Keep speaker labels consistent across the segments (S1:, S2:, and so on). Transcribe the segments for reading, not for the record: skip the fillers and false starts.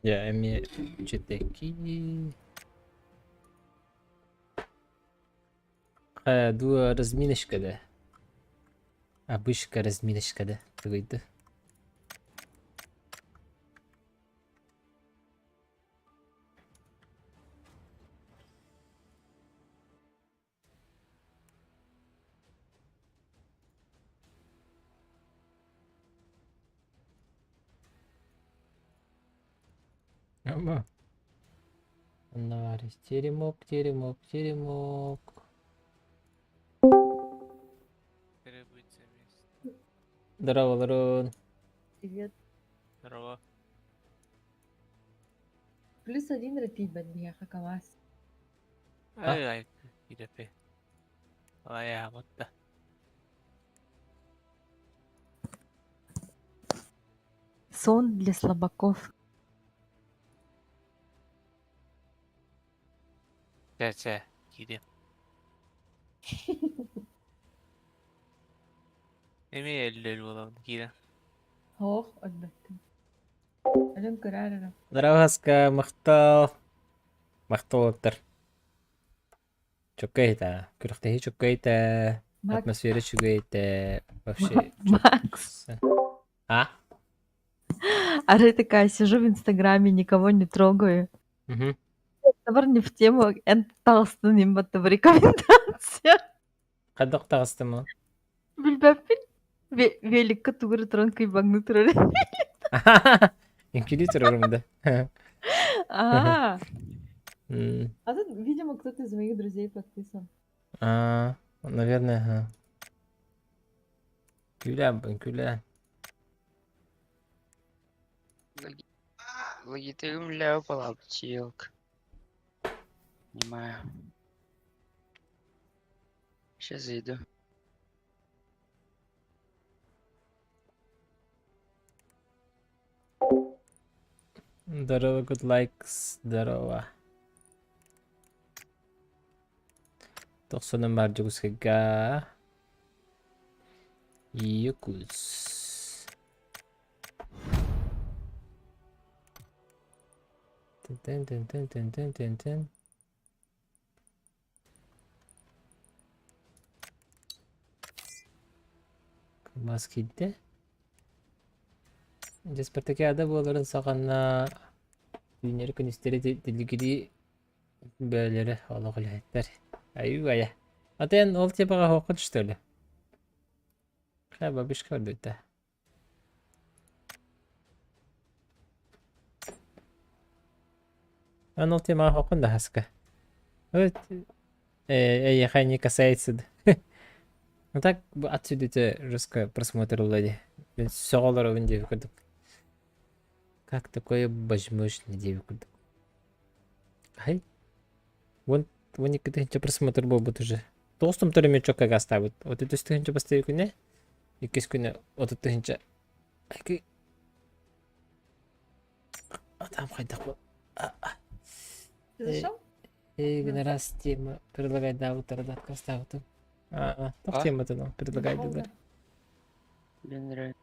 S1: Дьэ эмиэ чэтэки. Дуо разминочка да? Обычка разминочка да? Тугуйду? Ама. Онно Теремок, теремок, теремок.
S2: Требуется место.
S1: Здорово, Ларон.
S3: Привет.
S2: Здорово.
S3: Плюс один рапид бадбиха КамАЗ.
S2: Ай, ай, идэпи. Ай,
S3: Сон для слабаков.
S2: Чэ, чэ, киирим. Эмиэ өллөр буолабын киирэн.
S3: Ох, өлбөттүм. Өлөн көрөр эрэ.
S1: Здорово, Хаска, махтал. Махтал уолаттар. Чөккөй этэ. Күрэхтэһии чөккөй этэ.
S3: Макс.
S1: Атмосфера үчүгэй этэ. Вообще
S3: Макс.
S1: А?
S3: Ары такая сижу в Инстаграме, никого не трогаю.
S1: Угу.
S3: Товар не в тему, эн таҕыстын имбатта рекомендация.
S1: Хайдах таҕыстым ол?
S3: Билбэппин. Великка тугу эрэ туран кыйбаҥныы турар.
S1: Үҥкүүлүү турарым да.
S3: А,
S1: М.
S3: а тут, видимо, кто-то из моих друзей подписан.
S1: А, наверное, ага. Күлэ, күлэ.
S4: Логитегм ляпала палаптилк. Понимаю. Сейчас зайду.
S1: Здорово, good likes. Здорово. Тохсонун баар Дьокуускайга. Якутс. Тын-тын-тын-тын-тын-тын. Мас киирдэ. Дьэ спартакиада буоларын саҕана түүннэри күнүстэри тилигирии бөөлөрө олох үлэһиттэр. Айуу айа. А ты ол типаҕа хоққут что ли? Хэ бабушка көрдүттэ. Эн ол темаҕа хоққун да хаска. Вот эйиэхэ не касается да. Ну так отсюда жестко просмотр ылла Мин сөҕө олоробун диэбит курдук. Как такое возможно диэбит курдук. Ай. Вон вон икки тыһыынча просмотр буолбут уже. Тоҕус томтор эмиэ чокка гаастаабыт. Отут үс тыһыынча бастакы күнэ, иккис күнэ отут тыһыынча. Атам хайдах бу?
S3: Ты зашел?
S1: Эй, раз тема предлагайдаабыттара да отказдаабытым. Аа, туох
S4: А?
S1: тематын ол предлагайдылар?
S4: Мне нравится.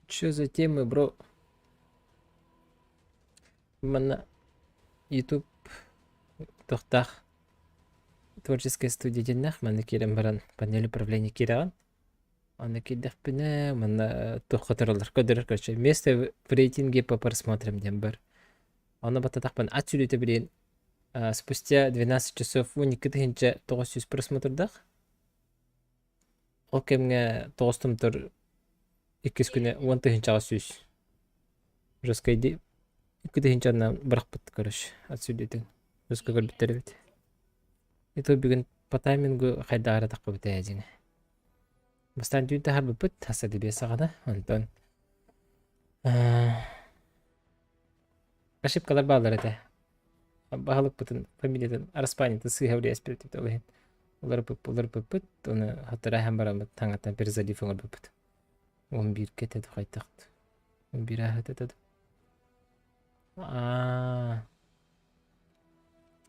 S1: Чё за темы, бро? Манна YouTube туохтаах творческая студия диэннээх манна киирэн баран панель управления киирэҕин. Онно киирдэхпинэ манна туохха тураллар көрдөрөр короче место в рейтинге по просмотрам диэн бар. Онно баттатахпын ат сүлүтэ билигин спустя 12 часов 12 тыһыынча 900 просмотрдаах. Ол кэмҥэ тоҕус томтор иккис күнэ уон тыһыынчаҕа сүүс. Жесткайдыы икки тыһыынчанан бырахпыт короче ат сүлүтүн. Жестко көрбүттэр эбит. И то бүгүн по таймингу хайдах эрэ таххыбыт ээ дьиҥэ. Бастаан түүн таһаарбыппыт хас да биэс саҕана. Онтон ошибкалар бааллар этэ. Баһылыкпытын фамилиятын араспаанньатын сыыһа билиэспит ол иһин уларыппыт уларыппыппыт ону хатыраһан бараммыт таҥаттан перезалив оҥорбуппут. Он бииргэ этэ хайдахт. Он биир ааһыт этэ Аа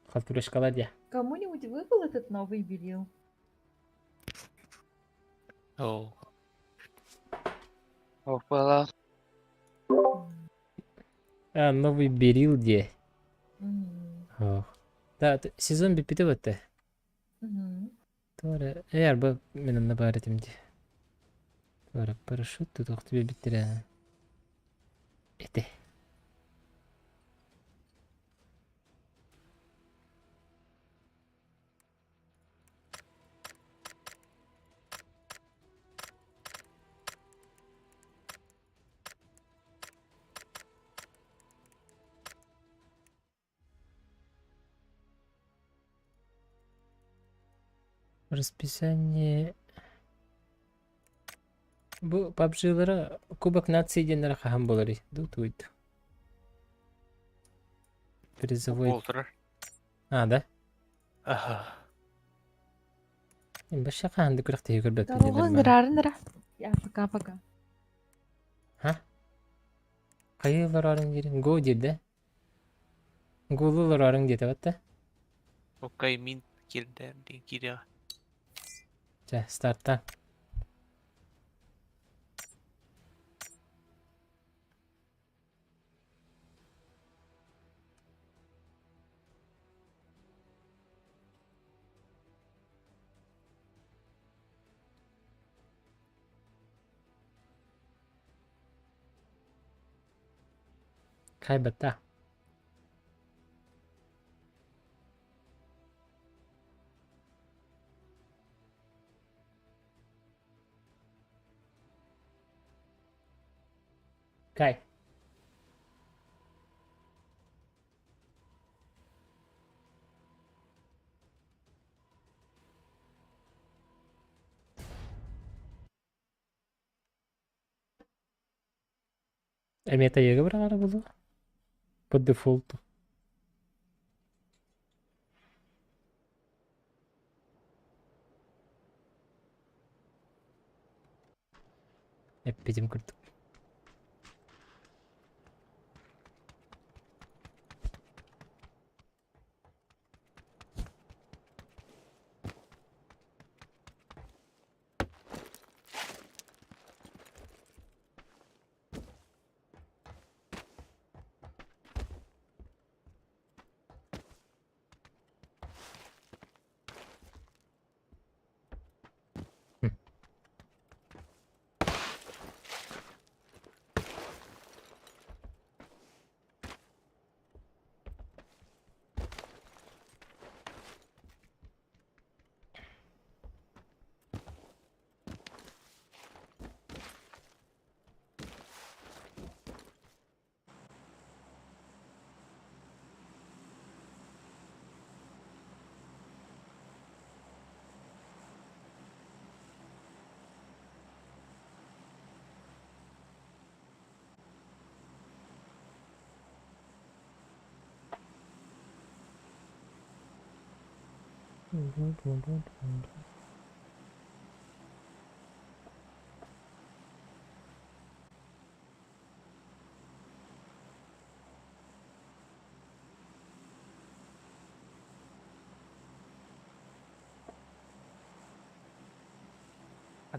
S1: Халтурышкалар дьэ.
S3: Кому-нибудь выпал этот новый берил?
S2: О.
S4: Опала.
S1: А, новый берил де.
S3: Мгм.
S1: Ох. Да, сезон бүппүтэ бытты.
S3: Мгм.
S1: Туора, эр бу мен онно баар этим дии. Туора парашют тутуох биэрбиттэрэ. Этэ. Расписание. Бу PUBG-лара Кубок нации диэннэрэ хаһан буоларый? Ду туйд. Призовой.
S2: Буолтурар.
S1: А, да?
S2: Аха.
S1: Баша хаһан да күрэхтэһии көрбөппүн
S3: Дорога
S1: диэн
S3: ыҥырарын эрэ. Я пока-пока.
S1: Ха? Хайыы олороруҥ диирин? Го диир да? Гулу олороруҥ диэтэ батта?
S2: Окей, мин киирдэ диэн киириэҕэ.
S1: Чэ, старта. Хайбата. Кай. Эмиэ тайыга быраҕара буолуо. По дефолту. Эппитим курдук.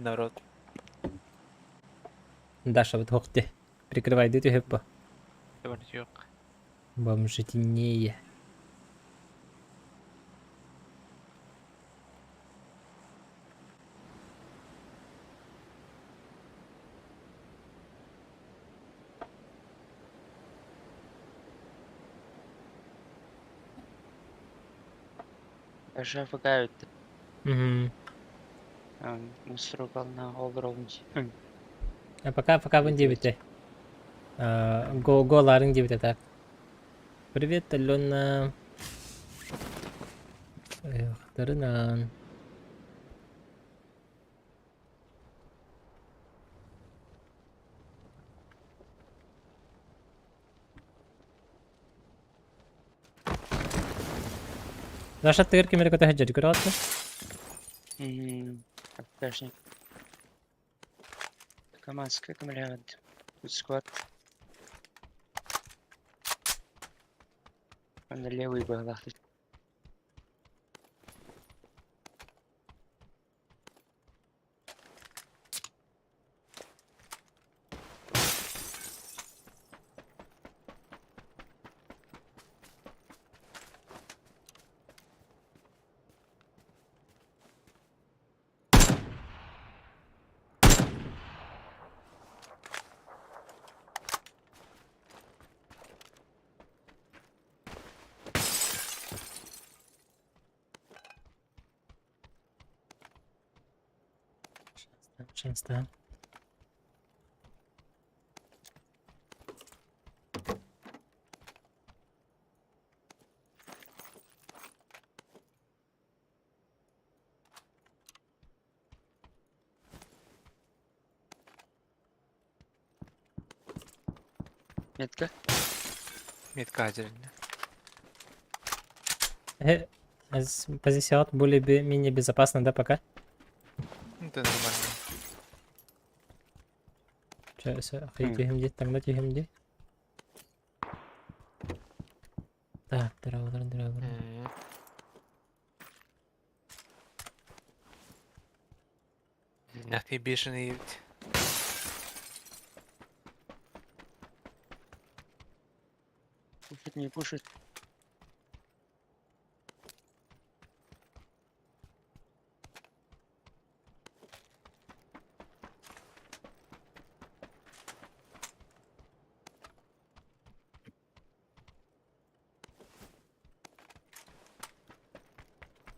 S2: Народ.
S1: Даша вот хохте. Прикрывай дырю хэппа.
S2: Yok.
S1: Бомжетинее.
S4: Даже АФК
S1: Угу.
S4: Мусоргална олоромж.
S1: А пока пока бун дебите. Го го ларын дебите так. Привет, Алена. Эх, тарынан. Даша тыгыр кемере көтө хаджар көрөт.
S4: АФКшник. КамАЗ кемляват. Тут склад. Он на левый был.
S1: Шанстаан.
S4: Метка.
S2: Метка деревня.
S1: Позиция более-менее безопасна, да, пока?
S2: Ну, это нормально.
S1: Чэ, түһүм дии, таҥна түһүм дии. Так, дорогуларын, дорогуларын.
S2: Нах ты бешеный. Ведь.
S4: Пушит, не пушит.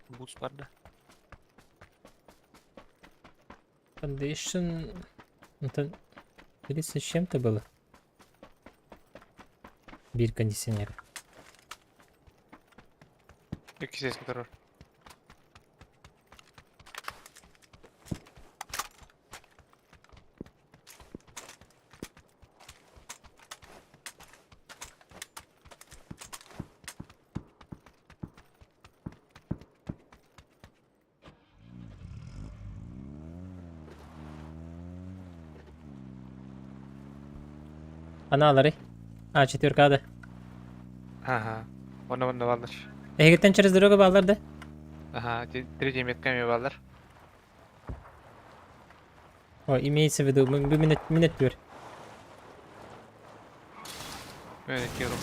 S2: Бус бар да.
S1: Foundation... Это 30 с чем-то было? Биир кондиционер.
S2: Икки сес турар.
S1: Аналары. А, четверка да.
S2: Ага. Онно онно бааллар.
S1: Эһигиттэн через дорогу бааллар да?
S2: Ага, третья метка эми бааллар.
S1: О, имеется в виду, мы минут, минут түр.
S2: Мен киирим.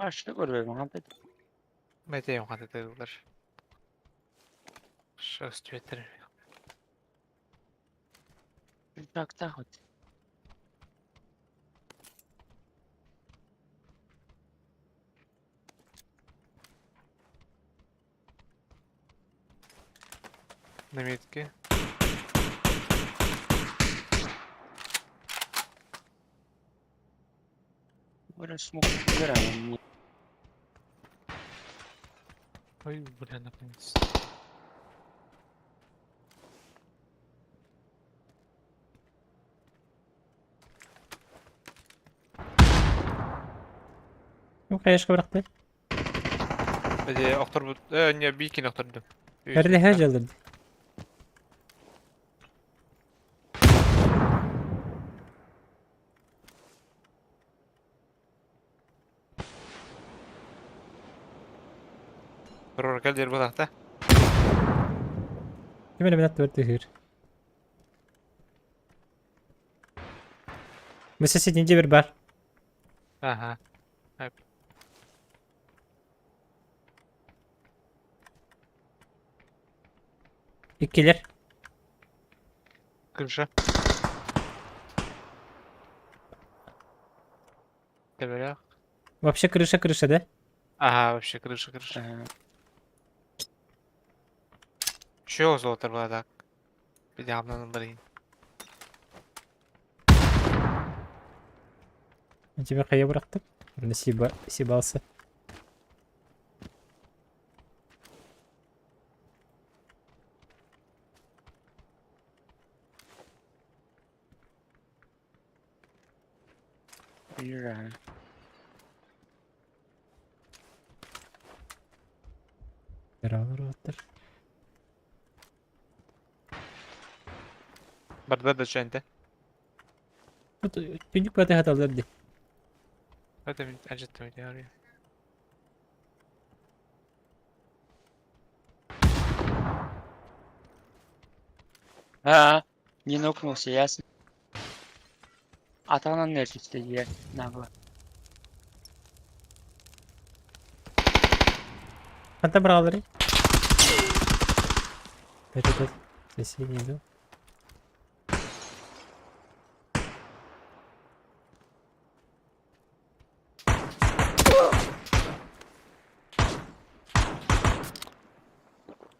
S4: А, что говорю, маған
S2: Мете хатытылар. Шесть ветер.
S4: Так, так вот.
S2: На метке.
S4: Бля, смог убираем.
S2: Ой, бля, наконец.
S1: Ну, конечно, бырахты.
S2: Эде охтор э не бикин охтордум.
S1: Эрлеһэ дьаллыр.
S2: Рор кел дер булакта.
S1: Ким эрэ минут түөр түһүүр. Мы соседний дебер бар.
S2: Ага.
S1: Иккилэр.
S2: Крыша. Теберях.
S1: Вообще крыша крыша, да?
S2: Ага, вообще крыша, крыша.
S4: Ага.
S2: Чё золото была так? Бидамнан блин.
S1: У тебя хайа бырахтым. Сиба, сибался.
S4: Приезжаю.
S1: Ротор.
S2: Барда да ченте.
S1: Түнүк баты хаталар ди.
S2: Это мен ажеттем дияры.
S4: А, не нокнулся, ясно. Атанан нерсisi diye нагло.
S1: Ханта бралары. Это тот соседний дом.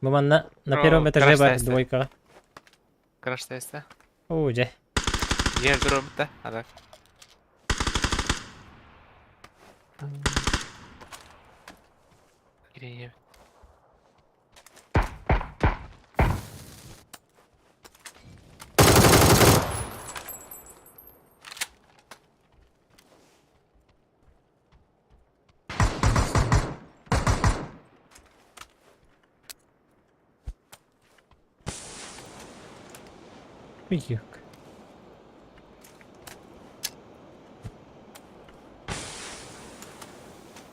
S1: Бу манна на первом
S2: О,
S1: этаже бар
S2: краш-тест.
S1: двойкаҕа.
S2: Краш-тест.
S1: Оо дьэ.
S2: Дьиэр туруорбут да? А так. Кириэйэбит.
S1: Юк.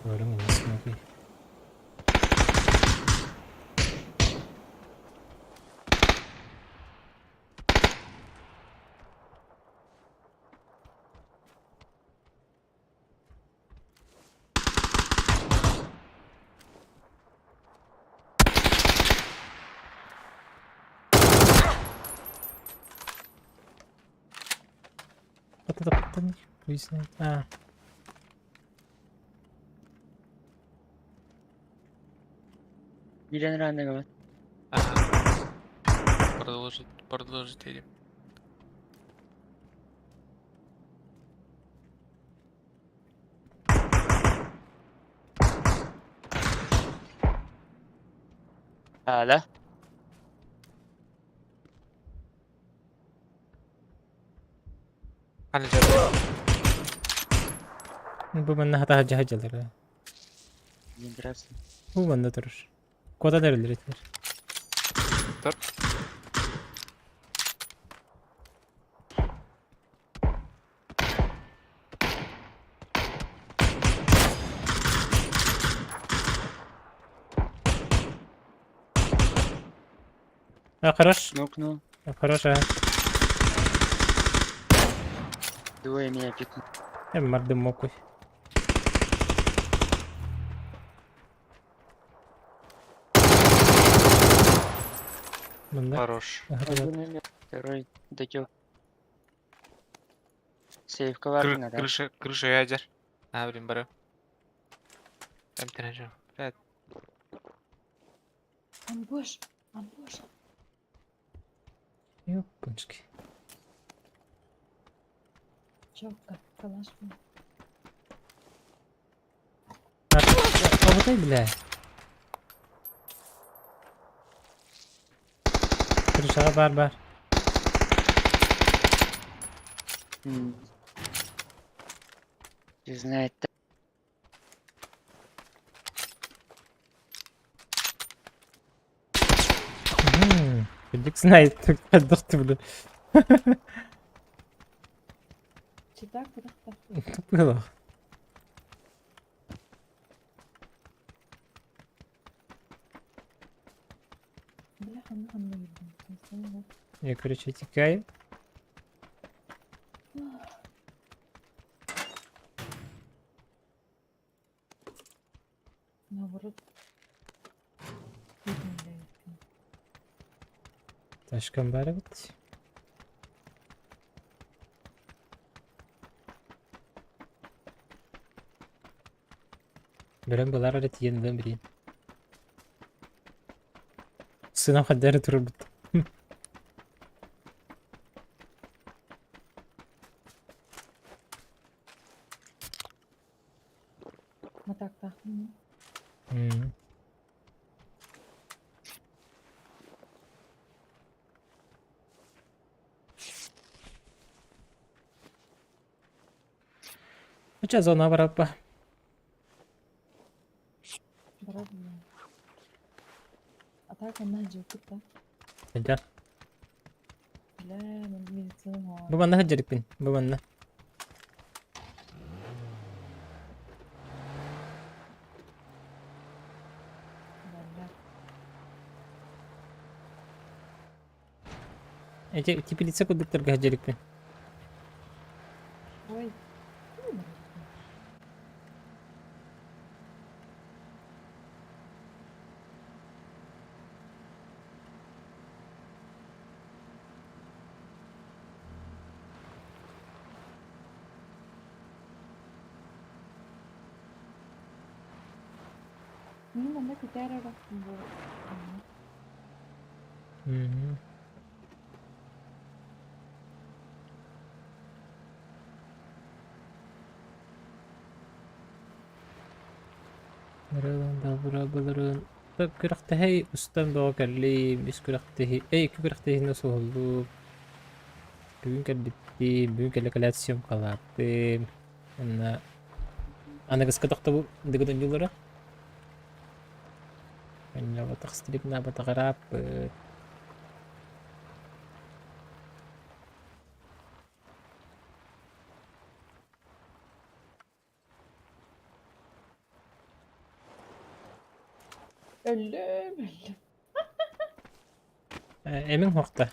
S1: Көрүҥ эмиэ смоки. Паттан А.
S4: Билен рандыгы.
S2: Ага. Продолжить, продолжить едем.
S4: А, да?
S2: Хана дьэ.
S1: Бу манна хата хаджа.
S4: Интересно.
S1: Бу манна турар. Куотан эрэллэр этилэр.
S2: Тур.
S1: А, хорош.
S4: Нокнул.
S1: А, хорош, а.
S4: Двое меня пикнули.
S1: Я марды мокуй. Манна.
S2: Хорош.
S4: Один умер, второй дотек. Сейфка варна, да?
S2: Крыша, крыша ядер. А, блин, бары. Там. Блядь.
S3: Амбош, амбош.
S1: Ёпанчки.
S3: Чётко, калаш.
S1: А, вот и, бля. Крышаға бар бар.
S4: Не знает.
S1: Дик знает, дохты, бля.
S3: Читак, так.
S1: Было.
S3: Бляха, ну, ну,
S1: Я, короче, текаю.
S3: Наоборот.
S1: Ташкан бар бит. Берем булар әле тиен белән бирин. Сынам хәддәре турыр бит.
S3: Матакта.
S1: Хоча зона бар апа.
S3: Барат. А так он наджил кutta.
S1: Хәдә.
S3: Бля, медицина.
S1: Бу манна хәҗәрикпин. Бу манна.
S3: Бля.
S1: Эти теплица кудыктарга хәҗәрикпин.
S3: Ой. Ну, манна күтәрә бу.
S1: Мгм. Былырыын күрэхтэһии устан бөҕө кэллим, үс күрэхтэһии, эй икки күрэхтэһиини суһуллум. Бүгүн кэлбиттим, бүгүн кэлэ кэлээт съемкалаатым. Уонна аныгыска тохтобул дыгын оонньуулара. Оонньооботох стрипнаабатах ырааппыт.
S3: Өллүм, өллүм.
S1: Эмиҥ һуохта.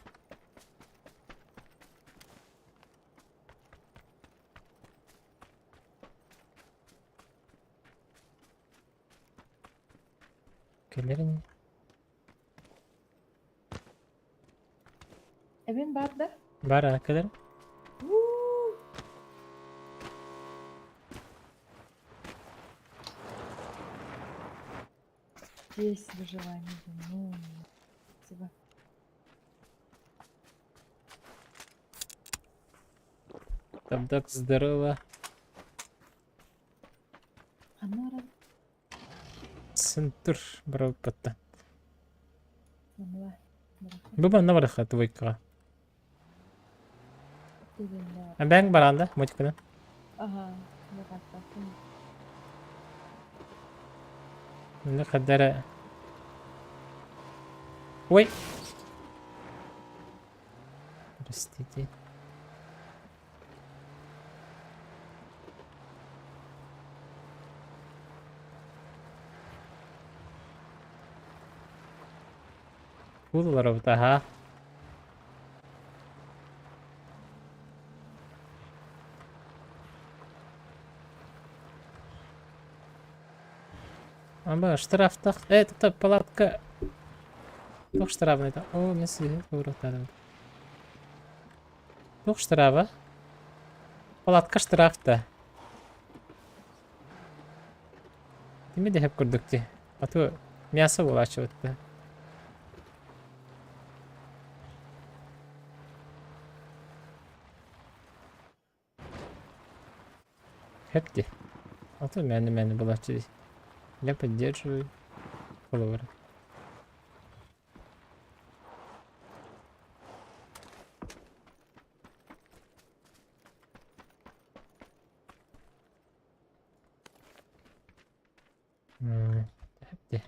S1: Кэлэрин
S3: Эбин баар да?
S1: Баар аа кэлэр.
S3: Уу! Здесь выживание. Ну, спасибо.
S1: Табдак здорово.
S3: Ханна барабыт?
S1: Сынтыр барабыппаттан.
S3: Манна барахха.
S1: Бу манна барахха твойкаҕа. Бэҥ бараан да мотиканы.
S3: Ага, барахтаатын.
S1: Мында хаддара. Ой! Простите. Куулларабыт аһаа. Аба штрафтах. Э, тут палатка. Туох штрафный О, мен сиһи уруктадым. Туох штраба? Палатка штрафта. Кими дэһэп курдук дии. А то мясо буолааччыбыт да. Хэп дии. А то мээнэ-мээнэ буолааччы дии. Я поддерживаю. Холобура. Дии.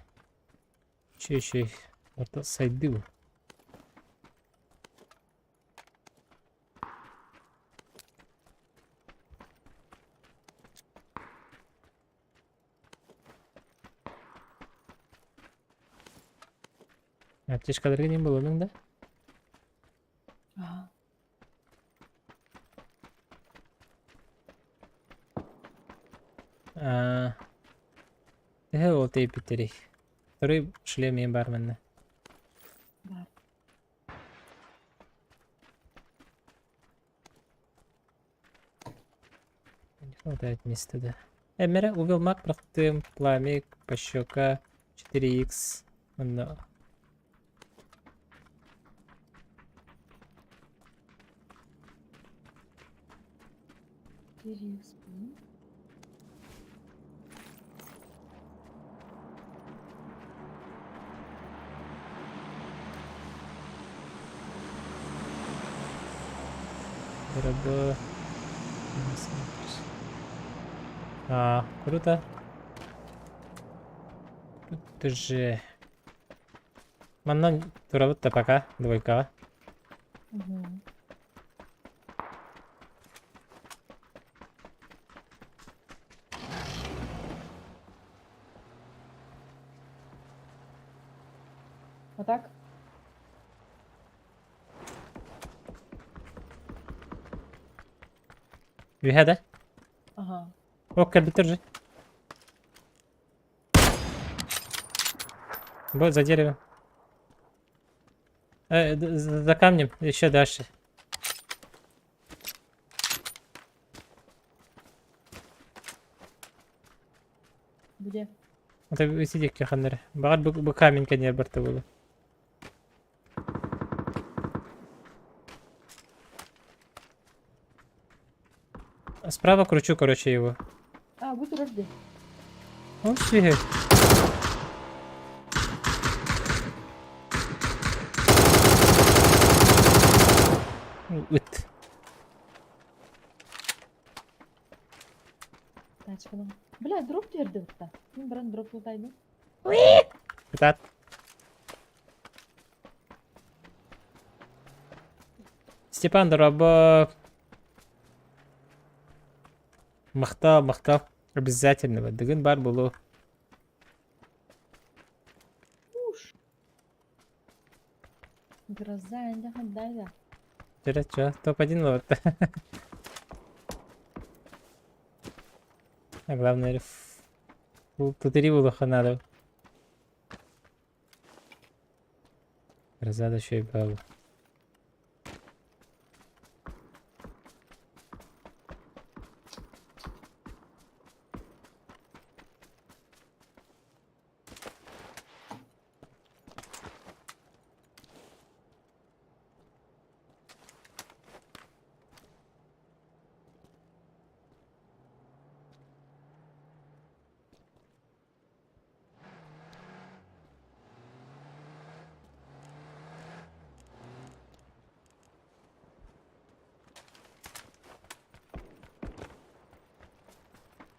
S1: Үчүгэй Орто сайдыы бу. Аптечкаларга диэн буолуоҥ да?
S3: Ага.
S1: Аа, төһө ол тэйбиттэрий? Второй шлем эмиэ баар манна.
S3: Баар.
S1: Не хватает места, да. Эмэрэ увел маг бырахтым, пламик, пощека, 4х. Онно
S3: 4х
S1: Дорогой. А, круто. Круто же. Манна турабыт да пока, двойкаҕа.
S3: Угу. Вот так?
S1: Үһэ да?
S3: Ага.
S1: Ок, кэлбиттэр же. Вот за деревом. За камнем, еще дальше.
S3: Где?
S1: Это сидик ханнары. Баҕар бу, бу камень кэннигэр барта буолуо. Справа кручу, короче, его.
S3: А, бу турар дии.
S1: Ол сиһи. Ыт.
S3: Тачканан. Бля, дроп түһэрдибит да. Мин баран дроп тутайдым.
S1: Кытаат. Степан дорообо. Махтал, махтал. Обязательно. Дыгын бар буолуо.
S3: Уш. Гроза, энде хандайда.
S1: Чэ, чё, топ-1 вот. А главное, тутыри булуха надо. Гроза да еще и бабу.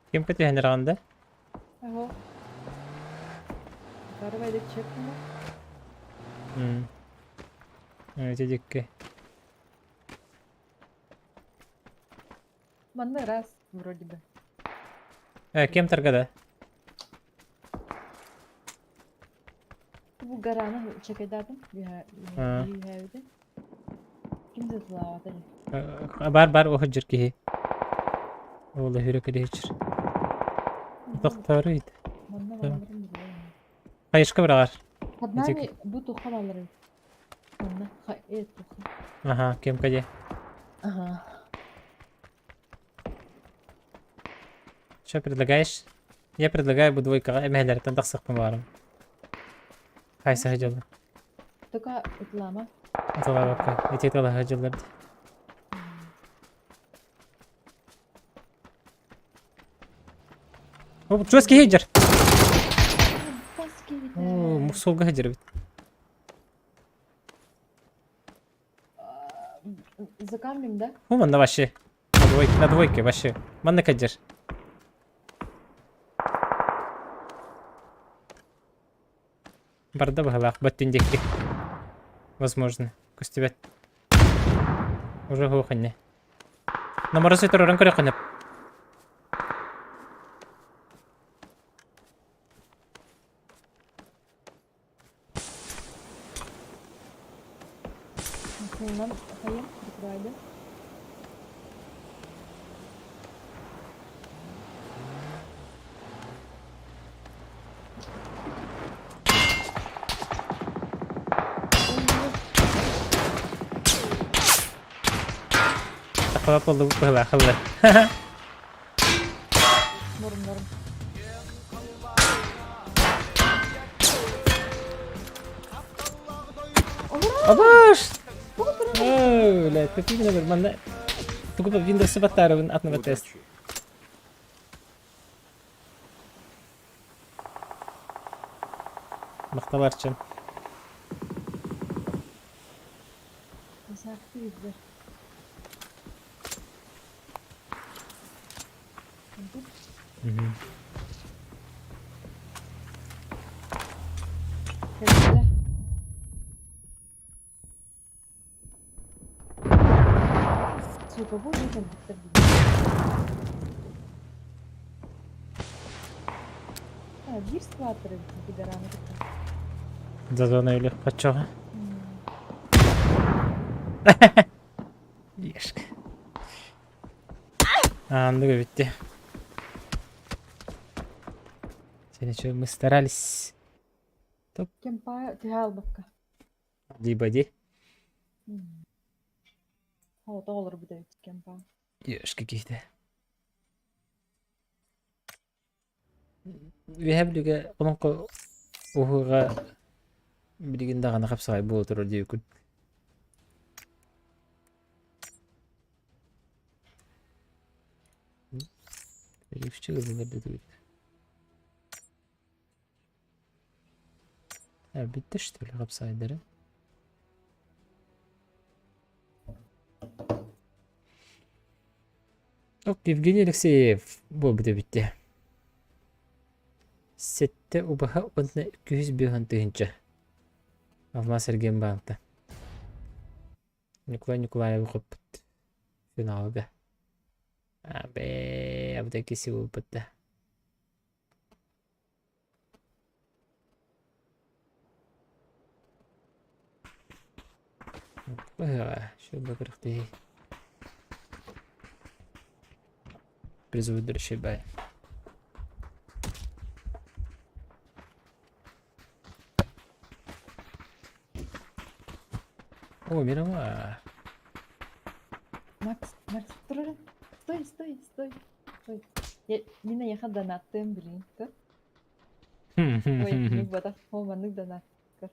S1: Ким көтүһэн да?
S3: Аһо. Карабайда чекнула.
S1: Эти
S3: Манна раз, вроде бы.
S1: Кем торгада?
S3: Бу гараны чекайдатым. Биһээбити. Ким затылаабата
S1: Бар бар оһо киһи. Ол хүрө кэлиһичир. Тохторуйт.
S3: Манна балаларын билбэм.
S1: Хайышка бырагар.
S3: Под нами бу туха балары. Манна туха.
S1: Ага, кем каде.
S3: Ага.
S1: Что предлагаешь? Я предлагаю бу двойкаҕа эмэһэлэртэн тахсыахпын баҕарым. Хайса сылдьаллар.
S3: Только ытлама.
S1: Аталаабакка. Ити ыталаһа сылдьаллар дии. О, чугас киһи сылдьар. О, суолга сылдьар эбит.
S3: За камнем, да?
S1: О, манна вообще. На двойке вообще. Манна кадер. Барда быһалаах баттын диэки. Возможно. Көстүбэт. Уже хуоханне. Номоросы турарын көрөххүнэ.
S3: Нам хайым прикрывайды.
S1: Тахала болду быһалаах ылла.
S3: Норм, норм.
S1: Абаш! Оо, блядь, какие номер? Манна... Тугу Windows баттарыбын атына тест. Махталарчын.
S3: Сука, бу Биир скваттер кидераны кытта.
S1: За зоной өлөх паччоҕа. Ешка. А, ну видите. Сегодня мы старались.
S3: Кемпа түһэ албакка.
S1: Либо ди.
S3: О, тоҕолор бүтэбит кемпа.
S1: Ешка какие-то. Үөһэ Бүлүүгэ олоҥхо уһуга билигин даҕаны хапсаҕай буола турар диэбиккин. Перевчик ыллылар дедибит. А, бүттэ что ли хапсаайдары? Ок, Евгений Алексеев буолбута бүттэ. Сэттэ убаһа уонна 205 тыһыынча. Алмаас эргиэн баанта. Николай Николаевы хоппут финалга. А, бээ, абытай киси буолбут да. Шөбө күрэхтэһии. Призовой бай. О, Мирама.
S3: Макс, Макс, тур Стой, стой, стой, стой. Я, мин эйиэхэ донаттыам билигин, көр. Ой, маннык буотах, о, маннык донат, көр.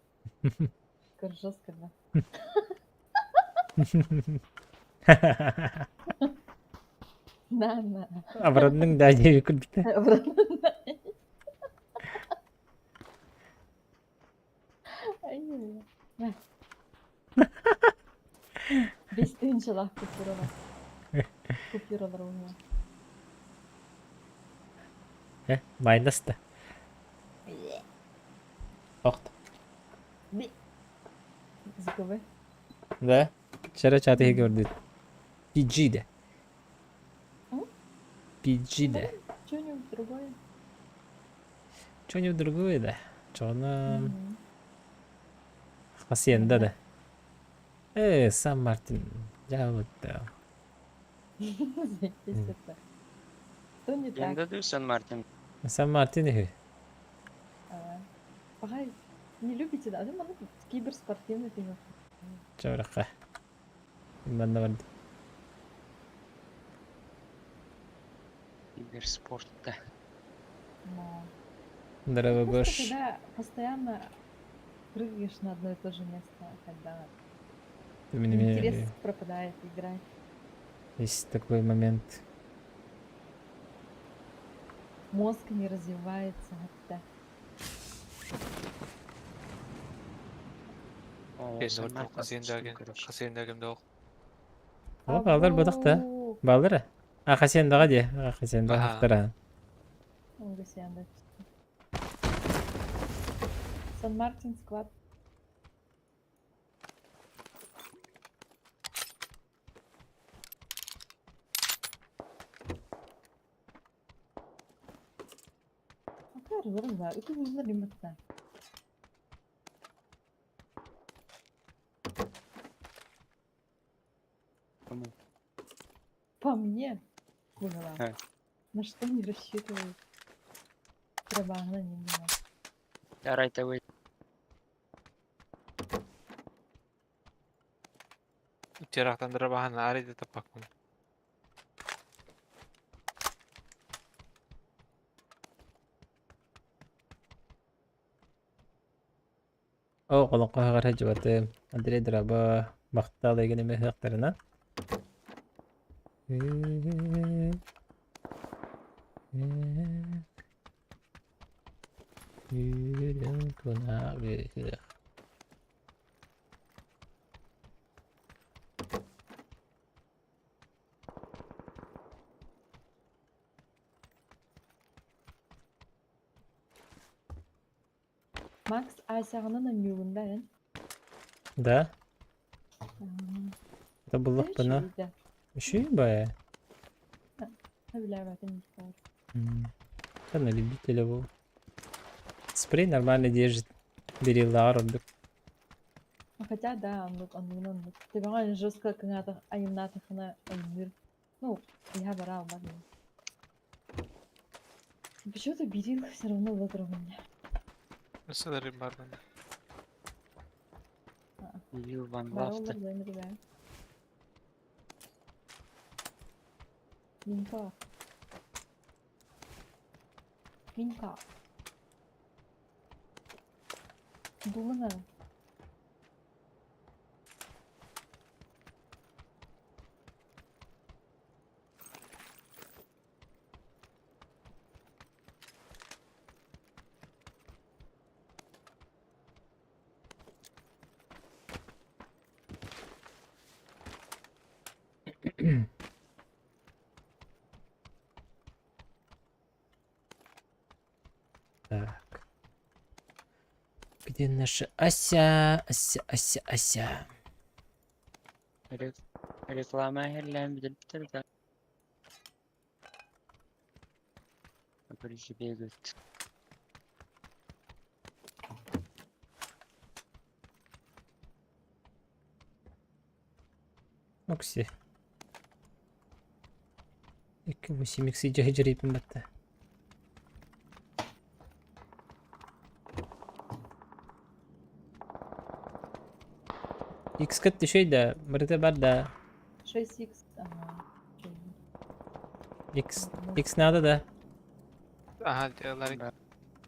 S3: Көр, жестко, да. На, на.
S1: Абыранныҥ да диэби күлбүтэ.
S3: Ай, на. Бэс тыһыынчалаах купюралар. Купюралар уҥа.
S1: Э, майнас да. Охт.
S3: Звуковой.
S1: Да. Вчера чат иһигэр көрдүт. PG да. PG да.
S3: Что-нибудь другое.
S1: Что-нибудь другое да. Чоҕуна Хасиенда да. Э, Сан Мартин. Дьаабытта.
S3: Заебись это. Что не так?
S4: Генда Сан Мартин.
S1: Сан Мартин үһү.
S3: А, Пахай, не любите, да? Ну, маннык киберспортивный фильм.
S1: Чорохха. Манна барды.
S4: Киберспортта.
S3: Но...
S1: Здорово,
S3: Просто
S1: Гош.
S3: когда постоянно прыгаешь на одно и то же место, когда
S1: Ты меня-
S3: интерес пропадает играть.
S1: Есть такой момент.
S3: Мозг не развивается. Это.
S4: О,
S2: Э,
S4: Сан Мартин
S2: Хасиендаген,
S4: короче.
S2: Хасиендаген да
S1: О, баалар бодох да.
S3: Абу!
S1: Баалар. А Хасиендаға де. А Хасиендаға
S2: Аха.
S1: хақтара.
S3: Он Гасианда. Сан-Мартин склад. Акар, да, это нужно ремонта.
S4: Кому?
S3: По мне было.
S4: А.
S3: На что не рассчитывают? Трабана не было.
S4: Да, right away.
S2: Терактан баһан арыйда таппакпын.
S1: О, олоҥхо хаһыгар Андрей Драба махтал эгин эме хыахтарына.
S3: Макс Айсаҕынан анньыыбын да эн?
S1: Да, это буллахпына.
S3: Үчүгэй да.
S1: Үчүгэй баа.
S3: Сөбүлээбэтим диэххэ.
S1: Да, на любителя был. Спрей нормально держит. Бериллаар ордук.
S3: Ну, хотя да, оннук оннугун оннук. Төбөҕө жестко кыҥаатах айымнаатахына айымныыр. Ну, я бара албат Почему-то берил все равно выиграл меня.
S2: Сылырым барбын.
S4: You one
S3: Бара
S4: left.
S3: олар ребят. Минька. Минька. Дулана.
S1: Так. Где наша Ася? Ася, Ася, Ася.
S4: Реклама иһиллээн бүтэрбиттэр да. Бегают.
S1: Окси. 2 8 икси дьэһи батта. X кыт түшөй да, барыта бар да.
S3: 6х, ага.
S1: X, X надо да.
S2: Ага, делали.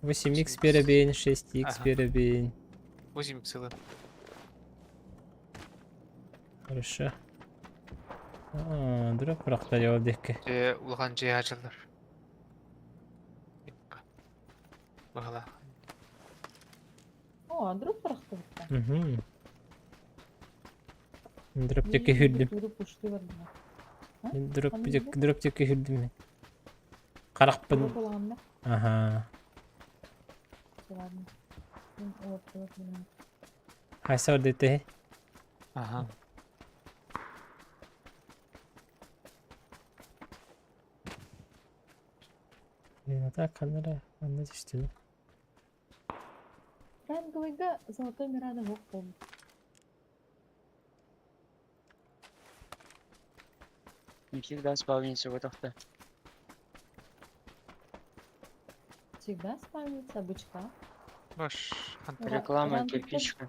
S1: 8x перебейн, 6x
S2: Ага.
S1: перебейн.
S2: 8 х
S1: Хорошо. А, дроп прохтар ол декке.
S2: Же улахан же ачылар. Бахала.
S3: О, дроп прохтыбытта.
S1: Угу. Дроп текке хүрдүм.
S3: Пушты бар буна.
S1: Дроп
S3: Ханнык
S1: тек дроп текке хүрдүм. Каракпын.
S3: Дроп олаганда.
S1: Ага.
S3: Ладно. Мен олап буна.
S1: Хайса бар дете.
S2: Ага.
S1: Так, канара, анна түстү.
S3: Ранговыйга золотой мирада жоқ болду.
S4: Не всегда спавнится вот так-то.
S3: Всегда спавнится бычка.
S2: Баш.
S4: Реклама,
S3: ранговый
S4: кирпичка.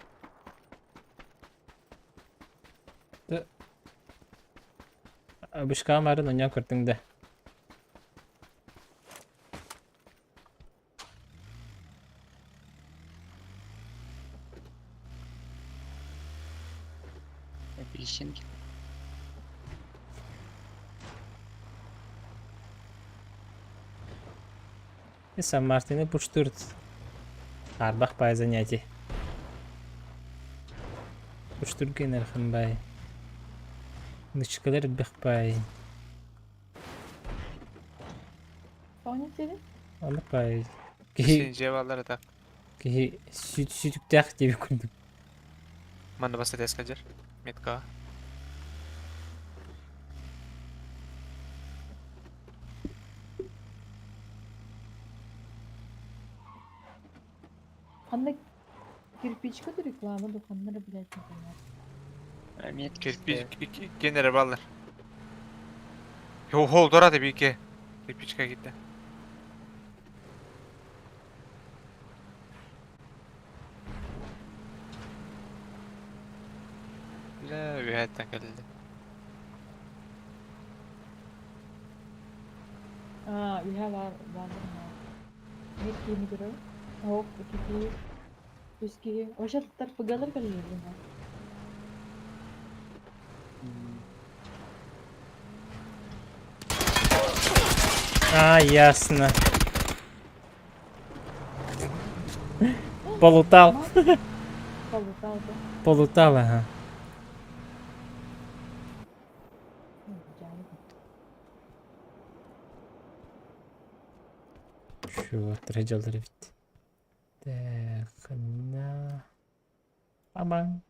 S1: Бышка марын оня көрдүң да.
S4: Апельсинки.
S1: И Сан Мартины пуштурт. Арбах бай занятий. Пуштурген архым бай. Нычкалар бих бай.
S3: Помните ли?
S1: Аны бай.
S2: Сен
S1: Кихи
S2: же да.
S1: кихи сүт сүтүктәх деп күндүк.
S2: Манна баса дескажер. Метка.
S3: Ханна кирпичка да реклама да ханна блядь непонятно.
S4: Метки.
S2: Кирпич генере баллар. Йо хол дора да бике. Кирпичка gitti. Бля, üyäттен келди.
S3: А, үйә бар бар. Bir кийimi көрөм. Хоп, iki кийи. Үс кийи. Ошо тарпыгалар келди.
S1: А, ясно. Полутал.
S3: Полутал, да?
S1: Полутал, ага. Şu трейджалары бит. Так, на. Бам-бам.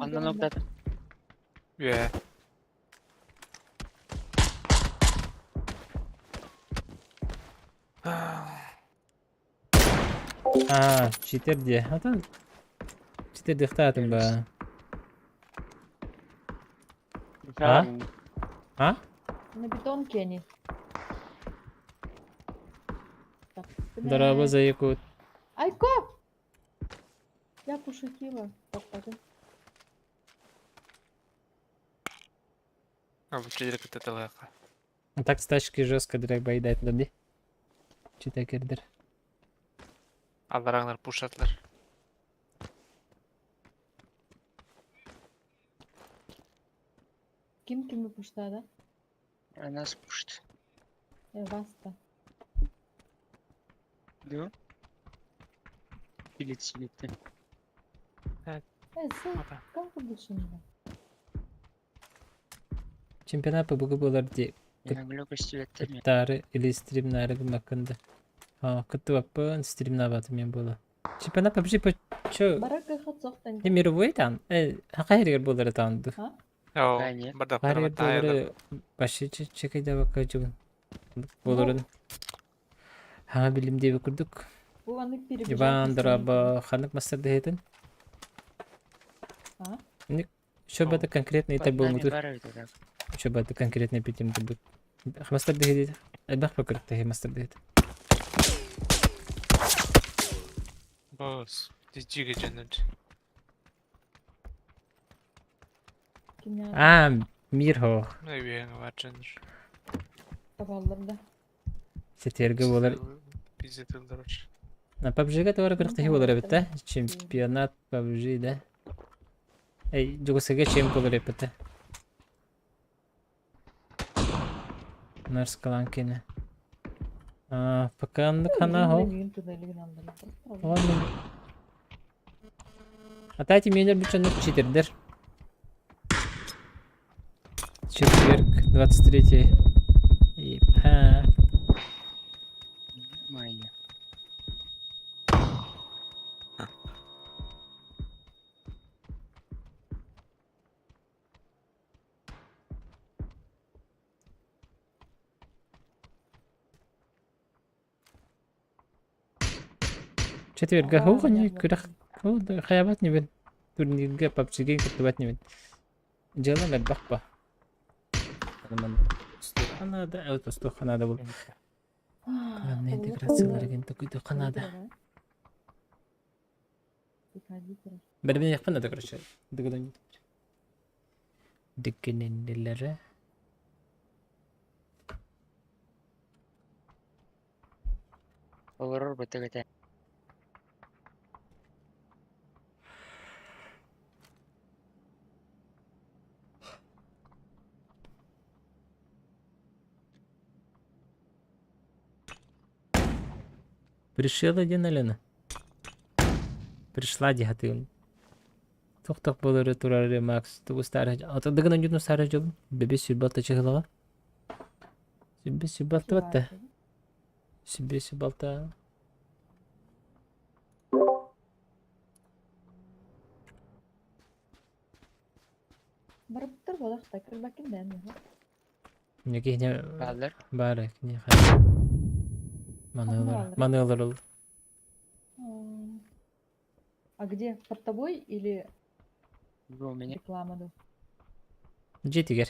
S4: Анна ноктата.
S2: Үе.
S1: А, читер де. Атын читер дихтатым ба. А? А?
S3: На бетонке они. Так,
S1: Дорого за якут.
S3: Айко! Я пошутила. Так, потом.
S2: А bu чедер кытаталака.
S1: Так с тачки жестко дрэг байдайт ди. Чита кирдер.
S2: Алдараңдар пушатлар.
S3: Ким кими пуштада?
S4: А нас пушит.
S3: Э, Васта.
S4: Да? Билет.
S3: Э, ссылка больше не
S1: Чемпионат ПБГ буолар дии.
S4: Я глюк стилеттер мен.
S1: Кыттаары или стримнаары гыммаккын да. А, кыттыбаппын, стримнаабатым мен буола. Чемпионат PUBG по чё?
S3: Барак хат
S1: Не мировой там? Хака хэригэр буолары таанду.
S2: Оо,
S4: Да, нет.
S2: бардактар
S1: Хэригэр
S2: баттаайылар.
S1: буолары башы чекайда бакка жубун. Буоларын. Хаҥа билим диэби курдук.
S3: Бу маннык перебежать.
S1: Иван Дораба ханнык мастер дэһэтин.
S3: А?
S1: Еще бы это конкретно это
S4: Под
S1: был
S4: нами
S1: мутур.
S4: бары это так.
S1: Еще бы это конкретно питим будет. Мастер дэһэт. Элбэх бакырык тэһи мастер дэһэт.
S2: Бос. Дижиге жөнөр.
S3: Кимня
S1: А, мир хох.
S2: Үйең бар жөнөр.
S3: табаллар да.
S1: Сетерге болар.
S2: Бизи тылдырыр.
S1: На PUBG-га товар кырык тэһи болар эбит да. Чемпионат PUBG да. Эй, жугусыга чем болар эбит да. Нарс каланкины. А, пока хана хо. Ладно. А тати менер бүтчөннөр читердер. Четверг, 23. И па.
S4: Майя.
S1: Четверг хоҕо күрэх хаябат небен. Турнирге PUBG-ге кыттыбат небен. Дьыала элбэх ба. Устуханада, вот устуханада был. Главное интеграциялар такой духанада. Бәрбен яқпын да, короче. Дыгыдан. Диккененделері.
S4: Олорор бытыгыта.
S1: Пришла один Алена. Пришла дихатын. Тохтох болары турары Макс. Тугу старый. А то дыгынан юдну старый жоб. Бебе сүрбалта чыгылага. Сүбе сүрбалта батта. Сүбе сүрбалта.
S3: Барыптыр бодах такыр бакин дән.
S1: Неге не
S4: Баллар.
S1: бары не хай. Манылар. Манылар ол.
S3: А где? Под тобой или
S4: У меня.
S3: реклама да?
S1: Жетигер.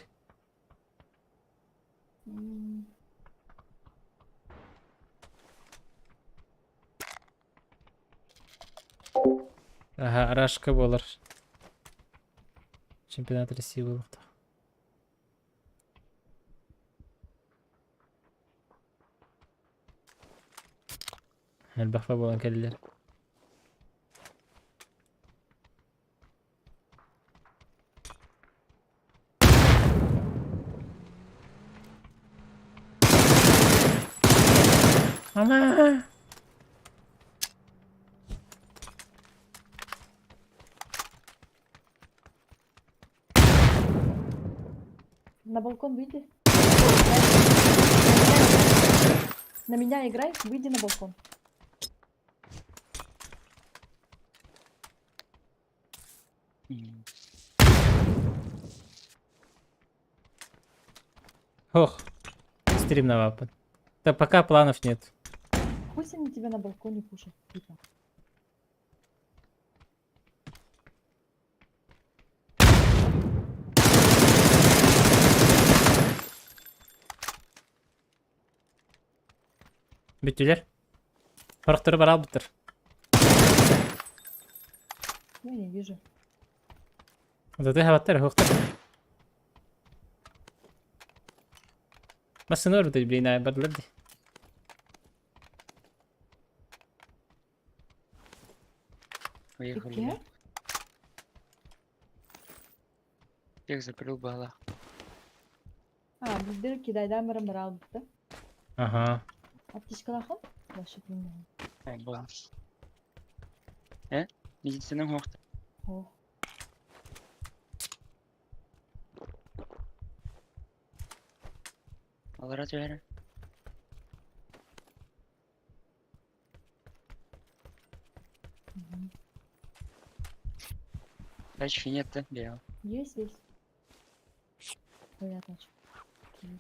S1: Ага, Рашка болар. Чемпионат России был. Элбэх болан келдилер. Ама!
S3: На балкон выйди. На меня играй, выйди на балкон.
S1: Ох, стрим на вапан. Да пока планов нет.
S3: Пусть они тебя на балконе пушат. Типа.
S1: Бүттүлер. Хорохтору бар албыттыр.
S3: Я не вижу.
S1: Заты хабаттар, хоқтар. Басын орды, блин, ай, барларды.
S4: Уехали.
S3: Где?
S4: Всех закрыл бала.
S3: А, біздер кидайдан барам барал бітті.
S1: Ага.
S3: Аптечкалахан? Вообще bilmiyorum.
S4: Буолан. Э? Медицина оҥоһуохта.
S3: О,
S4: Аллара түһэр.
S3: мгм.
S4: Тачки нет, да? Белый.
S3: Есть, есть. Твоя тачка. Окей.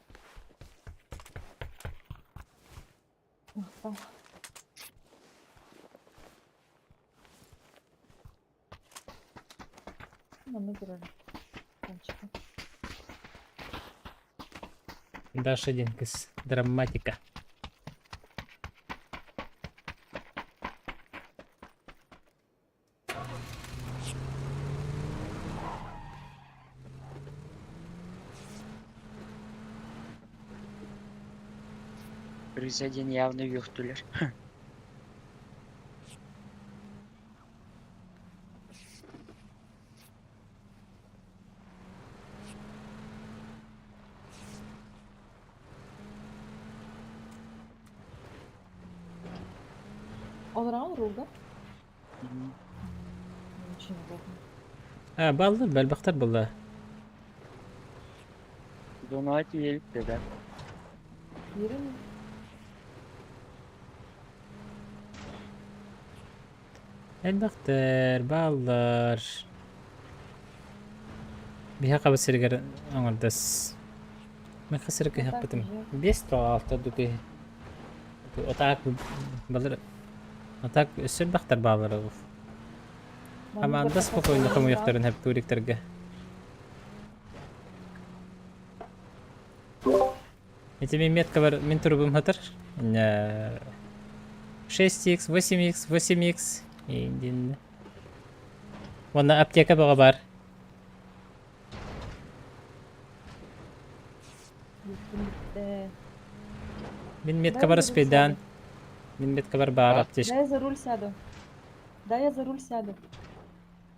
S3: Махтал. Манна турар тачка.
S1: Даша диэн кыс драматика.
S4: Рыса диэн явно үөхтүлэр.
S3: Олорон рулга?
S4: Мгм.
S3: Очень удобно.
S1: А, баллар, бэлбэхтэр буолла.
S4: Зонаҕа тиийэбит да.
S3: Киирин
S1: Элбэхтэр, бааллар. Биһиэхэ хабыс сиригэр аҥардас. Мин хас сиргэ
S3: А так
S1: кыһахпытым.
S3: уже.
S1: Биэс то алта ду киһи. Отаак балыр Атак өссө элбэхтэр бааллар ол.
S3: Маннык
S1: Хамаанда
S3: барта
S1: спокойно
S3: хастаах
S1: хомуйахтарын сөп туриктарга. Ити мин меткабар мин турубум хатар. 6x, 8x, 8x диэн. Уонна аптека бөҕө баар.
S3: Бүттүм бүттэ.
S1: Мин
S3: Дай
S1: меткабар
S3: я за руль
S1: спейдаан.
S3: сяду.
S1: Мин меткабар баар
S4: А?
S1: аптечка.
S3: Дай я за руль сяду. Дай я за руль сяду.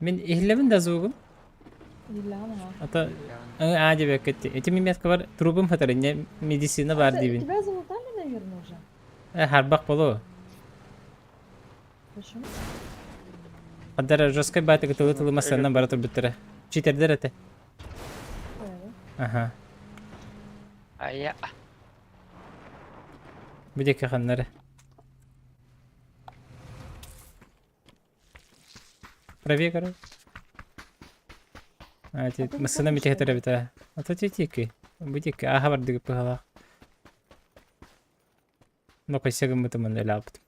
S1: Мин иһиллэбин да звугум.
S3: Иллэҕин аҕа.
S1: Ата аа диэбэккэ ити мин меткабар трубум хатар инне медицина баар
S3: Это
S1: диибин.
S3: тебя залутали, наверное, уже?
S1: Э харбах болу.
S3: Почему?
S1: Хаддар жесткай баатыгы тылы тылы массанан бара турбуттара. Читердер этэ.
S3: Ой,
S1: Аха.
S4: Айа.
S1: Бу диэки ханнары. Правее, короче. А,
S3: А
S1: ти
S3: ты не
S1: массына
S3: помнишь, что
S1: митиһэтэр
S3: ли?
S1: эбит ээ. А то тики. Бу диэки ааһа бардыгы пыһалаах. Но кайса гыммытымын өлаабыт.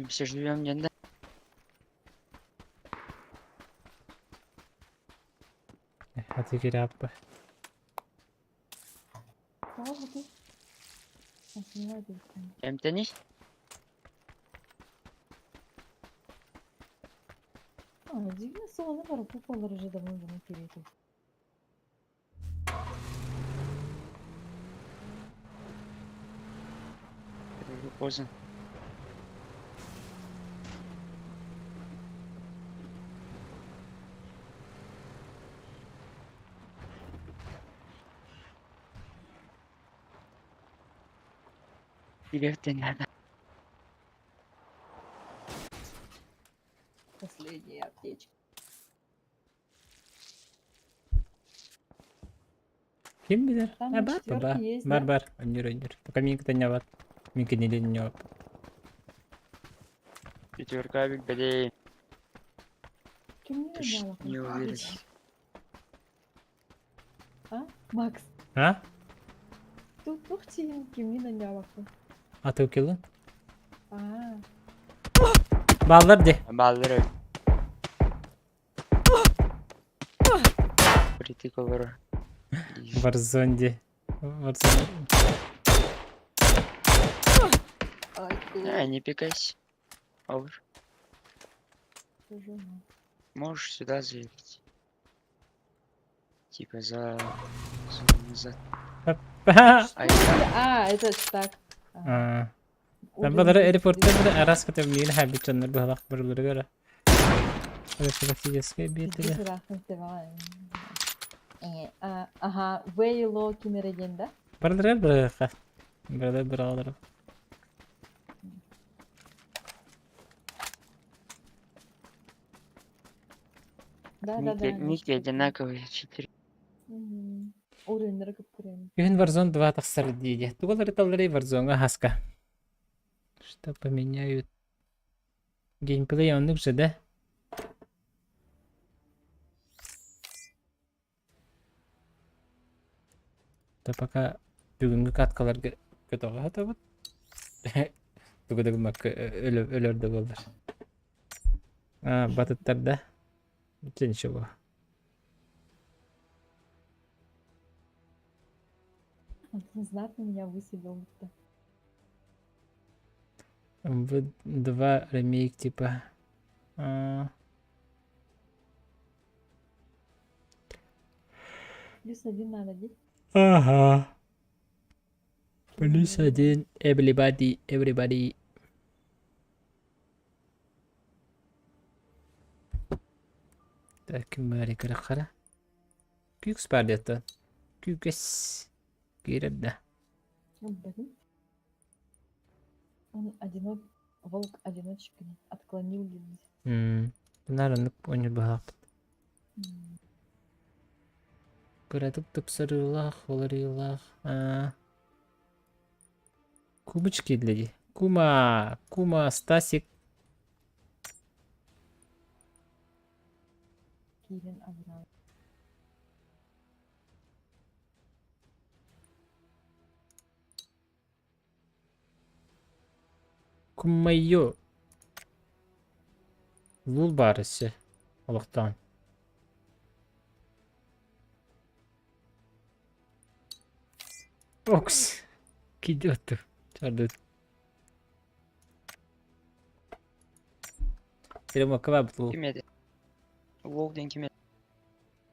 S4: Все живем диэн да.
S1: Аты кирэаппа.
S3: Кого ты? А, снимай телефон.
S4: Эмтэний.
S3: А, дивно солоно бар, куколар уже давно-давно кириэтэ.
S4: Уже поздно. Билиэхтэн наада.
S3: Последняя аптечка.
S1: Ким билэр?
S3: Там
S1: А
S3: на
S1: бар ба.
S3: четверке есть,
S1: Бар
S3: да?
S1: бар. Өнүр өнүр. Пока мин кытанньабат. Мин кинилин ньоп.
S4: Пятерка билбэдэй.
S3: Ким не
S4: Ты ж
S3: знала?
S4: не уверен.
S3: А? Макс,
S1: А?
S3: тут тух тиин кимни нанявакпын?
S1: Аты укилын?
S3: А,
S1: Бааллар де.
S4: Бааллар эбит. Притык олорор.
S1: Warzone де. Warzone.
S3: ай,
S4: А, не пикайся. Овер.
S3: тоже, ну.
S4: Можешь сюда заехать. Типа за... зону назад.
S3: Что
S4: Ай,
S3: это? А, это так. А,
S1: А.
S3: убил
S1: Балары
S3: здесь
S1: аэропортта
S3: людей.
S1: бир араас көтөр миин хаалбыт дьоннор быһалаах барыларыгар профилактическай
S3: Пиздец,
S1: биэрдилэр.
S3: ыраахтан тэбэҕэ. Э, а, ага, Вейло кимэрэ диэн да?
S1: Барыларыгар бырыһыахха. Барылар быраҕалара.
S3: Да, да,
S4: Ники,
S3: да, они
S4: ники
S3: очень
S4: одинаковые, четыре.
S3: Мгм. Уровень кыпкырын.
S1: Күһүн Warzone 2 тахсар дии. Тугу уларыталларый Warzone-ҥа хаска? Что поменяют? Геймплей оннук же, да? Да пока бүгүҥҥү каткаларга көтөҕө сатабыт. Тугу да гыммакка өлөр да буоллар. А, батыттар да? Дьэ ничего.
S3: Он знатно меня выселил будто.
S1: В2 ремейк типа. А,
S3: Плюс один надо, дить.
S1: Ага. Плюс один. Everybody, everybody. Так, ким баар хара. Күүкс баар диэттэн. Күүкэс. Киирэр да.
S3: Ну, блин. Он одинок, волк-одиночка отклонил людей.
S1: Наар оннук оонньуур быһаахпыт. Кыратык тупсарыылаах, уларыылаах. Аа. Кубочки для дии. Кума, Кума, Стасик.
S3: Кирин Авраам.
S1: Кумайо. Лул баар өссө. Олохтоон. Окс. Кидет. Чардыт. Теремокка баабыт лол.
S4: Ким edi? Лол диэн ким edi?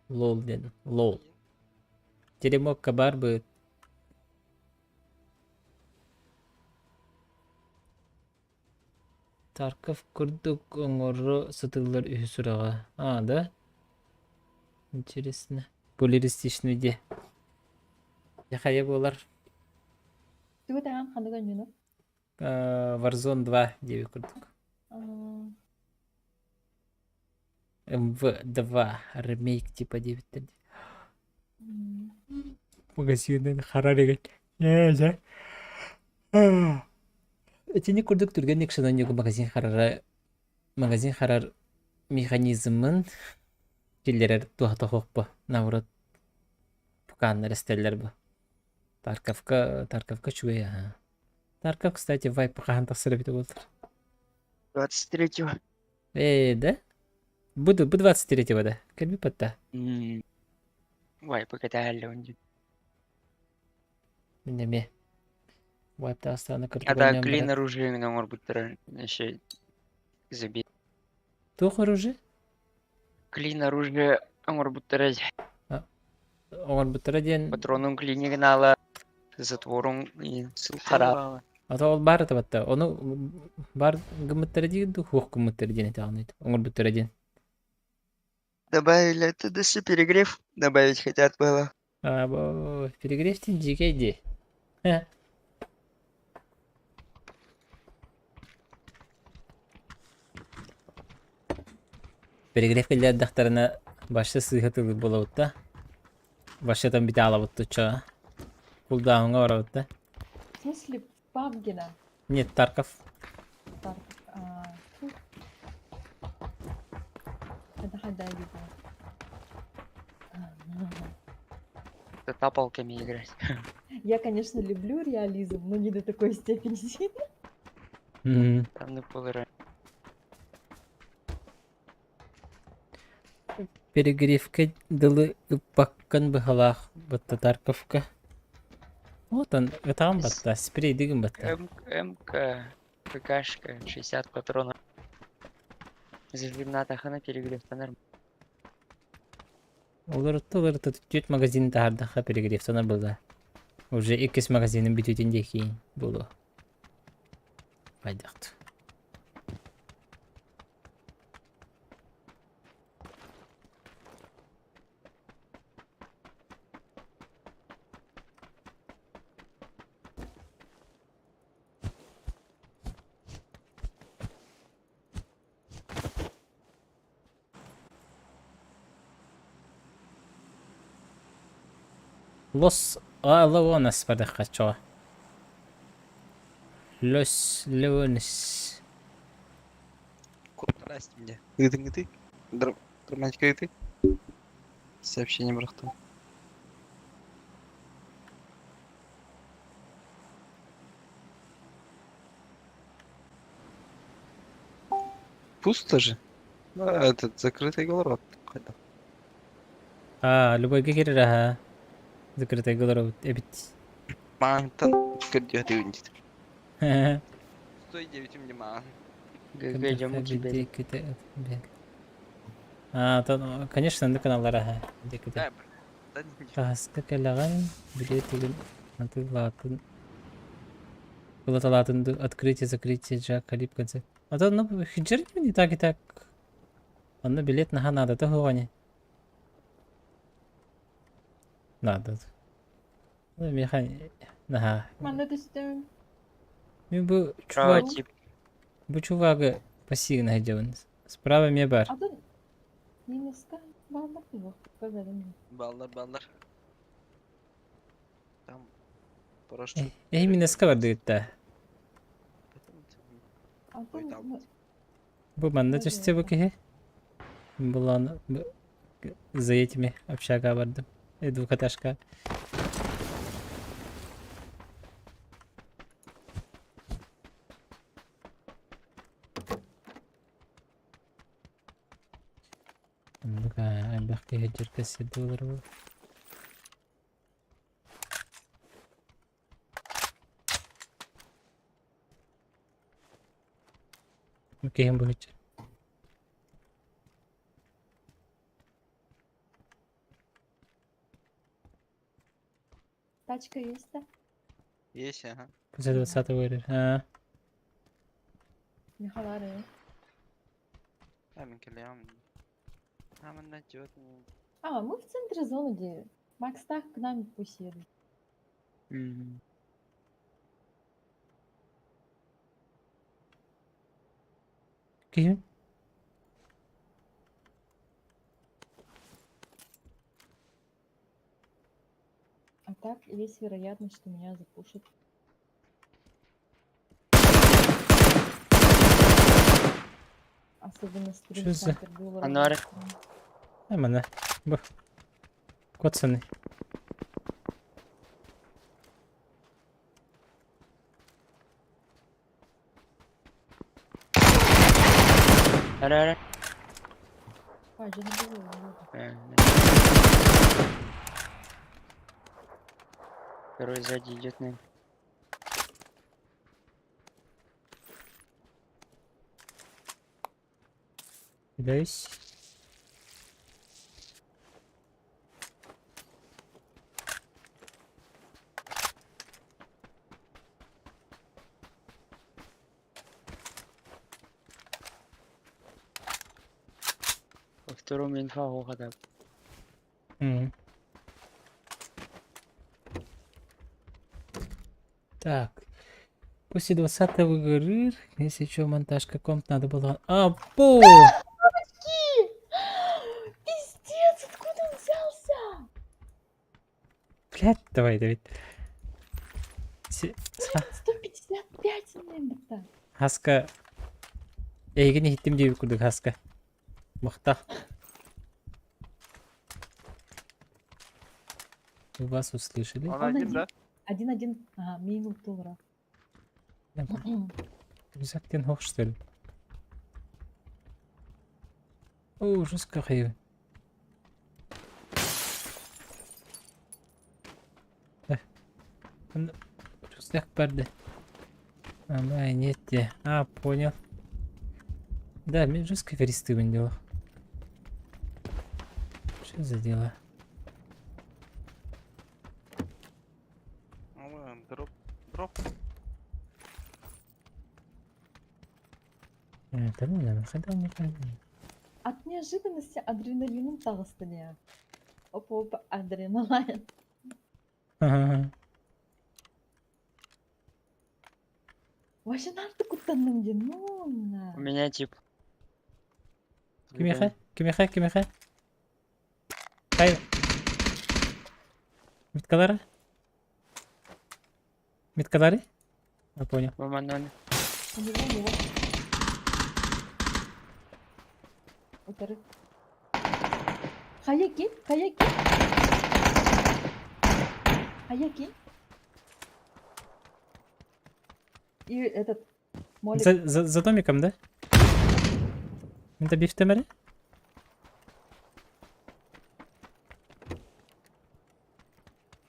S1: Лол диэн. Лол. Теремокка баар быт. Тарков курдук оҥоро сатыыллар үһү сураҕа. А, да? Интересно. Полиристичный де. Дьэ хайа буолар?
S3: Тугу таһан ханнык оонньууну?
S1: Warzone 2 диэбит курдук. МВ2 ремейк типа диэбиттэр дии. Магазинын харар игин. Ээ, Итини курдук түргэнник шананьыгы магазин харара магазин харар механизмын киллэрэр туһата суох наоборот пукааннар эстэллэр бу. Тарковка Тарковка үчүгэй аһа. Тарков, кстати, вайп хаһан тахсар эбитэ буоллар.
S4: 23-го.
S1: Ээ, да? Буду, бу 23-го да. Кэлбит батта.
S4: Вайп кэтэһэллэ он дии.
S1: Мин эмиэ. Вайп таастааны
S4: А так
S1: кырдык
S4: клин
S1: баран.
S4: оружие оҥорбуттара еще забей.
S1: Туох оружие?
S4: Клин оружие оҥорбуттара
S1: Оҥорбуттара диэн
S4: патронун клинигин аала затворун сыл хараабаала.
S1: Ата ол баар этэ Ону баар гыммыттара диир дуу, суох гыммыттара диэн этэҕин оҥорбуттара диэн.
S4: Добавили это все перегрев добавить хотят было.
S1: А, бо перегрев дьиикэй дии. Перегрев кэллэрдэхтэринэ башта сыыһа тылы буолабыт да. Баштатан бүтэ аалабыт тучча. Кулдааһыҥҥа барабыт да.
S3: В смысле Пабгина?
S1: Нет, Тарков.
S3: Тарков. А, фу. Это хада видела.
S4: Это тапалками играть.
S3: Я, конечно, люблю реализм, но не до такой степени сильно.
S4: Там на полыра.
S1: Перегревкэ дылы ыппаккын быһалаах батта Тарковка. Вот он, ытаҕын батта, спрейдигин батта.
S4: М МК ПКшка 60 патронов. Зажимна тахана перегревтанар.
S1: Олорутта олорутта түөрт магазин таһаардахха перегревтанар буолла. Уже иккис магазинын бүтүүтүн диэки буолуо. Хайдахт. Лос Леонес бардахха чоҕо. Лос Леонес.
S4: Здрасте мне. Ыытыҥ-ытый. Драматика ыытый. Сообщение бырахтым. Пусто же. А, этот закрытый город.
S1: Аа, любойга киирэр аһа. Закрытый олоробут эбит.
S4: Маантан көрдүө дит. Стой девятим не
S1: ГГ дьому А, то, конечно, оннук каналлар аһа. Диките. Хаһыска кэлэҕин, билиэ тигин атыылаатын Ылаталаатын открытие, закрытие, Джак, Калип, конце. А то, ну, хиджер не так и так. Онно билет наһаа наадата суох ини. Надо. Ну, миэхэ наһаа.
S3: Манна түстүм.
S1: Мин бу чувак, бу чувагы пассивно сылдьабын. Справа эмиэ баар.
S3: Атын минуска бааллар дуо? Көрбөтүм.
S4: Баллар, баллар. Там прошу.
S1: Эһи минуска бардыгыт да.
S3: Атын
S1: Бу манна түстэ бу киһи. Булан за этими общага бардым. Двухэтажка. Оннук элбэх киһи дьэргэ сирдэ олоробут. Киһим быһыччы.
S3: Тачка есть, да?
S4: Есть, ага.
S1: После 20 говорит. А.
S3: Михалары.
S4: А,
S3: А, мы в центре зоны, где Макс так к нам пусть едет.
S4: Мгм.
S1: Ким?
S3: А так есть вероятность, что меня запушат. Особенно стрим
S1: Что за-
S3: снайпер был
S4: Анар.
S1: Эмана. Бу. Коцаны.
S4: Ара, ара.
S3: А, я не было.
S4: Второй сзади идет, наверное.
S1: Кидаюсь.
S4: Во втором инфа хода.
S1: Так. После 20 горы, если что, монтаж каком надо было. А, по!
S3: Пиздец, откуда он взялся?
S1: Блядь, давай, Давид.
S3: 155 наверное.
S1: Хаска. Эйигин иһиттим диэбит курдук Хаска. Махтал. Мы вас услышали.
S2: Он один, да?
S3: Один-один. Ага, минут долларов.
S1: Рюкзак хох, что ли? О, жестко хайы. Рюкзак барды. А, нет, те. А, понял. Да, мне жестко гористый дело. Что за дело?
S2: Дроп. Дроп.
S1: Это ну, наверное, хотел не пойми.
S3: От неожиданности адреналином таҕыстым Опа-опа, адреналин.
S1: Ага.
S3: Вообще надо куттанным диэн, ну на.
S4: У меня тип.
S1: Кимиэхэ? Кимиэхэ? Кимиэхэ? Хай. Меткалары? Меткалары? Я понял.
S4: Бу манна
S3: У него, у него. Утары. Хайа ким? Хайа ким? Хайа ким? И этот молик.
S1: За домиком, да? Это бифтемери?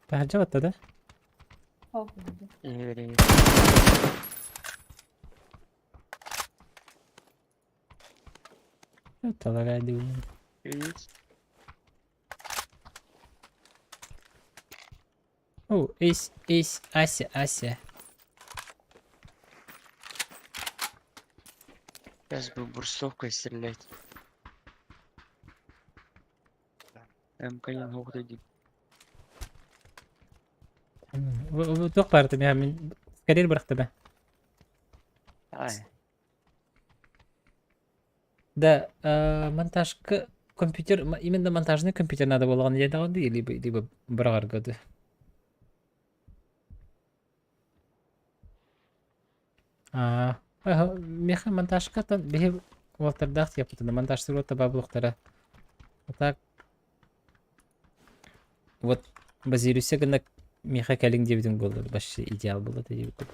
S1: Таһырдьа батта да?
S3: Хоп.
S4: Иһири.
S1: Таларай диэн.
S4: Үс.
S1: О, эсь, эсь, Ася, Ася.
S4: Сейчас бы бурсовкой стрелять. МК-1 хоҕута дии.
S1: Туох баар мин скорее бырахта бэ.
S4: Ай.
S1: Да, монтажка компьютер, именно монтажный компьютер надо было, я дал либо быраҕарга ды. Аа, меха монтажка там биһи уолтардаах тиэппитинэ монтажтыыр уота булуктара. А так вот базируйся гына миэхэ кэлиҥ диэбитиҥ буоллар вообще идеал буолла диэбит.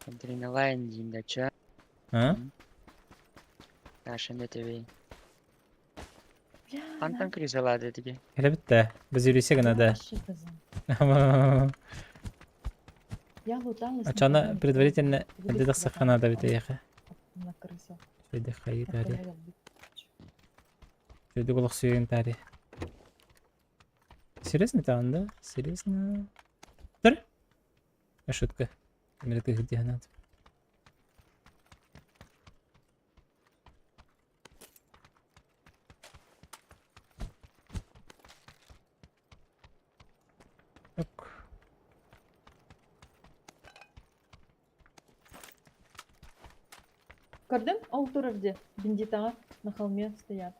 S4: Адреналайн диин да ча.
S1: А?
S4: Нашин да тебе.
S3: Бля,
S4: Антон кризалады диги.
S1: Кэлэбит да. Базируйся гына да.
S3: вообще кызым. Я луталась.
S1: Ачана
S3: никого не
S1: предварительно
S3: видела.
S1: эдэ тахсахха наада эбит эйиэхэ.
S3: На крысу.
S1: Шөйдэ хайыы тари.
S3: Нахуя я
S1: Шөйдэ олохсуйун тари. Серьезно там, да? Серьезно? Тыр? Шутка. Мир ты где надо. Так.
S3: Көрдүм? Ол турар где? Бендитаҕа на холме стоят.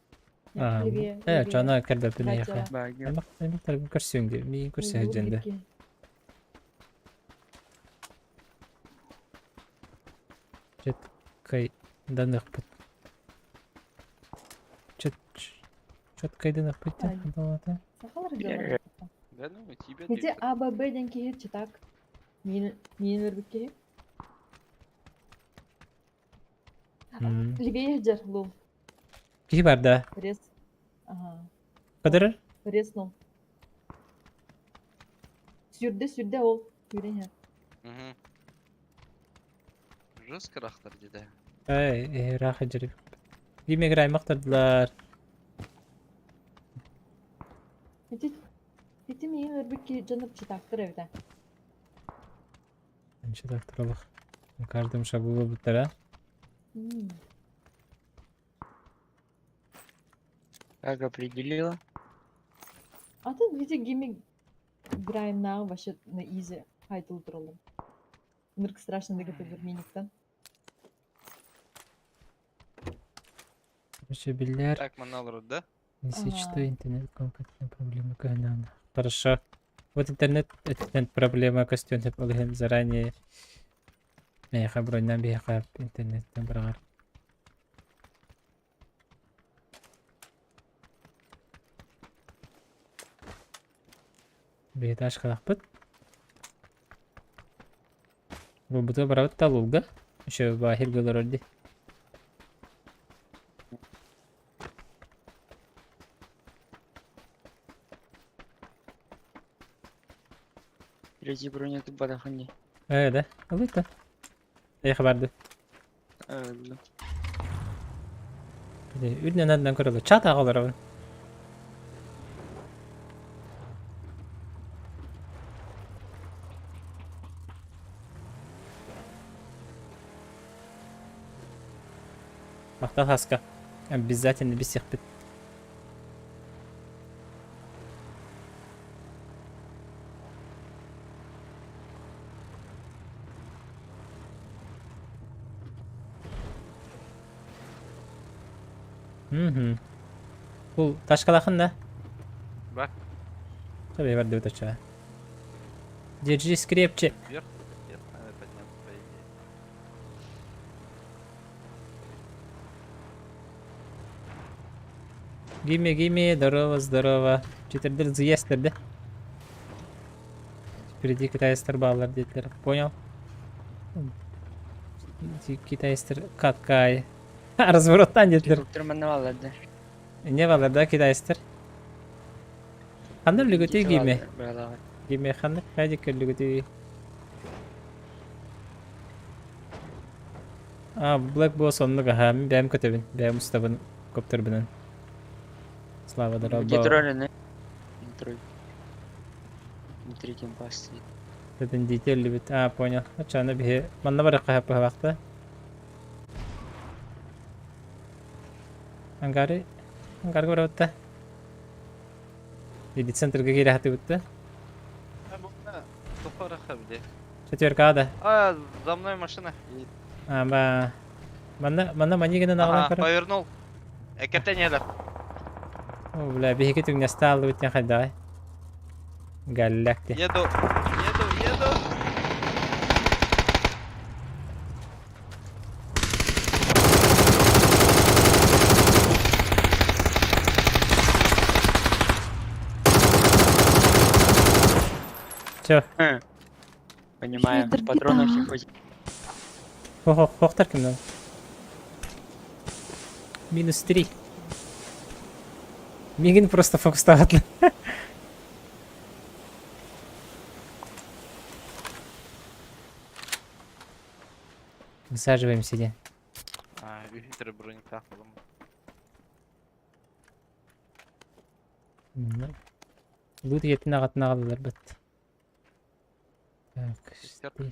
S1: А,
S3: Левее,
S1: э,
S3: левее.
S1: чана кэлбэппин
S3: Right
S1: эйиэхэ.
S3: дела.
S4: Баги.
S1: Аймах аймахтарбын көрсүөҥ дии. Миигин көрсө сылдьан да.
S3: Левее.
S1: Четкай даныхпыт. Чет четкай даныхпыт
S3: Ай.
S1: диэн хадалата.
S3: Сахалар дела.
S5: Да ну, тебе
S3: Ити А, Б, Б диэн киһи читак. Миин миин өлбүт киһи. Левее дьэр лул.
S1: Киһи бар да.
S3: Рез. Ага.
S1: Кадырыр?
S3: Резнул. Сүүрдэ сүүрдэ ол. Сүүрэн иһэр.
S5: Угу. Жестко рахтар деді.
S1: Эй, э, ыраах дьэрик. Ким аймахтардылар.
S3: Ити ити миин өлбүт киһи дьонуп читактыр эбит ээ.
S1: Анча докторлық. На каждом шагу выбыттара.
S3: М.
S4: Как определила?
S3: А тут видите гиммик Грайм вообще на изи хайтыл туралым. Нырк страшно дегете миниктан.
S1: Короче, биллер.
S5: Так, манал да?
S1: Если
S3: Ага.
S1: что, интернет компьютерная проблема кайнан. Хорошо. Вот интернет, интернет проблема костюм деп заранее. Меха броньнан биһиэхэ интернеттен быраҕар. Биһи халахпыт. Бу барабыт талулга. Еще бахир олорор ди.
S4: Третий броня тут бадахани.
S1: Э, да. Алыта. Эхе барды.
S4: Э,
S1: Үрнен андан көрөлө. Чат агалар. Махтал хаска. Обязательно без всех бит. Угу. Бул тачкалаахын да?
S5: Бар.
S1: Чэ, бардыбыт оччоҕо. Держись крепче.
S5: Вверх, вверх надо подняться, по идее.
S1: Гиме, гиме, здорово, здорово. Четырдыр заездтер да? Впереди китайстар баалар диэтилэр. Понял? Китайстар каткай. Развороттан диэтилэр.
S4: Доктор манна бааллар да.
S1: Не баалар да китайстар? Ханна үлүгүтүй гиме? Гиме ханна хайдик үлүгүтүй? А, Black Boss оннук аха, мин бэйэм көтөбүн, бэйэм устабын коптербынан. Слава
S4: Где
S1: дорого.
S4: тролль, Тролль. Внутри кемпа стоит.
S1: Этин дите өллүбүт. А, понял. Оччону биһи манна барыахха быһалаахта. Ангары ангарга барабыт да. Или центрга киирэ сатыыбыт да.
S5: А, бу- Тупараха, бля.
S1: Четверка да.
S5: А, за мной машина едет.
S1: А, ба. Манна манна манигынан аҕалан
S5: Ага,
S1: көрөр.
S5: повернул. Экетенелер.
S1: О, бля, биһиги түҥнэстэ ааллыбыт диэн хайдаҕай? Галляк дии.
S5: Еду, еду, еду.
S1: Чё?
S4: Понимаю, патронов не хватит.
S1: Хохтар кимнен? Минус 3. Мигин просто фокустаҕатлы. Высаживаемся де.
S5: А, үһүтэр бронька холом.
S1: Лут етин аҕатын аҕалларбыт. Так,
S5: Шестерка.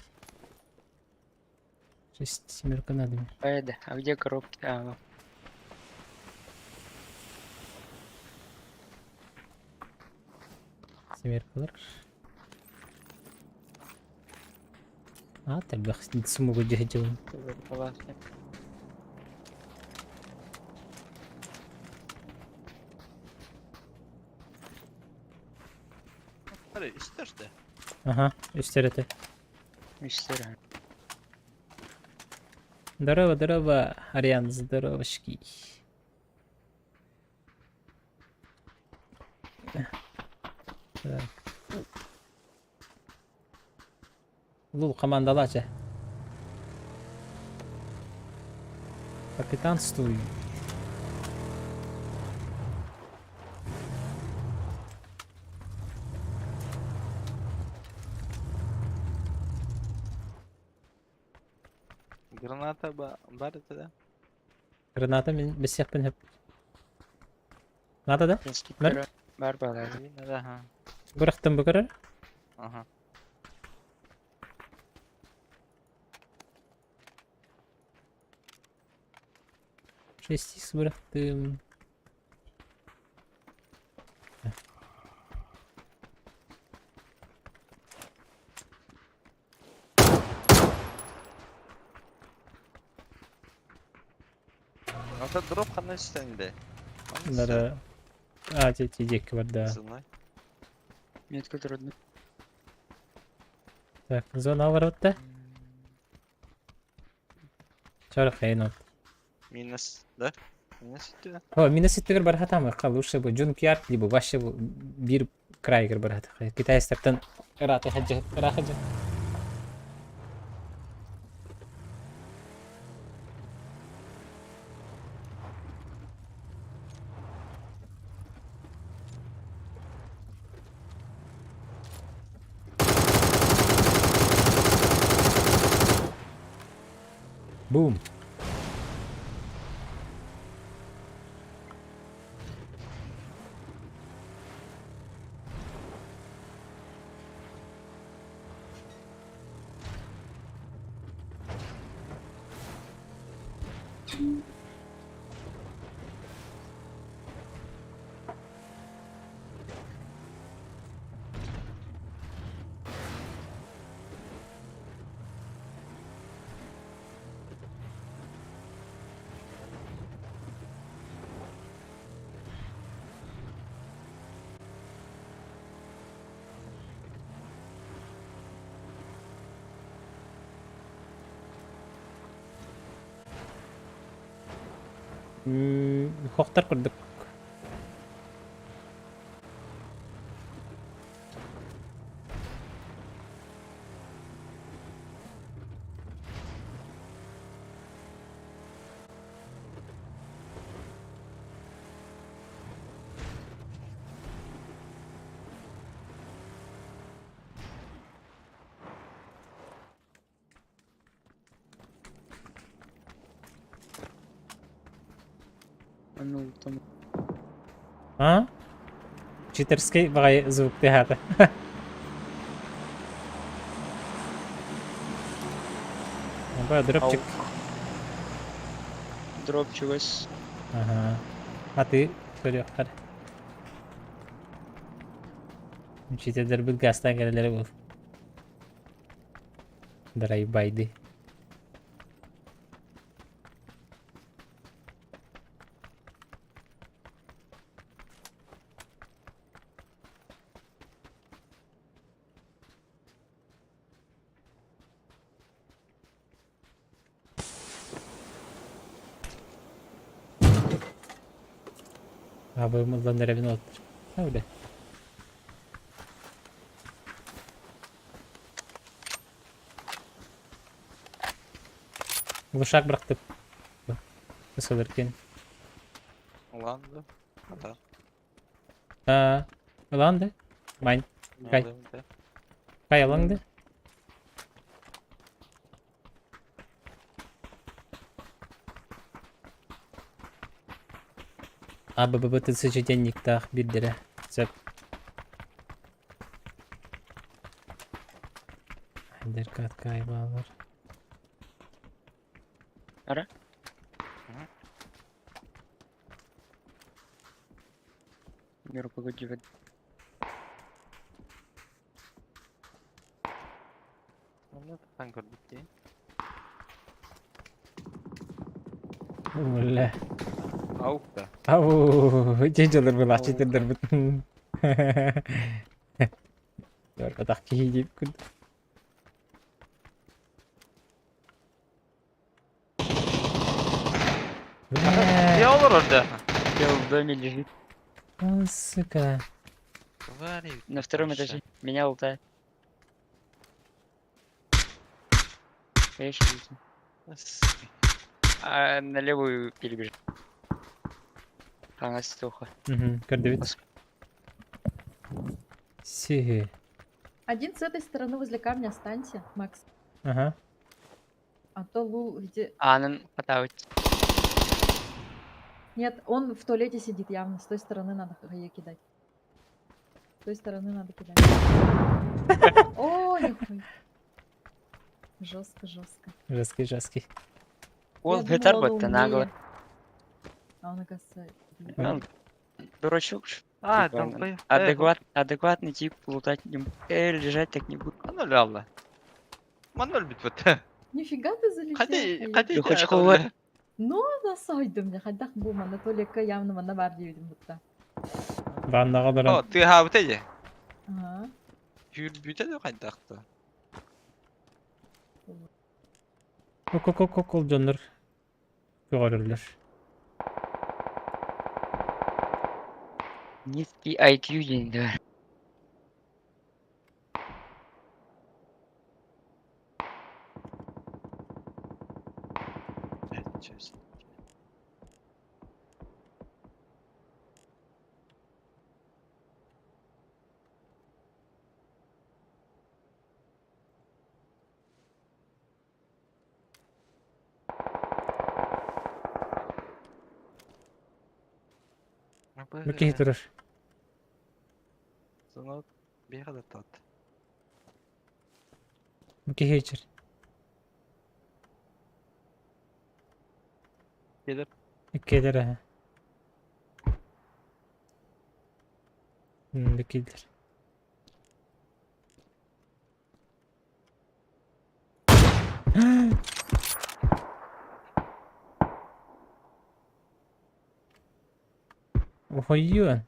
S1: Шесть семерка надо мне.
S4: Поеда, а где коробки? А, вот.
S1: Семеркалар. А, элбэх сумугу дьиһдьылын.
S4: Классно.
S5: Смотри, истер да?
S1: Ага, үстер этэ.
S4: Мистер.
S1: Здорово, здорово, Ариан, здоровочки. Так. Лул командалача. Капитанствуй.
S5: Граната ба бар это да?
S1: Граната мин бесиэхпин хөп. Надо да?
S4: Скидка бар балар.
S5: Надо, ага.
S1: Бырахтым бу көрөр.
S5: Ага.
S1: 6 бырахтым.
S5: Это дроп хана стенде.
S1: Надо... А, те диэки бар да.
S4: Метка трудно.
S1: Так, зона воротта. Чар хайнот.
S5: Минус, да? Минус үтү.
S1: О, минус үттүгэр бархатамы лучше бы Junkyard либо вообще бир крайгер бархат. Китайстартан ыраты хаджы, ырахаджы. Бум. Хохтар курдук.
S4: Ну, там
S1: А? Читерский баҕайы звук тыаһаата. Аба, дропчик.
S4: Дроп чугас.
S1: Ага. А ты көрүөххэр. Читердэрбит газтаан кэлэлэрэ буол. Драйбайды. Абы мыллан эрэбин оттор. Öyle. Глушак бырахтым. Ысылыркин.
S5: Улан да. Ата.
S1: А, ылан да? Мань. Кай. Кай ылаң да? А, Б, Б, Б, Т, С, Ч, денниктаах биирдэрэ. Сөп. Айдеркат кайбаалар.
S4: Ара? Мир погоди.
S5: Таң көрбүт дии.
S1: Бля.
S5: Аук да.
S1: Ау, дьэ дьылыр былааччы тырдырбыт. Көрбөтөх киһи дип күн. Бля.
S5: Я олорор да.
S4: Чел в доме лежит.
S1: О, сука.
S5: Вари.
S4: На втором этаже. Меня лутает. Я еще летю. А на левую перебежал. Ага, стуха.
S1: Угу, көрдүбүт. Сиһи.
S3: Один с этой стороны возле камня останься, Макс.
S1: Ага.
S3: А то Лул где...
S4: Анан хатаут.
S3: Нет, он в туалете сидит явно. С той стороны надо хае кидать. С той стороны надо кидать. О, нихуя. Жестко, жестко.
S1: Жесткий, жесткий.
S4: Ол
S3: Я
S4: бетер
S3: думала, он
S4: бытты нагло.
S3: умнее. А он, оказывается...
S4: Он дурачок.
S5: А,
S4: Типа,
S5: долбоёб.
S4: Адекватный тип лутать не будет. Лежать так не будет.
S5: Маноль алла. Маноль бит бут.
S3: Нифига ты залетел.
S5: Хати,
S3: Хае.
S5: хати.
S4: Да хоть хуй.
S3: Ну, насойдум, мне хайдах бу манна туалекка явно манна бар диэбитим бутта.
S1: Ваннаҕа
S5: О,
S1: олорон.
S5: ты хаабыта же.
S3: Ага.
S5: Хүрбүтэ да хайдахта.
S1: Кок-кок-кок дьоннор көҕөрөллөр.
S4: Низкий IQ день, да.
S1: Бу киһи турар.
S5: Сонот бега да тат.
S1: Бу киһи ичэр.
S5: Келер.
S1: Иккиэлэр эһэ. Бу киилэр. Ухуйуон.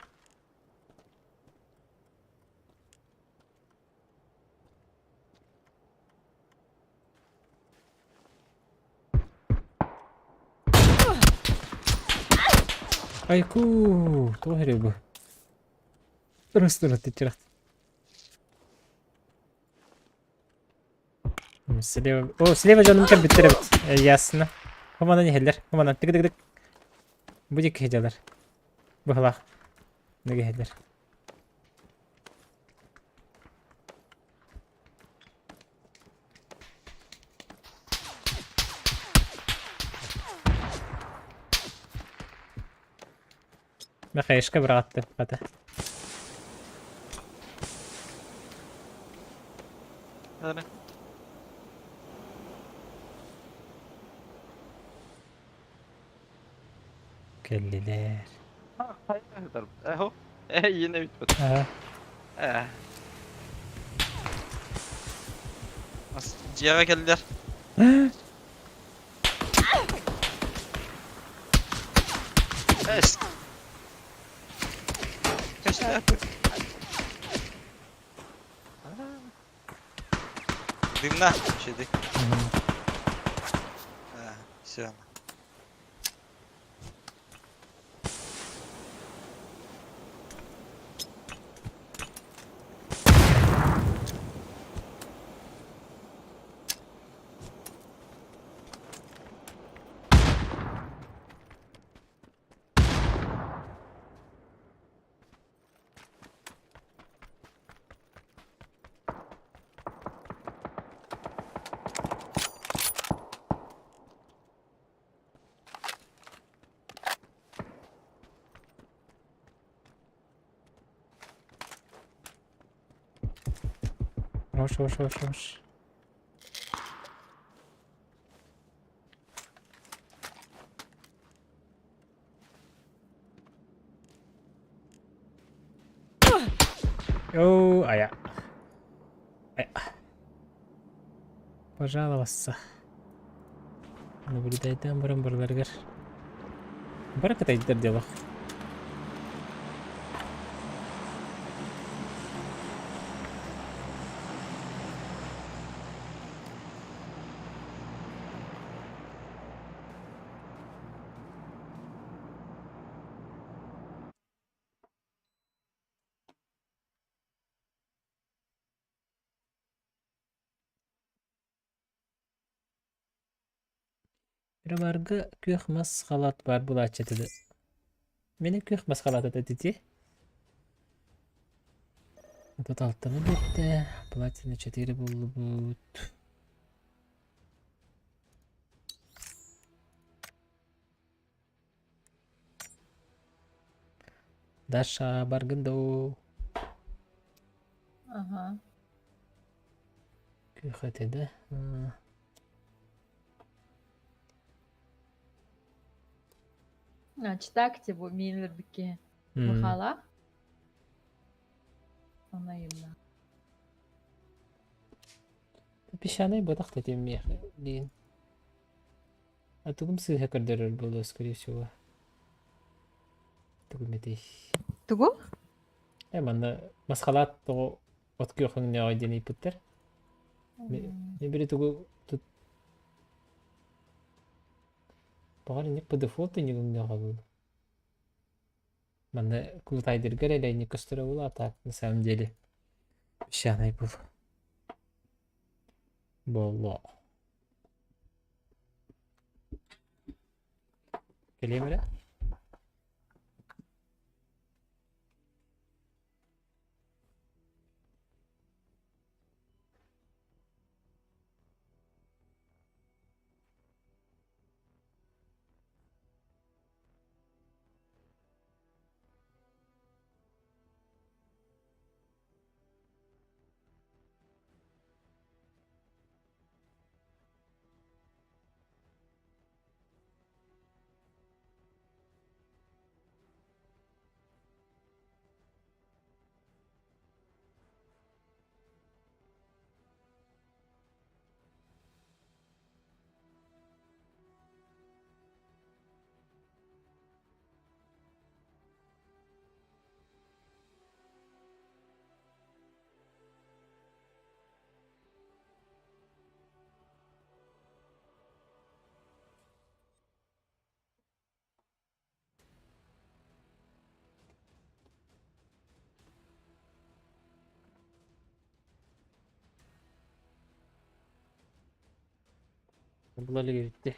S1: Айку, туох эрэ бу? Просто тычырах. Слева. О, слева дьонум кэлбиттэр эбит. Ясно. Хоманан иһэллэр. Хоманан. Тык-тык-тык. Бу диэки сылдьаллар. Быһалаах. Ныгы иһэллэр. Михаишка быраҕатты хата.
S5: Аны.
S1: Кэллилэр.
S5: Эхо. Э, yine bitmedi.
S1: Aha.
S5: Э. Ас дьиэҕэ кэллилэр. Эс. Кэстэ. Дымна, щеди. Все.
S1: Хорош, хорош, хорош, хорош. О, а я. Пожаловаться. Наблюдайтан баран барыларыгар. Бары кытайдар делах. Пироварга күөх мас халаат баар буолааччы этэ да. Мини күөх мас халаат этэ дии. Тут алтаны бүттэ. Платина 4 буллубут. Даша баргын доо.
S3: Ага.
S1: Күөх этэ да.
S3: А, читак бу миилэрбикки. Михала. Она имна.
S1: Песчаный ботах тетим мех. Блин. А тугум сыыһа көрдөрөр буолуо, скорее всего. Тугум этэй.
S3: Тугу?
S1: Э, манна масхалаат тоҕо от күөхүҥнээҕи диэн ыйпыттар. Мен били тугу тут баҕар инник по дефолту инник буолуо. Манна култайдыргар эрэ инник көстөрө буолуо, а так на самом деле песчаный был. Буолуо. Кэлиэм эрэ? Була илик эбит дии.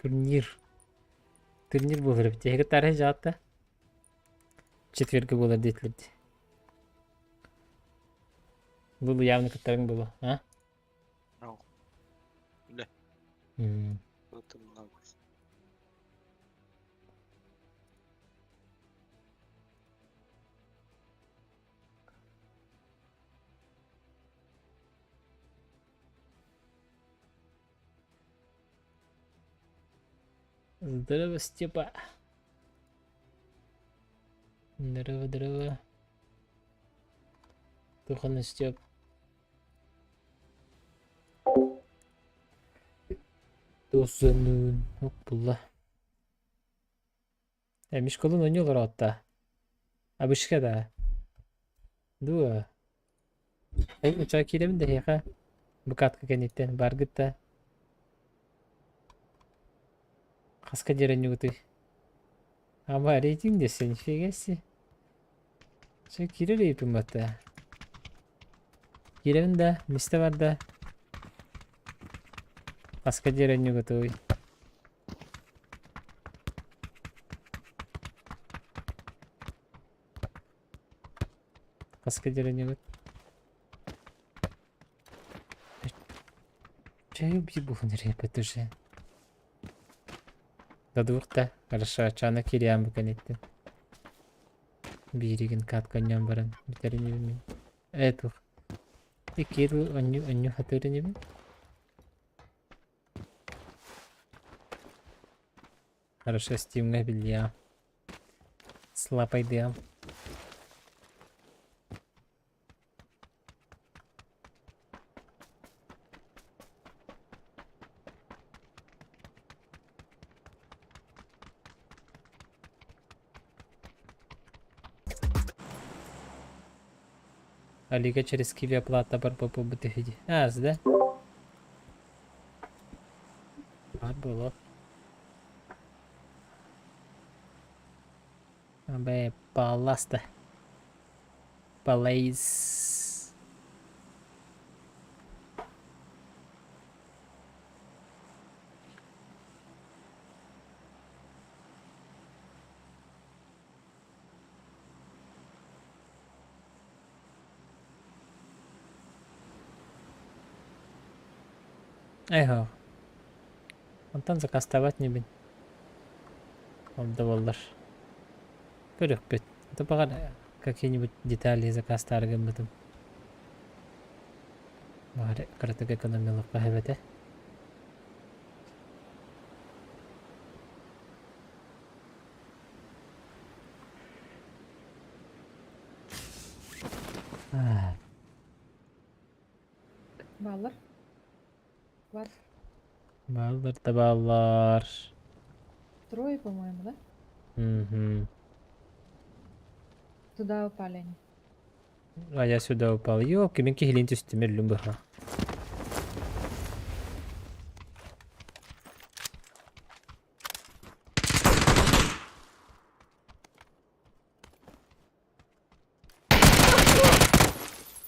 S1: Турнир. Турнир буолар эбит. Эһиги тарыһы дьаҕатта. Четвергэ буолар диэтилэр дии. Бу явно кыттарыҥ буолуо, а?
S5: No. Үлэ.
S1: М. Здорово, Степа. Здорово, здорово. Туханы Степ. Туосунун булла. Э, Мишкалын ойнуу олороотта. Абышка да. Дуо. Эй, уча киирэбин да эһиэхэ. Букатка кэнниттэн баргыт да. Хаска диэри онньугутуй? Ама рейтинг десе, нифига себе. Чэ, киирэр эбиппин батта. Киирэбин да, миэстэ бар да. Хаска диэри онньугутуй? Хаска диэри онньугут? Чэ, убить буолан эрэ уже. Дадуох да, хорошо, чаана кириэм бу кэнниттэн. Бииригин катка онньоон баран бүтэр инибин мин. Ээ туох. Икки онньу онньу хатыыр инибин. Хорошо, стимҥэ биллиэҕим. Слапайдыам. Алига через киви оплата бар буолбут үһү дии. Аас да? Баар буолуо. Абэ, паласта. Палейс. Эйһоо. Онтон заказтаабат инибин. Ол да буоллар. Көрүөхпүт. Это баҕар какие-нибудь детали заказтаары гыммытым. Баҕар кыратык экономиялыахха сөп этэ.
S3: Бааллар. Бар.
S1: Бааллар да бааллар.
S3: Трое, по-моему, да?
S1: Мгм.
S3: Туда упали они.
S1: А я сюда упал. Ёпки, мин киһилиин түстүм өллүм быһа.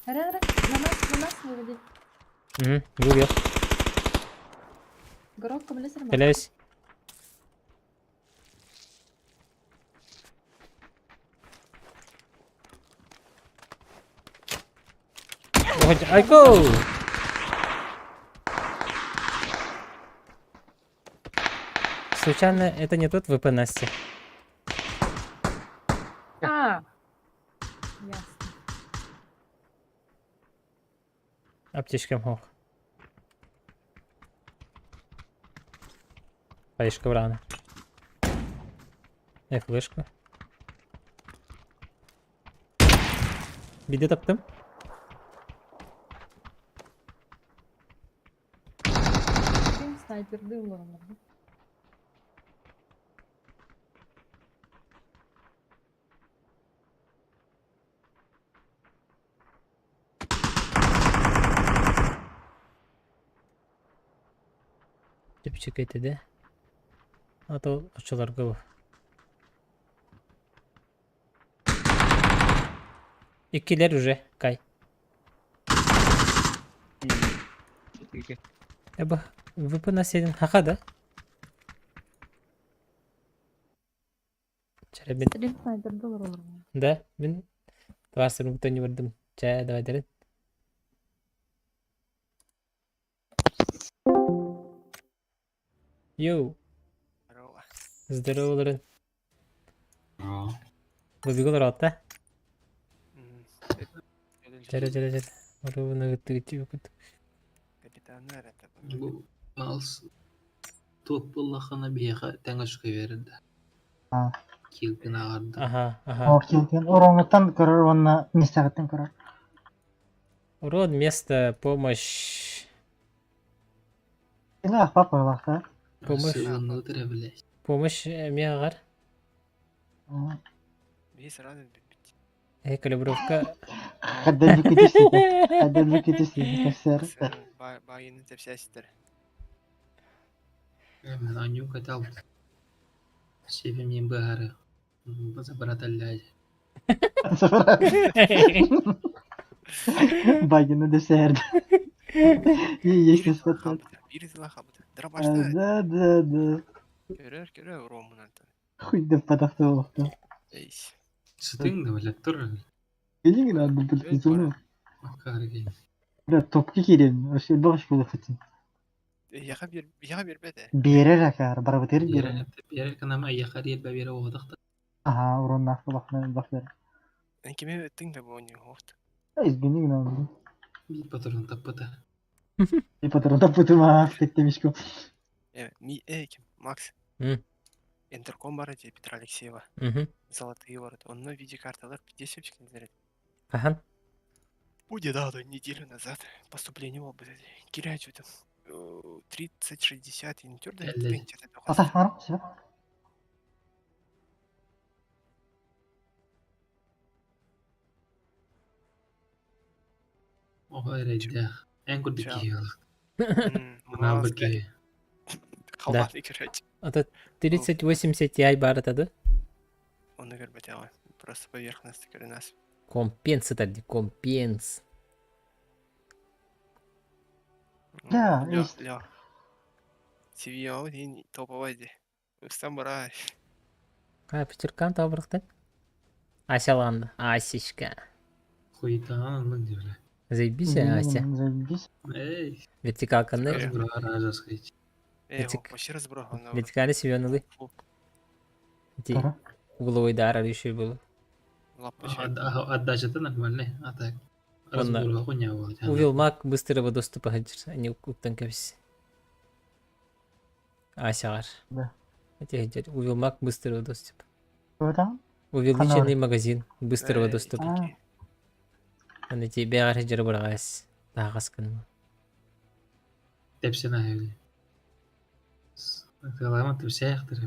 S3: Ара, ара, на нас не веди.
S1: Мгм, Гугл.
S3: Горохка билесер ма?
S1: Кэлэбис. Айко! Случайно это не тот ВП Настя?
S3: А! Ясно.
S1: Аптечкам хох. Флешка брана. Э, флешка. Биде таптым.
S3: Ким снайпердыы олороллор бу?
S1: Чэпчэки этэ да. А то оччолорго бу. Иккилэр уже, Кай. Эбэ, ВП на сирин хаха да? Чэ, мин...
S3: Стрим снайперда олороллор.
S1: Да, мин тварсырым төннү бардым. Чэ, давай дэрин. Йоу.
S5: Здорово.
S1: Здорово, Лорен. Быбыгы олороотта. Чэрэ, чэрэ, чэрэ. Оруобуна кыттыгыччы
S5: Капитаны эрэ
S6: Бу Малс туох буоллаххына биһиэхэ тэҥ очко биэрдэ.
S7: Аа.
S6: Килгин аҕарда.
S1: Аха, аха.
S7: Ол килгин ороҥҥуттан көрөр уонна миэстэҕиттэн көрөр.
S1: Урон, место, помощь.
S7: Кини ахпап буоллахта.
S1: Помощь.
S6: Сылынныбыт эрэ блядь.
S1: Помощь эмиэ аҕар.
S5: Биһи сразу бүппүт.
S1: Э, калибровка.
S7: Хаддан бүкүтүс Хаддан бүкүтүс кэсэр.
S5: Баайыны тэпсээситтэр.
S6: Мен аню катал. Себемин быһары. Забрать
S7: Багины дэсэр. Есть испытать.
S5: Биир тыла хабыта. Дробашта.
S7: Да, да, да.
S5: Көрөр, көрөр уромунан.
S7: Хуй да падахты олохто.
S5: Эйс.
S6: Сытыҥ да блядь тур.
S7: Билиҥ надо блядь зону.
S6: Макарги.
S7: Да топки киирэн. Вообще дохш было хотим.
S5: Яха бир, яха бирбет э.
S7: Биэрэр акаар, барабытыр биэрэр.
S6: Биэрэр канам айяха риэл бэбиэрэ уотахта.
S7: Аха, урон нахуй бах бер.
S5: Кими өттүң да бу хофт.
S7: Изгини гына.
S6: Биир патрон таппыта.
S7: И патрон таппытыма кеттемишко.
S5: Э, ми э ким? Макс.
S1: М.
S5: Интерком бар эти Петра Алексеева.
S1: Мгм.
S5: Золотые ворота. Он на виде карталар 50 киндер.
S1: Ахан.
S5: Будет, да, да, неделю назад поступление был, блядь. Кирячу там 30-60 интер, да,
S6: Элле.
S7: Ата, ара, все.
S6: Оҕо эрэйдээх. Эн курдук
S5: Ча.
S6: киһи буоллах. Анаабыт киһи.
S5: Халбаты короче.
S1: А то 3080 Ti баар этэ
S5: Он көрбөтөҕө. Просто поверхностно көрүнэс.
S1: Компенс это компенс.
S7: Да,
S5: Лё,
S7: есть.
S5: лё. CV дин топовый ди. Устан бара.
S1: А, пятеркан табырыктан. Асяланды. Асечка.
S6: Хуйтаан оннук дии блядь.
S1: Заебись, Ася.
S7: Заебись.
S6: Эй,
S1: Вертикалканы.
S6: разбора жазгыч.
S5: Э,
S1: Этик.
S5: вообще разброхал.
S1: Вертикали себе
S5: Фу.
S1: Ди.
S7: Ара.
S1: Угловой дар еще было.
S5: Лапа
S6: Отдача-то нормальный, а так.
S1: Онно.
S6: Разборга хуйня буолла.
S1: Увел маг быстрого доступа гаджет, а не уктан кэпс. Асягар.
S7: Да.
S1: Эти Увел маг быстрого доступа.
S7: Что там?
S1: Увеличенный магазин быстрого доступа.
S7: А.
S1: Аны тебе гаражер барагас. Тагас кын.
S6: Тэпсен аһы. Тылама тэпсэхтэр.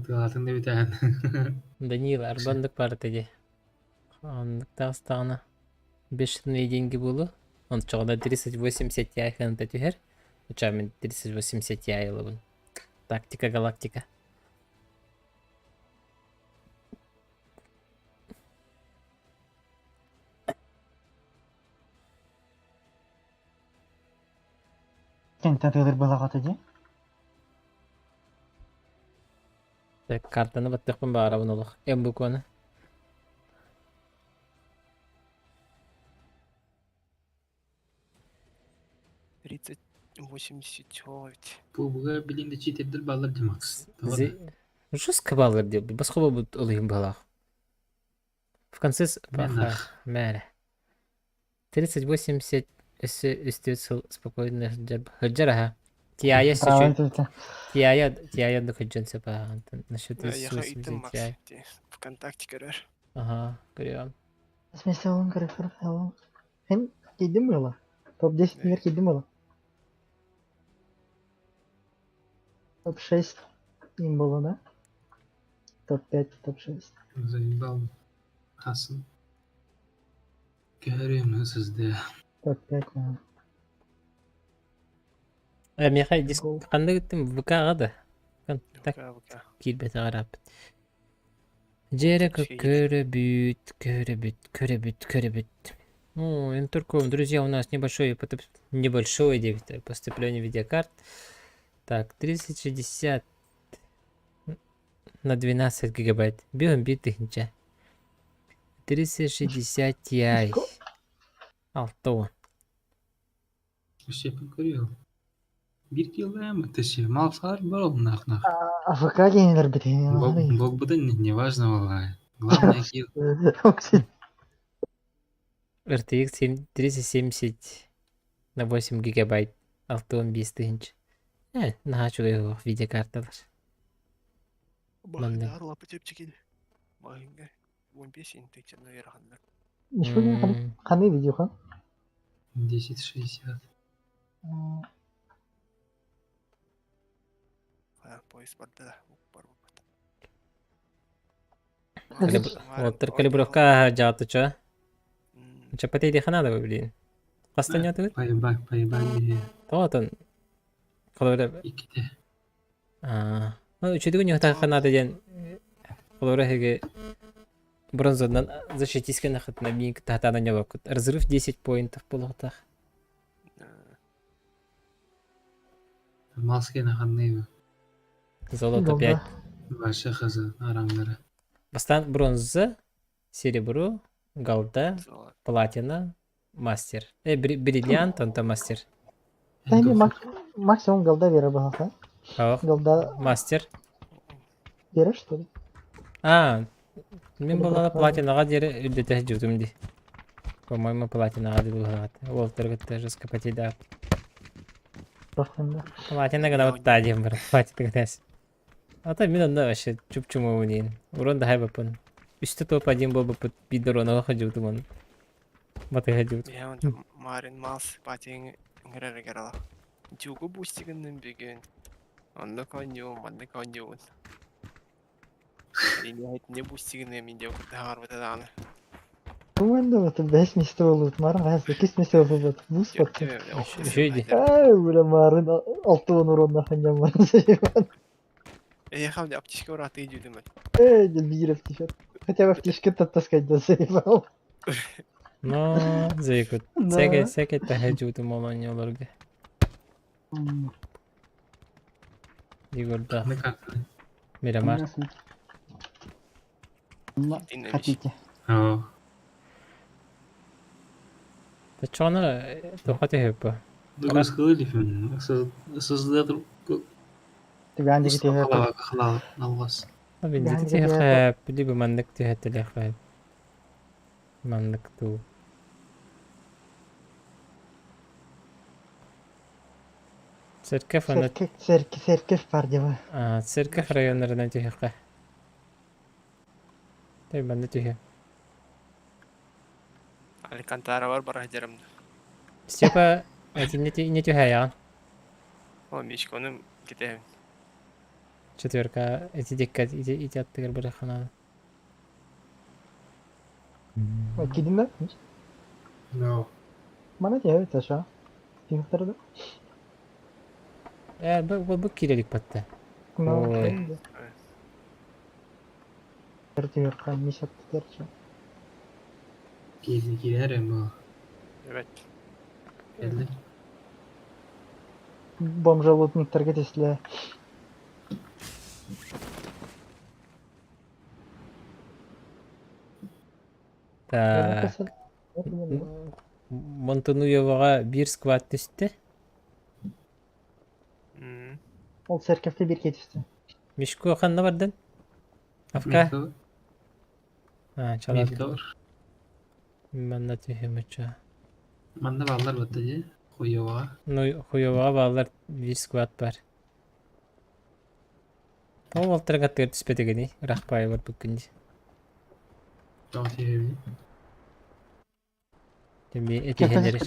S6: Тылатын да бүтән.
S1: Даниил арбандык бар теди. Андык тагыстагына бешеные деньги было. Он чогда 3080 Ti ханта түһэр. Уча мен 3080 Ti ылыбын. Тактика галактика.
S7: Кем татылыр балагата ди?
S1: Так, картаны баттыкпын баарабын олох. М букваны.
S5: 30 89.
S6: Бу буга билин да читердер баллар димакс.
S1: Жестко баллар деп. Басқа бу олыйым балах. В конце с...
S6: Менах.
S1: Мәрі. 3080 өсі үсті спокойно хаджар аха. Тиая
S7: Правильно
S1: сөчү.
S7: это.
S1: Тиая тиая да хаджан сепа. Насчет
S5: Да, я
S1: 3080
S5: Макс.
S1: Ti.
S5: Ти, ВКонтакте көрөр.
S1: Ага, көрөм.
S7: Смысл он көрөр, алон. Хем кидим было. Топ-10 мир кидим было. Топ-6 им было, да? Топ-5, топ-6.
S6: Заебал. Хасын. Көрөм сизде.
S7: Топ-5, да.
S1: Э, Михай, диск
S7: Гол.
S1: кандай гыттым ВК-га да. Так
S5: ВК, ВК.
S1: киирбете гарап. Дьиэрэ көрөбүт, көрөбүт, көрөбүт, көрөбүт. Ну, Интерком, друзья, у нас небольшое, небольшое 9, поступление видеокарт. Так, 3060 на 12 гигабайт. Бион бит тыһынча. 3060 Ti. 60.
S6: Өссө көрүө. Биир килограмм тысяча мал саар баролнаах.
S7: АФК генелер бит.
S6: Бог не важно была. Главное килл.
S1: RTX 3070 на 8 гигабайт. 65 тыһынча. Наһаа үчүгэй видеокарталар. Маннык.
S5: Бахтар лапы чэпчэки. Маһыҥҥа 15 интеччэ ыараханнар.
S7: Ханы видео ха?
S6: 1060.
S5: Поезд барда да. Бар
S1: Оттор калибровка жаатыча. Чапатей ханада блин. Хастанятыгыт?
S6: Поебать, поебать.
S1: Тоотон. Холора.
S6: Икките.
S1: Аа. Ну, үчүдүгүн юхта ханада диэн холора хеге бронзадан защитискэн хатна мин тахтана ньобокут. Разрыв 10 поинтов болуохтаах.
S6: Маски ханны.
S1: Золото 5.
S6: Ваша хаза араңнары.
S1: Бастан бронза, серебро, голда, платина, мастер. Бриллиант, онто мастер.
S7: Максимум голда вера была,
S1: да? Голда... Мастер.
S7: Вера, что ли?
S1: А, мен была платинаға дері үрдете жүрдім де. По-моему, платинаға деп ұлғанат. Ол тұрғытты жестко потейда. Платина гана вот та дем бар. Платина гана. А то мен онда вообще чуп-чуму дейін. Урон да хайбапын. Үсті топ один был бы под пидорона ходил он. Баты ходил.
S5: Я он Марин Малс патин ngэрэр Дюгу бустигыннын бүгүн. Онно коньюм, манна коньюм. Не бустигынны мен деп тагар бутадааны.
S7: Команда вот бәс месте болот, Марын хас кис месте болот. Бус бат.
S1: Еще иди.
S7: Ай, бля, Марын алты он урон наханям Марын заебан.
S5: Я хам аптечка ураты идю
S7: Эй, бир аптечка. Хотя бы аптечка таскать да заебал.
S1: Но, заикут. Секе, секе тахаджу молони олорга. Егор, да. Мирамар.
S7: Хотите.
S1: Да чё она тухати хэппа?
S6: Создать
S7: Тебя андики
S6: халал аллас.
S1: Бендити тиһэ либо маннык түһэтилэх маннык туу. Церковь она
S7: Церковь, церковь пардева.
S1: А, церковь районнарынан түһэххэ. Тэ манны түһэ.
S5: Алькантара бар бар жерим.
S1: Степа, эти не түһэ я.
S5: О, мишкону китем.
S1: Четверка, эти дикка, эти аттыгар бар ханада.
S7: Кидин да?
S6: No.
S7: Мана тебе это что? Тихтарды.
S1: Бу кирелик батта.
S7: Ой. Терче.
S6: Кизи кирер бу.
S5: Evet.
S6: Geldi.
S7: Бомжа лутнуттарга тесле.
S1: Так. Монтануеваға бир сквад түсті.
S7: Ол церковьте бир кетишти.
S1: Мишко ханна бардын? Авка? А, чалады. Манна түһүмүчө.
S6: Манна баллар батты же. Хуёва.
S1: Ну, хуёва баллар бир сквад бар. Ол алтырга төр түспетегени, рахпай бар бүкүнди.
S6: Тоң себеби.
S1: Теме этихенер.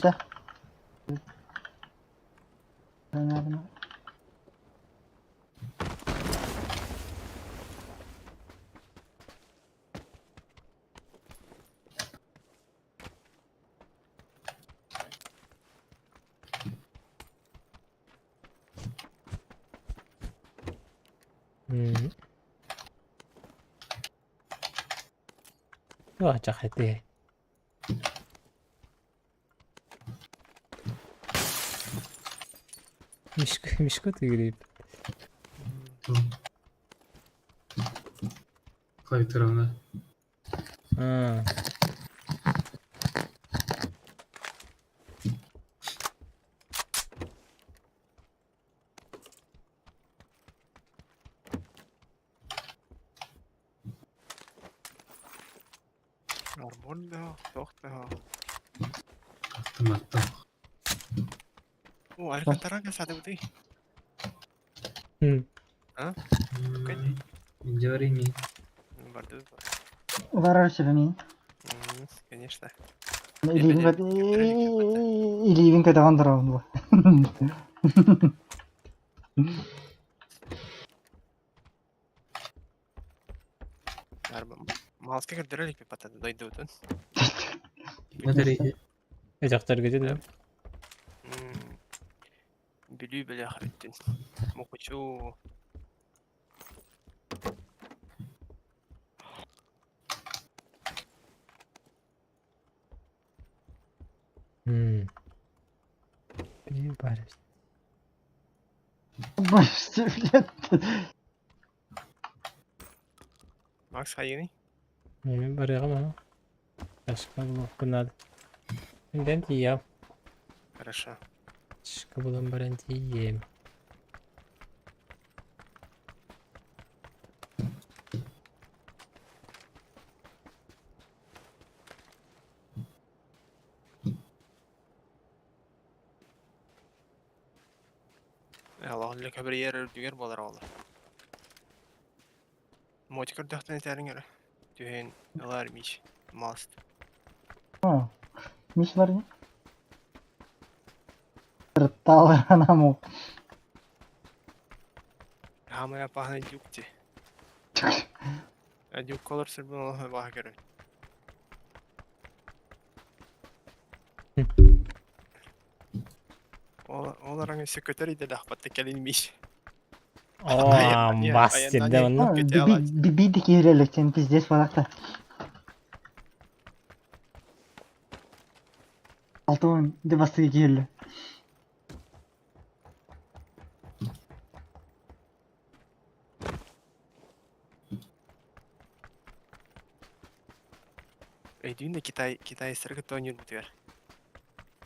S1: Туох дьахайдыы. Мишка, Мишка тыгырыйбыт.
S6: Клавиатураны.
S1: Аа.
S5: Армор да, тох да.
S6: Автоматтан.
S5: О, Алькантарага садыбытый. А?
S6: Говори мне.
S5: Барды.
S7: Варар себе
S5: Конечно.
S7: Илиибин көтөҕөн турабын бу.
S5: Малска көрдөрө иликпит батады дойдубутун.
S1: Өтөхтөргө дылы.
S5: Бүлүү бөлөх өттүн. Мукучу.
S1: Билим баар эбит.
S7: Блядь.
S5: Макс хайыный?
S1: Мин барыаҕым аһа. Ташка булуохпун наада. Мин тиийэм.
S5: Хорошо.
S1: Ташка булан баран тиийиэм.
S5: Аллах лөкөбүрүйэр үрдүгэр буолар ол. Мотик көрдөхтөн этээриҥ эрэ. Түһэн ылаар Мич. Маст.
S7: О, Мич бар не? Рталы анаму.
S5: Хаамай апаһына дюк ти. Дюк колор сирбин олох баха көрөн. Ол ол араҥ өссө көтөр идэлээх батта кэлин Мич.
S1: Оо, бас сирдэ онно.
S7: Биби киирелектен пиздец баракта. Алтын де бастыгы киирли.
S5: Өйдүүн да Китай китайстары кытта оонньуурбутугар.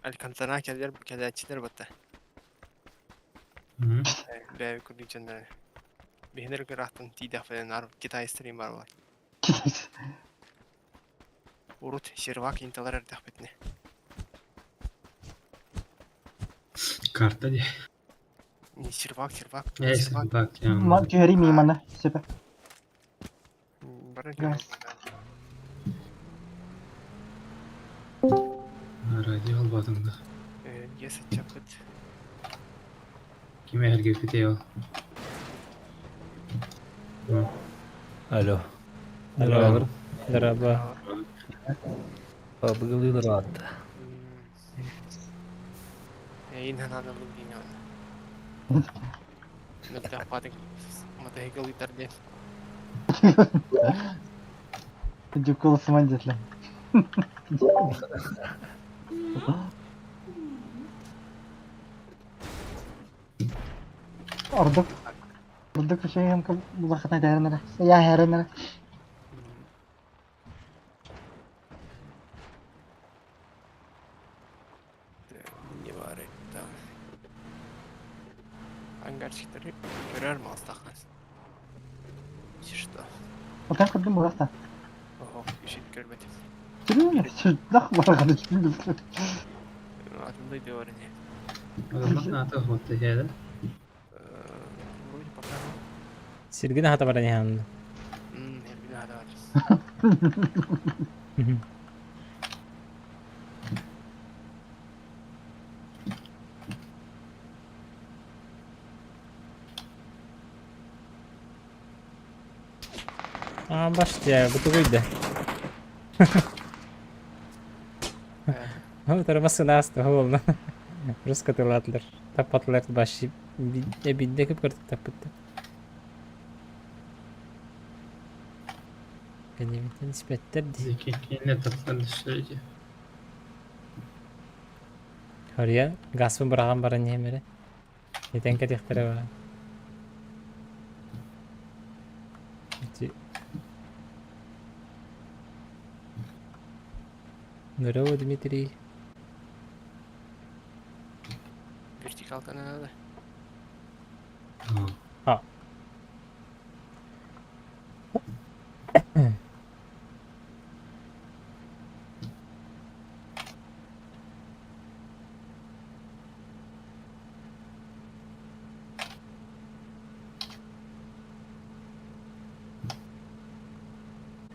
S5: Алькантара кэлэр кэлээччилэр батта. Бэйэ курдук дьоннор. Биһинэр ыраахтан тиийдэхпинэ наар китайстар бар буолар. Урут сервак инталар эрдэхпитинэ.
S6: Карта дии.
S5: Не сервак, сервак,
S6: Э,
S5: сервак.
S6: сервак.
S7: Түһэри мимана сөпө.
S5: Баран
S7: Газ.
S6: Радио албатың да.
S5: Ес чапыт.
S6: Ким эһэргиппит ол?
S8: Алло.
S1: Здорово. Здорово.
S8: Бабыгылыылар аатта.
S5: Эйин ханаанылым диин ол. Мөлтөх баатык матайгыл ыытар диэн.
S7: Дюкол сыман детле. Ордук ордук үчүгэй улахана дээрэнэрэ. Я хэрэнэрэ.
S5: Не баар эбит Ангарчиктары көрөр маастахан. Что?
S7: Отан көрдүм булахта.
S5: Ого, үшүт көрбөтүм.
S7: Сүрдэх бараганы түлүп.
S5: Атындай деп не.
S6: Адамах наата хотта хээдэ.
S5: Вроде пока.
S1: Сиргин хата баран иһэн.
S5: Эргин хата бар.
S1: Аа, баш дия, бу тугуйда. Ол тармасынаасты холна. Руска тылаатылар. Таппатылар баши эбидде көп көрдүк таппытты. Кэннибиттэн испэттэр дии.
S6: Кини таптан түссе
S1: Харыйа газпын быраҕан баран иһэм эрэ. Этэн кэтиэхтэрэ баар. Ити Здорово, Дмитрий.
S5: Вертикалка надо.
S1: А.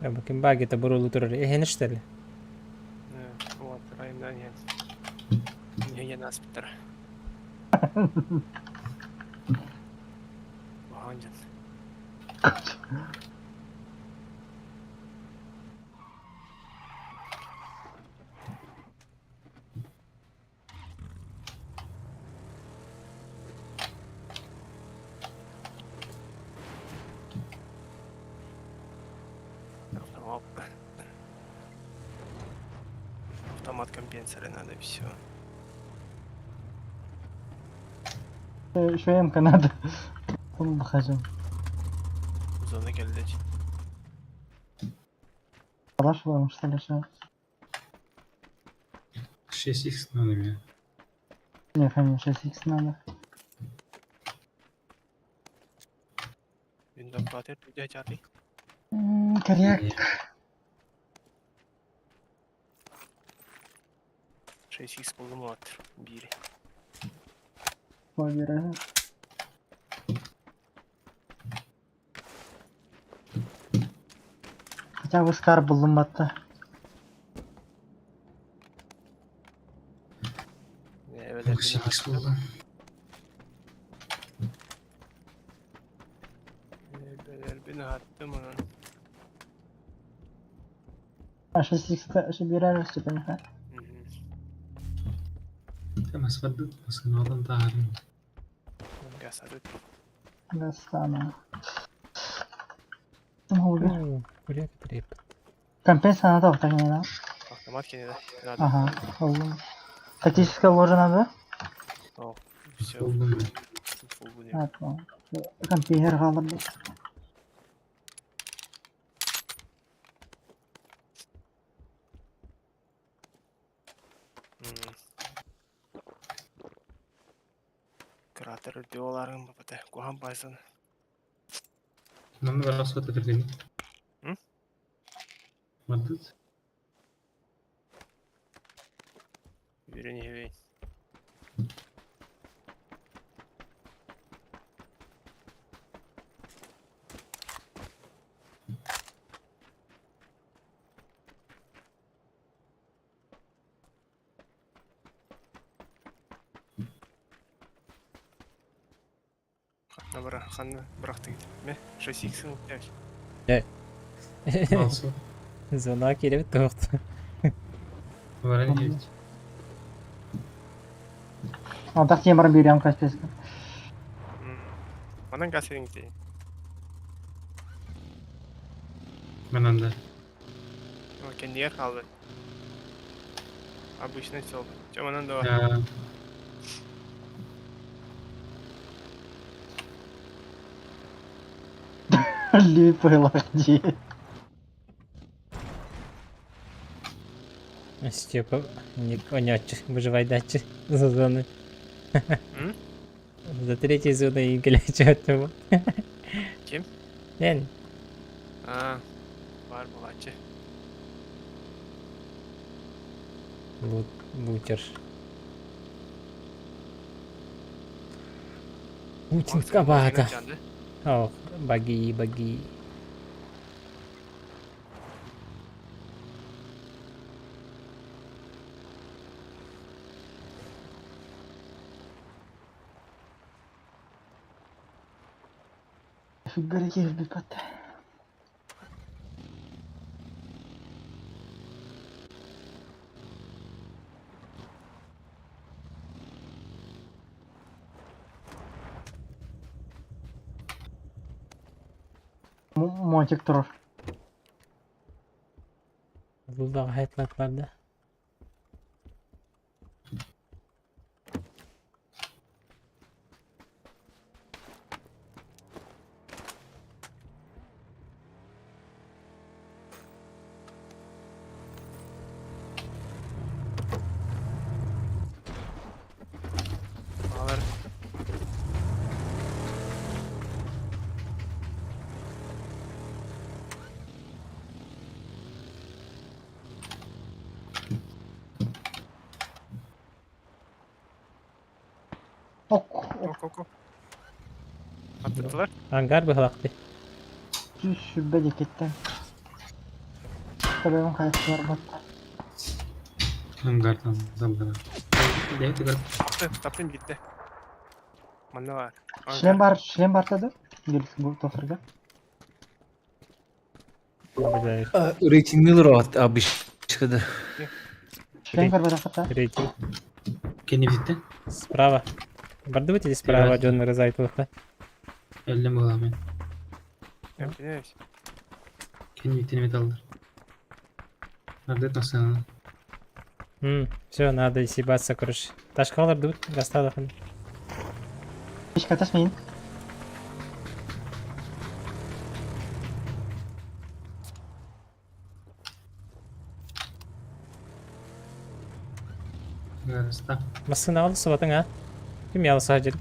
S1: Bakın багета бурулу турар. Эһэн что ли?
S5: Вот, райымдан иһэн. Иһэн аспыттара. Уһаан дьон. Автомат. Автомат компенсоры надо, и все.
S7: Еще М-ка надо. Он бахажым.
S5: Зона келди.
S7: Алаш var что ли, что?
S6: 6х надо мне.
S7: Не, конечно, 6х надо.
S5: Винтовка дядя.
S7: Коряк.
S5: 6х полуматр. Бири.
S7: Выбираю. Хотя бы скар булдум батта.
S6: Х булду.
S5: Бин аттым onun.
S7: А 6х еще бираю степень.
S6: Mas vardı. Masını таарым.
S5: Гасады.
S7: Достану. Там
S1: Куряк треп.
S7: Компенсия надо, так не надо.
S5: Автомат кенеде. Надо.
S7: Ага, oldu. Тактическое ложе надо?
S5: О, все.
S6: Болдум.
S5: Фул будем.
S7: А, понял. Компьютер қалды.
S5: Кратер диоларын бапата. Кухан байсан.
S6: Нам раз вот это
S5: М?
S6: Мардыт.
S5: Верени хей. Ханна бара, ханна бырахты. Ме, 6х ын
S6: Алсы.
S1: Зона келіп тоқты.
S6: Варен есть.
S7: А, так тем берем каспийский.
S5: Манан гасырың те.
S6: Менен
S5: Кендиге қалды. Обычный сол. Че манан да.
S7: Липы лахди.
S1: Степа, не конячи, выживай дальше за зоны. За третьей зоной и глячу от него.
S5: Ким?
S1: Лен,
S5: А, бар булачы.
S1: лут, лутер. Лутинг кабата. О, баги, баги.
S7: Фигура бипат. Мотик турар.
S1: Луллаҕа хайтлат барда.
S5: Алар.
S7: Ок.
S5: Ок, ок, ок. Аттылар.
S1: Ангар быһалахты.
S7: 120 диэкиттэн. Табаҕым хайаччылар батта.
S6: Ангартан забыла. Бэйэтигэр
S5: Таптым, таптым биирдэ. Манна баар.
S7: Шлем бар, шлем барта да? Бу тохторга.
S8: Рейтингнилер обычно да.
S7: Шлем бар барахата.
S1: Рейтинг.
S6: Кэннибититтэн
S1: Справа. Бардыбыт или справа дьон ырызайтылыкта?
S6: өллөм буолаамын.
S5: Эмтэнэбит.
S6: Кэннибиттэн металлар. Ардыт масыана.
S1: Все, надо съебаться, короче. Ташкалар дут, гасталахын.
S7: Ишкатас мин.
S6: Гараста.
S1: Массына алды сыбатың, а? Ким ялы сахажыр?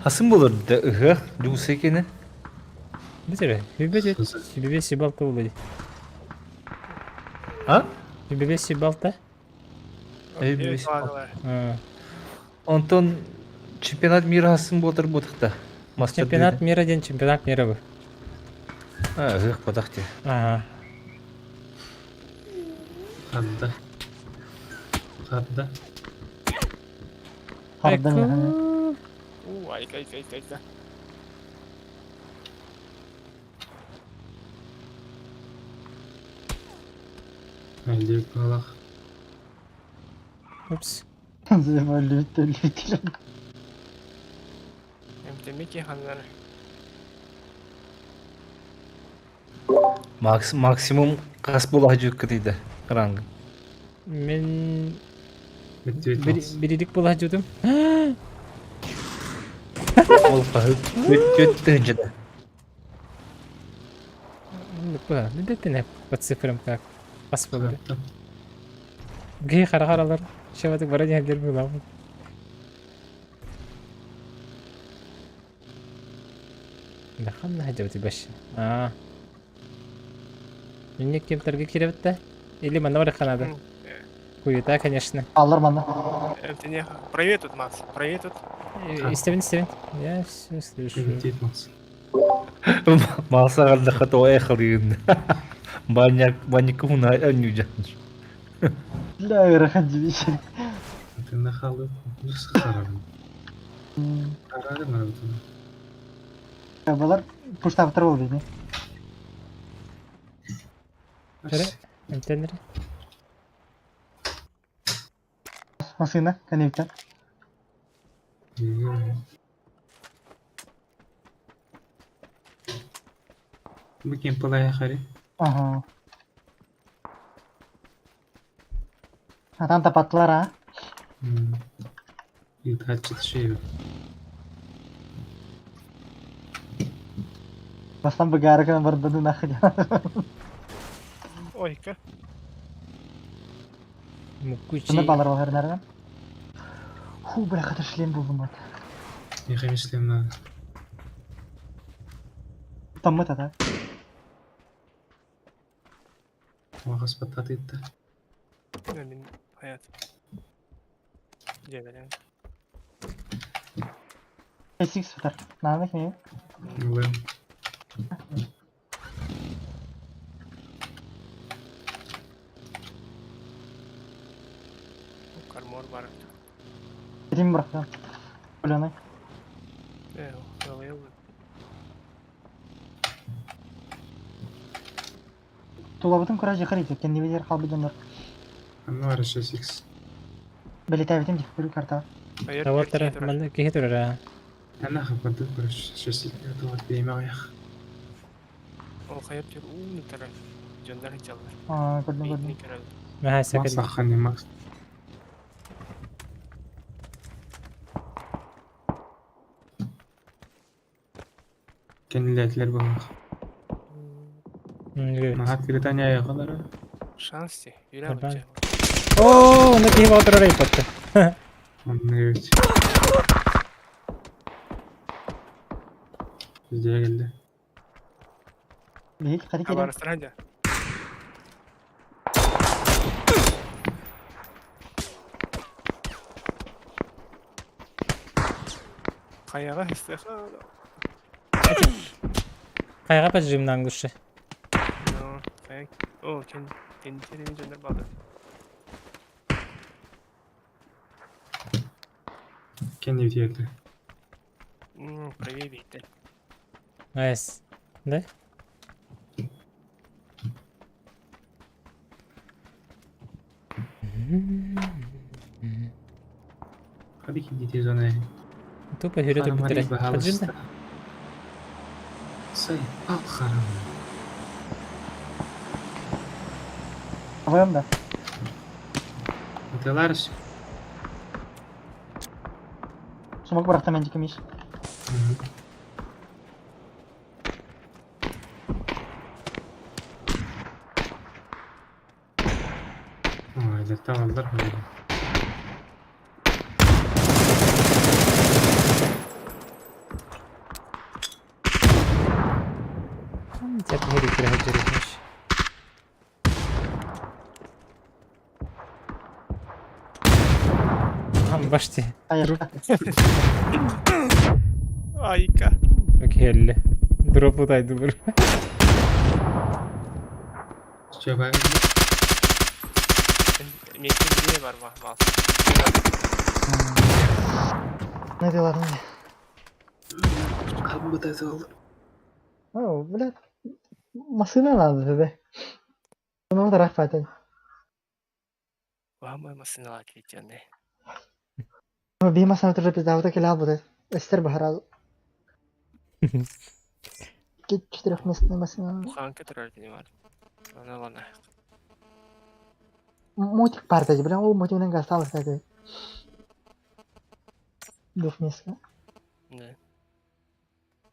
S8: Хасым болор да ыһыах дьуусай кини.
S1: Бүтере, хүбе хүбе сибалта болду.
S8: А?
S1: Хүбе сибалта?
S8: Хүбе Онтон чемпионат мира хасым болор бутахта.
S1: Чемпионат мира ден чемпионат мира бу.
S8: А, ыһыах батахте.
S1: Ага.
S6: Хадда. Хадда.
S7: Хардан.
S5: Уу, айка, айка, айка, айка.
S6: Өлдүк буолах.
S1: Упс.
S7: Өлүт, өлүт.
S5: Эмтэммит ханнар.
S8: Макс максимум хас буолах дьүккүтүйдэ ранг.
S1: Мен
S6: Бүттүбүт Макс.
S1: биридик була жудум.
S8: Ол хаһы бүттүт тыһынчата.
S1: Ну, по цифрам как. Пас болду.
S6: Хадда.
S1: Гей харахаралар. Шабатык бара дьэһэллэр буолаабыт. Даханна хадьабыты баш. Аа. Минне кемтерге киребитте. Или манна бар ханада. Хуета, конечно.
S7: Аллар манна.
S5: Эмтэнэ. Проверь тут, Макс. Проверь тут.
S1: Истебин, истебин. Я все слышу.
S6: Бүттүбүт Макс.
S8: Малсаҕар да хата эхалыын. Баняк баняк хуна анюжа.
S7: Бля, ыарахан дивизия.
S6: Тына халы. Нус харабын. Харабын арабытын.
S7: Балар пуштаптар болду не?
S1: Töre, эмтенер.
S7: Масына, кэннибиттэн.
S6: Бу кем пылая хари?
S7: Ага. Атан тапаттылар, а?
S6: Ютачы шею.
S7: Бастан быгарыкын бардыны нахуй.
S5: Ойка.
S1: Мукучи.
S7: Мына балар бар наверное. Ху, бля, хата шлем булдум бат.
S6: Не хемишлем на.
S7: Таммыт ата.
S6: Вагас пататытта.
S5: Мин хаят. Дьэбэлэн.
S7: S6 сытар. Нааны кини.
S6: Уэн.
S5: Кармор бар.
S7: Этим бырахтым. Бляны.
S5: Э, алайыл.
S7: Тулабытын кураж жакыр ите. Кенди халбы донор.
S6: Анна бар 6x.
S7: Белетәбитим дип бер карта.
S1: Таваттара, манна киһи турара.
S6: Анна хапады кураж 6x. Это вот беймагах.
S5: Ол хайа түр уун утары дьоннор сылдьаллар.
S7: Аа, көрдүм
S5: Биитини
S7: көрдүм.
S5: көрөллөр.
S1: Наһаа
S6: Мас
S1: сэкэллэ.
S6: аххани мас. Кэннилээтилэр быһыылаах. Наһаа кырытан айаҕалара.
S5: Шанс ти. Юрий
S1: Нормально.
S5: Алыча.
S1: Оо, онно киһи боотур эрэ ыйпатта.
S6: Онно эбит. Бізде келді.
S7: Биһиги хата киирэн
S5: Хабарыстара дьэ. Хайаҕа истэхэ
S1: Хайаҕа поджимнаан глуши.
S5: Ну, хайа. О, кен кентерими дьоннор баалар.
S6: Kendi bitirdi.
S5: Правее биттер.
S1: Найс. Да?
S6: Hadi ki gideceğiz ona.
S1: Тупо хүрэ
S6: Харамари
S1: турбуттара. Поджимна.
S6: баһалыста. Сай, ал харам.
S7: Абайым да.
S6: Аталарыс.
S7: Сумок бырахта мен диким иш.
S6: Ой, tamamdır.
S1: Дьэ хүрэ түрэ жүрүмүш. Ам башти.
S7: Айырка.
S5: Айка.
S1: Окей, Дроп тайдылыр.
S6: Чөбә.
S5: Мектен бие бар ма? Мал.
S7: Не diyorlar ne?
S6: Кабы тайдылар.
S7: О, блядь. Масына надо бе. Ну, да рахмат.
S5: Вама масыналар кетенде.
S7: Би масына туры пизда, вот келе албыды. Эстер бахара. Кет четырехместная машина.
S5: Буханка турар дени бар. Ана лана.
S7: Мотик бар да, бля, ол мотигінен гасталыс да. Двухместка.
S5: Не.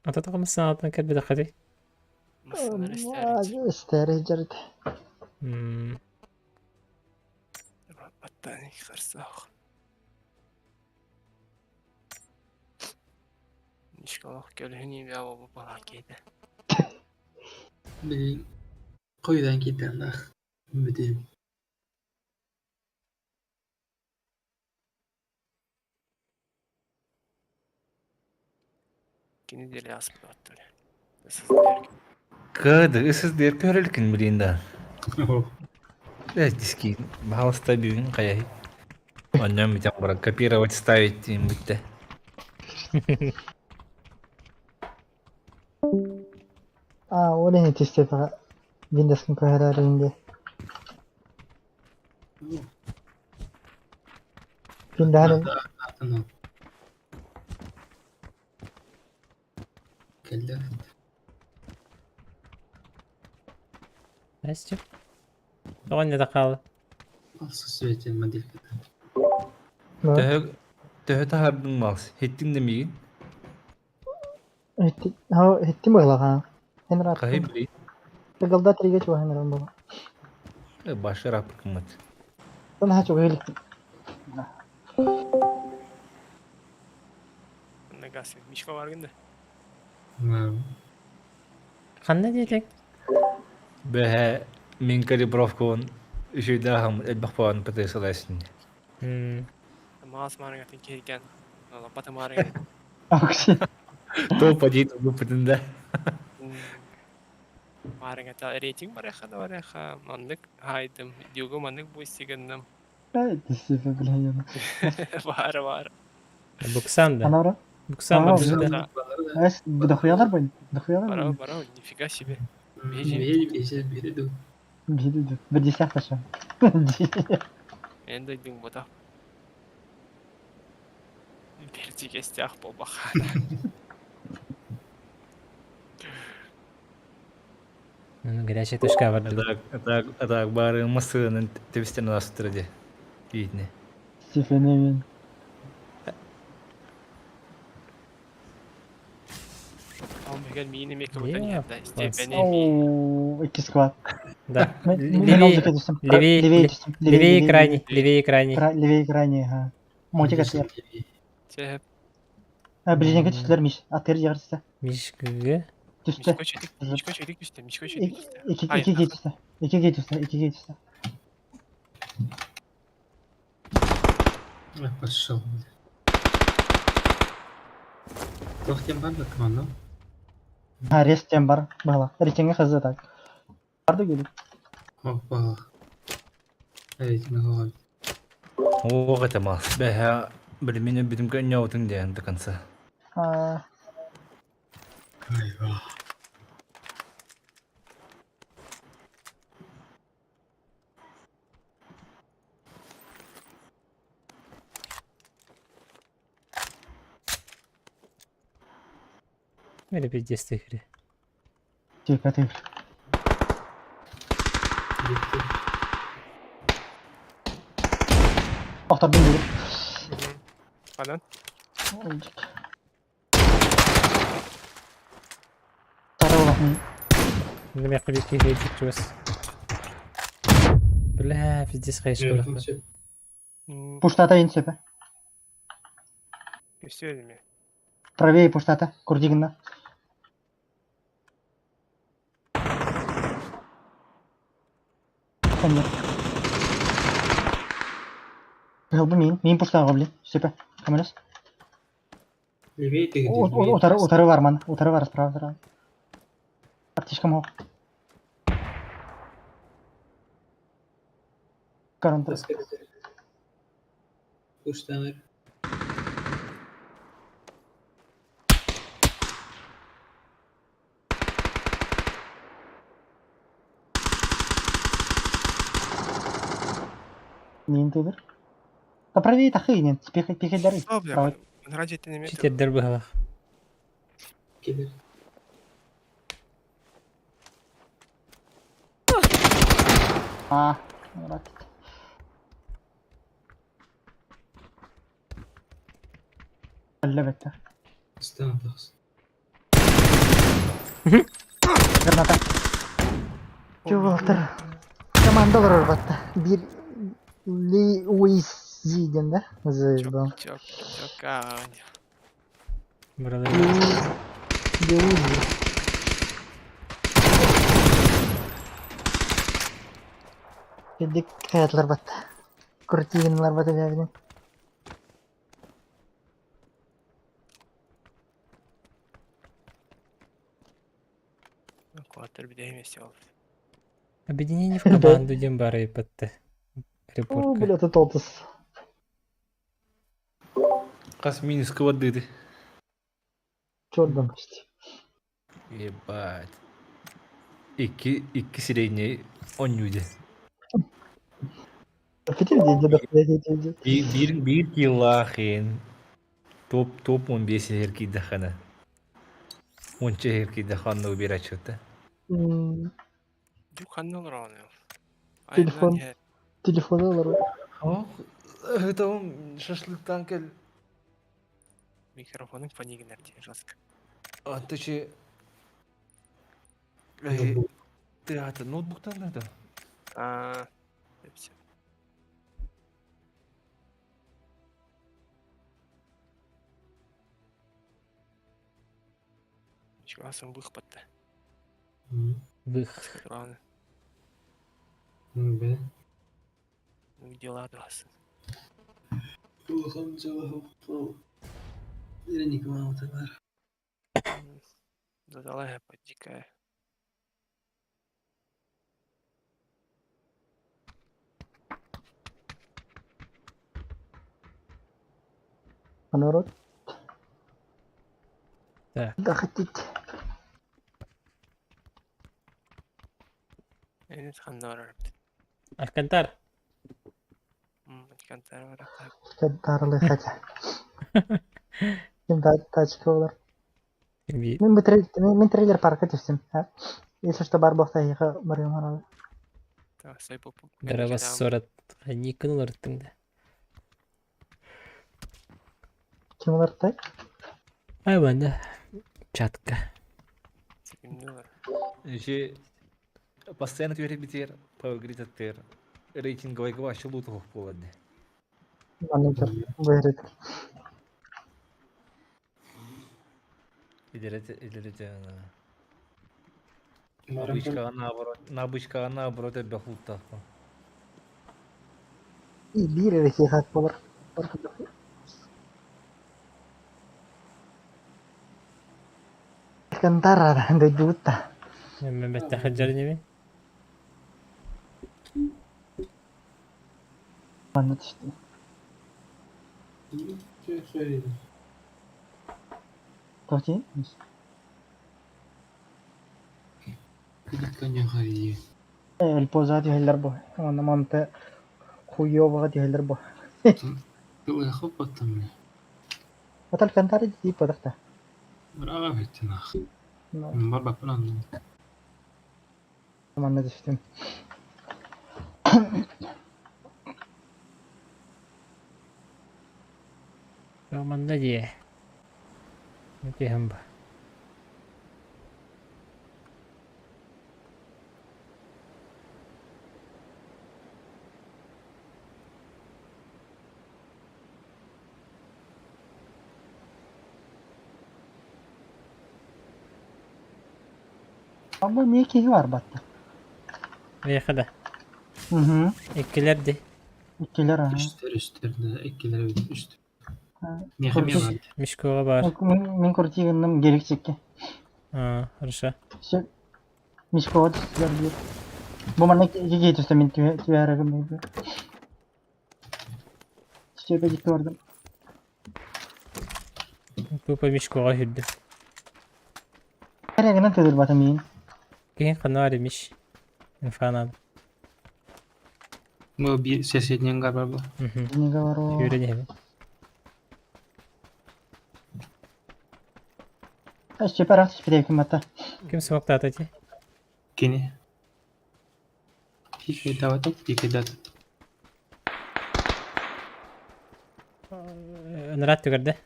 S1: Ата тагымысан атын кэлбит хати.
S5: Масыналар истер.
S7: Эстер жарыт.
S1: Мм.
S5: Аттани харсах. Нишкалах көлүнү бя бу бала кейде.
S6: Блин. Койдан кетті ах. Бүтем.
S5: Кини деле аспы аттары. Сиздер.
S8: Кыды, ысыз дер көрөлкүн билин да. Э, диски, баһалыста бүгүн хайай. Онньон бүтэн баран копировать ставить диэн бүттэ.
S7: А, ол не тесте бага. Windows-кын көһөрөр инде. Windows
S6: Атын ал. Келді.
S1: Настя. Тоҕон да хаалы.
S6: Алсы светен модель.
S8: Төһө төһө таһардың малс. Хеттиң да миигин.
S7: Хеттим быһылаҕа. Хенер
S8: Кайы
S7: аттым.
S8: билин.
S7: Тыгылда триге чуга хенер була.
S8: Башы рапы кыммат.
S7: Тон ха чуга илик.
S5: Нагасы. Мишка бар гынды.
S1: Ханна диэтик?
S8: Бэһэ мин калибровкабын үчүгэй элбэх буолан ПТС-лээсин.
S1: Мм.
S5: Маас марыҥа тин киһиргэн. Лаппата марыҥа.
S7: Акси.
S8: Топ один выпытын да.
S5: Марыҥа та рейтинг барыха да барыха. Маннык хайдым. Дюгу маннык буйсигынным.
S7: Ай, тесте бля я.
S5: Бар бар.
S1: Буксан да.
S7: Анара.
S1: Буксан
S7: Аа,
S1: бар да.
S5: Да.
S7: Эс дохуялар бой. Дохуялар.
S5: Барау барау. Нифига себе.
S6: Бери, бери, бери.
S7: Биди. Бир десятка ша.
S5: Мен дойдуң бота. Бертигестях болбаха.
S1: Ну, горячая точка бардыбыт.
S8: Атак бары массыынын тэбистен астыра де. Видно.
S7: Стефаневин.
S5: Ол мигер миин эмиэ кыбытан
S1: Е,
S5: иһэр да. Степени
S7: Оу, икки сквад.
S1: Да.
S7: Мен
S1: Левее,
S7: ол жеке түстүм.
S1: левее,
S7: Левее түстүм.
S1: левее крайний, левее крайний.
S7: Левее крайний, ага. Мотик атыыр.
S5: Чэ,
S7: Ближнеге түстүлэр Миш. Атыыр жагыр түстэ.
S1: Миш ГГ.
S7: Түстэ.
S5: Мишко чөйдүк, Мишко чөйдүк түстэ, Мишко чөйдүк түстэ.
S7: Ики
S5: Ай,
S7: ики түстэ. Ики түстэ, ики түстэ.
S6: Ой, пошел. Туох диэн бар да команда?
S7: Ha, rest диэн бар. Баһыла. Реченге хазы так. Барды келip.
S6: Опа. Рейтинг оҕо.
S8: Ох, это мас. Бэһэ, билимин бүтүм көнньөутун диэн до конца.
S7: А,
S6: Айва.
S1: Или пиздец игры.
S7: тихо, тихо.
S6: Gitti.
S7: Охтордун дири.
S5: Анан
S7: Сары олохун.
S1: Неме кыбит киһи чугас. Бля, пиздец хайшкалах.
S7: Пуштата ин сөпө.
S5: Өстү эми.
S7: Правее пуштата. Курдигинна. Коньяк. Бу мин, мин пуштага блин. Сөпө. Камерас.
S6: Левее ты где?
S7: Утары, утары бар ман. Утары бар справа, справа. Аптечкам хок. Карантас.
S6: Пуштаныр.
S7: Мин тыдыр. Да правее тахы нет. Пихай, пихай дары.
S5: О, бля,
S7: Правый.
S5: ради ты неме.
S1: Читердер быһалах.
S6: Килер.
S7: А, рад. Әлбәттә.
S6: Стан тахс.
S7: Граната. Чувалтыр. Командалар орбатта. Бир Ли Уизи диэн да? Звезда.
S5: Чок, чок, ань.
S1: Бралар.
S7: Леузи. Кедик хаятлар батта. Крутигинлар батта бәбинен.
S5: Куаттар бидей эмес ол.
S1: Объединение в команду диэн бары ипатты.
S7: О,
S1: Репортка.
S7: бля, тут олтыс.
S8: Хас минус кыбардыды.
S7: Чердом почти.
S8: Ебать. Икки, икки средний онньуде.
S7: Фитиль
S8: Биир, биир киллаахин. Топ, топ 15 эр киидахана. Онча эр киидаханна убирачыта.
S5: Дюк ханна олор
S7: Телефон. Телефоны олар.
S8: Ох, это он шашлыктан кел.
S5: Микрофонун фонигинер дии жестко.
S8: Антычы... Ты это ноутбуктан это?
S5: А, все. Чугасым выхпатты.
S1: Вых.
S5: Главное,
S6: Бе.
S5: дела дуасы.
S6: Улахан жала. Вероника мама бар.
S5: Задала дикая.
S7: Народ.
S1: Так.
S7: Да хотите.
S5: Энет ханнар.
S1: Алькантар.
S5: Алькантар бар.
S7: Кадарлы хотя. Ким тачка олар.
S1: Би
S7: Мен бу трейлер, мен трейлер парка түстүм. Если что бар буолта эһиэхэ барыам хараҕа.
S1: Дорого сорат. Никын уларыттыҥ да.
S7: Ким уларыттай?
S1: Ай манна чатка.
S8: Еще постоянно түһэрбитигэр Power рейтинговайга вообще лутов буолар дии.
S7: Маннык быһырыт.
S8: Илэрите Набычкаҕа наоборот, набычкаҕа наоборот элбэх луттаахпын.
S7: Биир эрэ киһи буолар. Кантара дойдубут да.
S1: Мен бэтте сылдьар инибин.
S7: Манна түстүм. Тоти? Эль поза түһэллэр бу. Онно манта хуёваҕа түһэллэр бу. Отал Кантара дии подахта. Манна түстүм.
S1: Манна дии. Түһэн ба.
S7: Абы эмиэ киһи барбатта.
S1: Миэхэ да.
S7: Угу.
S1: Иккилэр дии.
S7: Иккилэр аһа.
S6: Үстэр, үстэр да, иккилэр эбит, үстэр. Миэхэ эмиэ баар.
S1: Мишкоҕа баар.
S7: Мин крути гынным гелик чикки.
S1: А, хорошо.
S7: Все. Мишкоҕа түстүлэр диир. Бу манна киһи түстэ мин түһээрэ гынным. Степа дикки бардым.
S1: Тупо Мишкоҕа үрдүм.
S7: Эрэ гынан тыдырбатым миин.
S1: Киһи ханна Миш. Инфанан.
S6: Бу биир соседнеҥ бар бу.
S7: Не говорю.
S1: Сүүрэн иһэбин.
S7: Степа раз түспүтэ батта.
S1: Ким смоктаата ти?
S6: Кини. Пикайдаабатым, пикайдаатым.
S1: Ынырат түгэрдэ.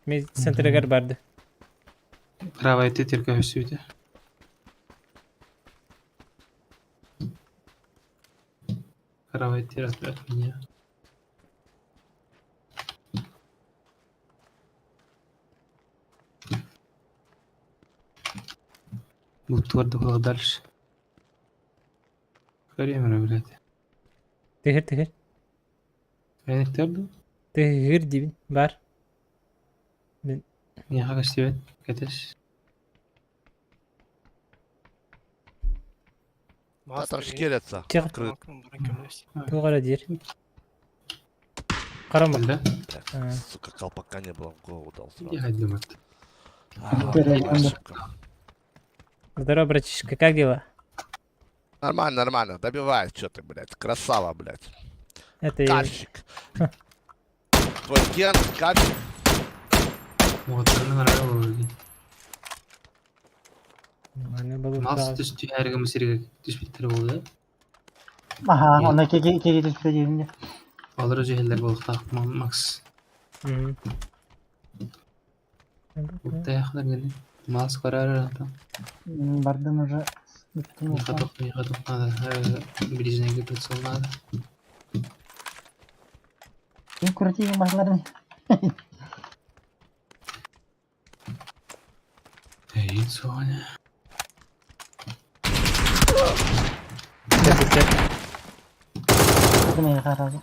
S1: Ми центрыгар барды.
S6: Правая тетерка өссүбүтэ. Правая тир от меня. Буттугар да дальше. Время, блядь.
S1: Тыһыр тыһыр.
S6: Эниктер ду?
S1: Тыһыр диибин. Бар. Мин
S6: Миэхэ көстүбэт. Кэтэс.
S9: Да, там шкерятся.
S1: Тихо.
S9: Открыт.
S1: Туох эрэ диир. Карама.
S6: Да?
S9: Бля,
S1: А.
S9: сука, колпака не было, в голову дал сразу.
S6: Я думаю.
S9: А,
S7: Теряй,
S9: ошибка.
S1: Здорово, братишка, как дела?
S9: Нормально, нормально, добивай, что ты, блядь, красава, блядь.
S1: Это я.
S9: Кальщик. Твой ген, кальщик.
S6: Вот, нравилось.
S1: Нормально было.
S6: Мас түс түһәргә мисиргә түспүттэр буолла.
S7: Аха, онно киһи киһи түспүтэ диибин.
S6: Алар өзү буолуохтаах Макс. Уттаахлар гини. Мас карар там.
S7: Бардым уже.
S6: Не готов, не готов, надо ближний прицел надо.
S7: Мин крути баһларын.
S6: Эй, Соня.
S7: Ким харазы.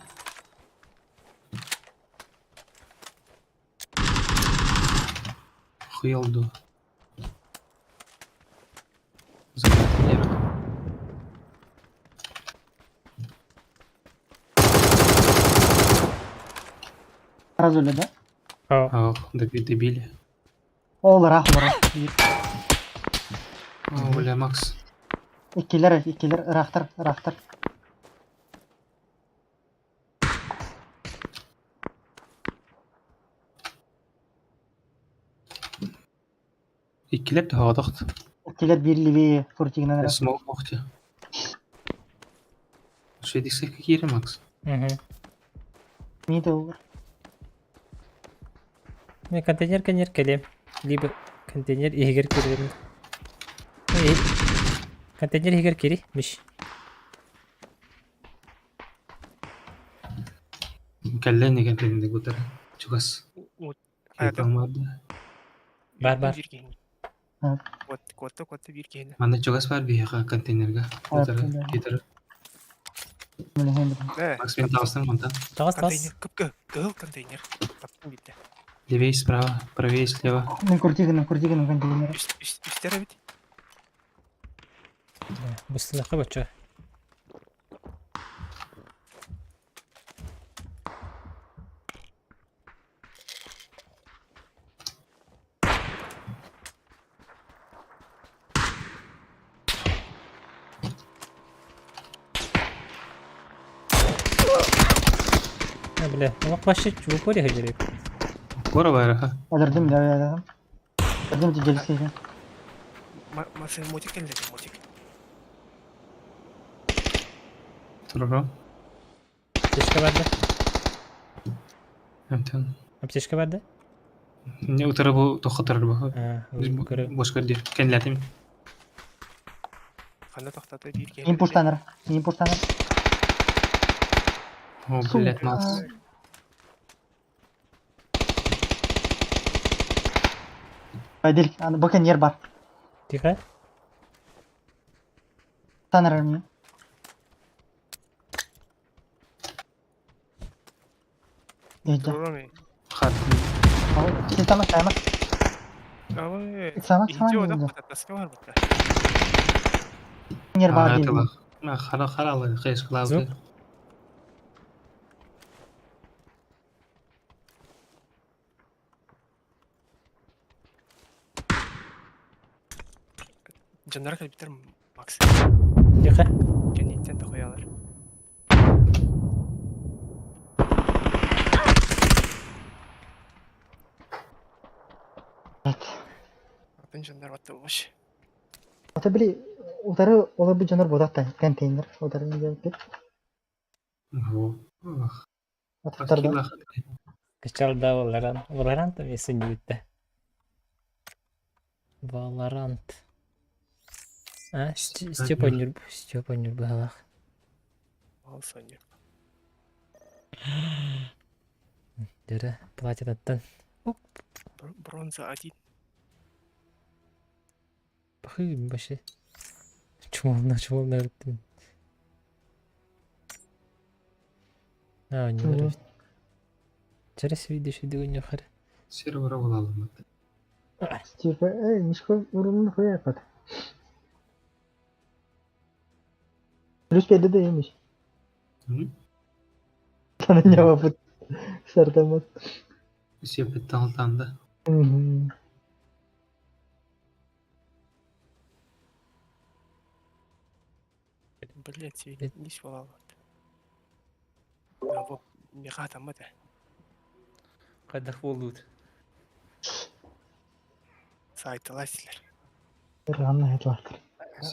S6: Хуялду.
S7: Сразу ли, да?
S1: О,
S6: Ох, добили.
S7: Ол ыраах олорор.
S6: О, бля, Макс.
S7: Иккилэр, иккилэр, ыраахтар, ыраахтар.
S6: Иккилэр тоһоҕотохт.
S7: Бүттүлэр биир левее фортигынан эрэ.
S6: Смог бохте. Шедиксе какие Макс?
S1: Угу.
S7: Мин тыллар.
S1: Мен контейнер кэннер кэлиэм. Либо контейнер иһигэр киирэрим. Контейнер иһигэр кири, миш.
S6: Кэллэ не кэллэ гутар. Чугас.
S1: Бар бар.
S5: Куотта куотта биир киһини.
S6: Манна чугас бар биһиэхэ контейнерга. Питер. Макс мен таҕыстым мантан.
S1: Таҕыс таҕыс.
S5: Контейнер кып кыһыл контейнер. Таптым биирдэ.
S6: Левее справа, правее слева.
S7: Мен куртигынан, куртигынан контейнер.
S5: Үстэр эбит.
S1: Быстынахха бачча. А, бля, ну вообще в упоре ходили.
S6: Кора бар,
S7: Алырдым, да, да, да. Алырдым тиджелсеге.
S5: Масын мотик кэллэ мотик.
S6: Туруру.
S1: Аптечка бар да?
S6: Эмтен.
S1: Аптечка бар да?
S6: Не утары бу тохотор бу.
S1: А, көрө.
S6: Бош көрдү. Кенлетим.
S5: Ханна тохтата биир киһини.
S7: Импульстанар, импульстанар.
S6: О, блядь, Макс.
S7: Айдел, аны бака нер бар.
S1: Тихо.
S7: Танар мен. Дежде.
S5: Туруру мен.
S6: Хат.
S7: Сен тамак, тамак.
S5: Ой.
S7: Самак, самак.
S5: Идиот, таска бар бутта.
S7: Нер бар дейм.
S6: Хара хара кайсы
S1: Звук.
S6: кылабы.
S5: Дьоннор кэлбиттэр Макс.
S1: Тихо.
S5: Кэнниттэн тохуялар. Атын дьоннор батта буш.
S7: Ата били утары олар бу жанар бодатта контейнер утары не бит. Атыктарда.
S1: Качалда Valorant. Valorant там если не битте. Valorant. А, Степа Нюрб, Степа Нюрбалах.
S5: Ал Соня.
S1: Дөрө, платинаттан.
S5: Бронза один.
S1: Бахы, вообще. Чумовна, чумовна өттүм. А, не
S7: Мгм.
S1: Через видишь, видео хар.
S6: Сервер алалым.
S7: Типа, эй, мишко урунун хуя пат. Плюс 5 да емиш. Sana ne yapıp Sertamaz.
S6: Sepet алтанда.
S7: Мгм.
S5: Блять, не балалар. Бу меха таммат.
S8: Кайдах болдут.
S5: Сайтылар силер.
S7: Ранна етлар.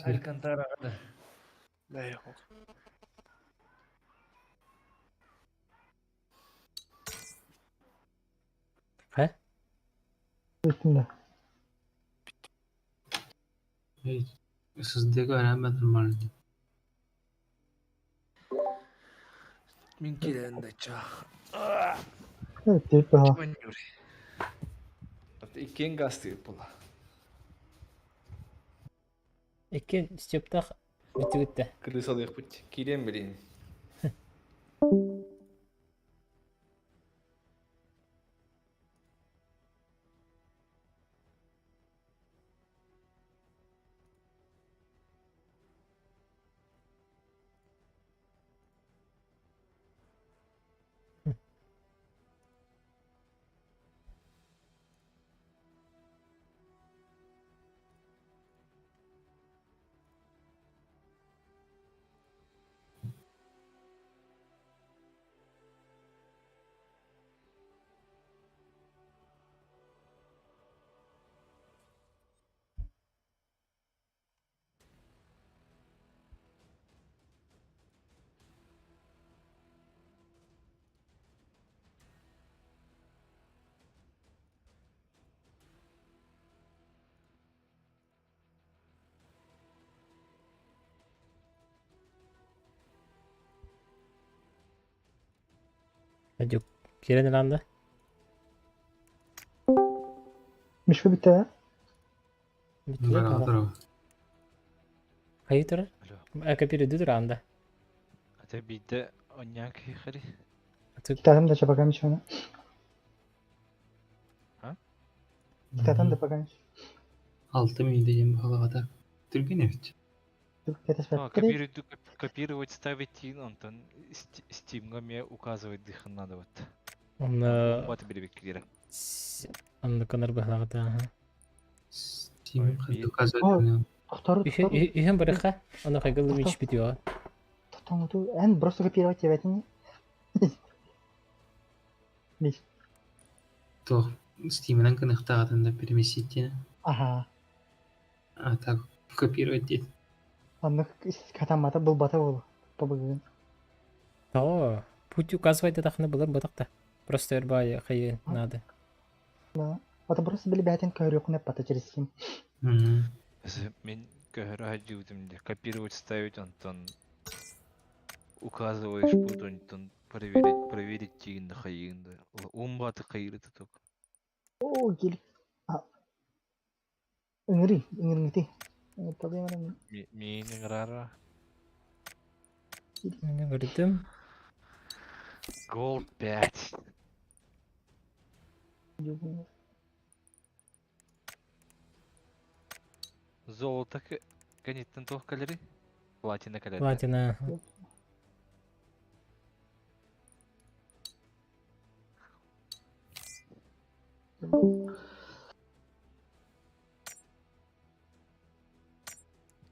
S8: Алькантара да.
S5: Да, yok.
S1: Ха?
S7: Üstünde.
S6: Сиздеги öğrenme нормально.
S8: Мин килен да ча.
S7: Evet, типа.
S8: Иккен гасты була.
S1: Икки Стептах бүтүгүттэ.
S8: Крысалык бут. Килен билин.
S1: Дьук киирэн ылан да?
S7: Мишка бүттэ ээ?
S1: Бүттүлэр
S6: Бараҕа
S1: баҕа.
S6: турар.
S1: Хайыы турар?
S2: Алло.
S1: Копируйду туран да.
S2: Ата биирдэ онньаан киһи
S1: Атык
S7: Китатым да пока ничего.
S2: А?
S7: Китатым да пока ничего.
S6: Алта миидэ диэн баһылаҕата. Түргэн эбит.
S2: А, копировать, копировать, ставить тин, онтон Steam'га мне указывать дыхын надо вот.
S1: Онно
S2: Вот били
S1: онно конор быһылаҕыта аха.
S6: Steam ханна указывать
S7: Тохтору, тохтору.
S1: Үһүн барыха, ону хайгылы мич бүтүө.
S7: Тохтоҥуту, эн просто копировать тебэтин. Миш.
S6: Туох Steam'ынан кыныхтаҕатын да переместить диэн.
S7: Аха.
S6: А так копировать диэн.
S7: Оннук катаммата булбата буолу. Побыгын.
S1: Тоҕо? Путь указывай датахына булар ботах да. Просто эрбай хайы надо.
S7: Да. Это просто били бээтин көрүөхүнэ пата через Steam.
S2: Мин көһөрө сылдьыбытым дии. Копировать ставить онтон указываешь путь онтон проверить проверить тиигин да хайыгын да. Уумбаты хайырыты только.
S7: Оо, гелик. Ыҥырый, ыҥырыҥыты. Проблема
S2: Миин ыҥырара.
S1: Ыҥырдым.
S2: Gold 5. Золото кэнниттэн туох кэлэрий? Платина кэлэр.
S1: Платина.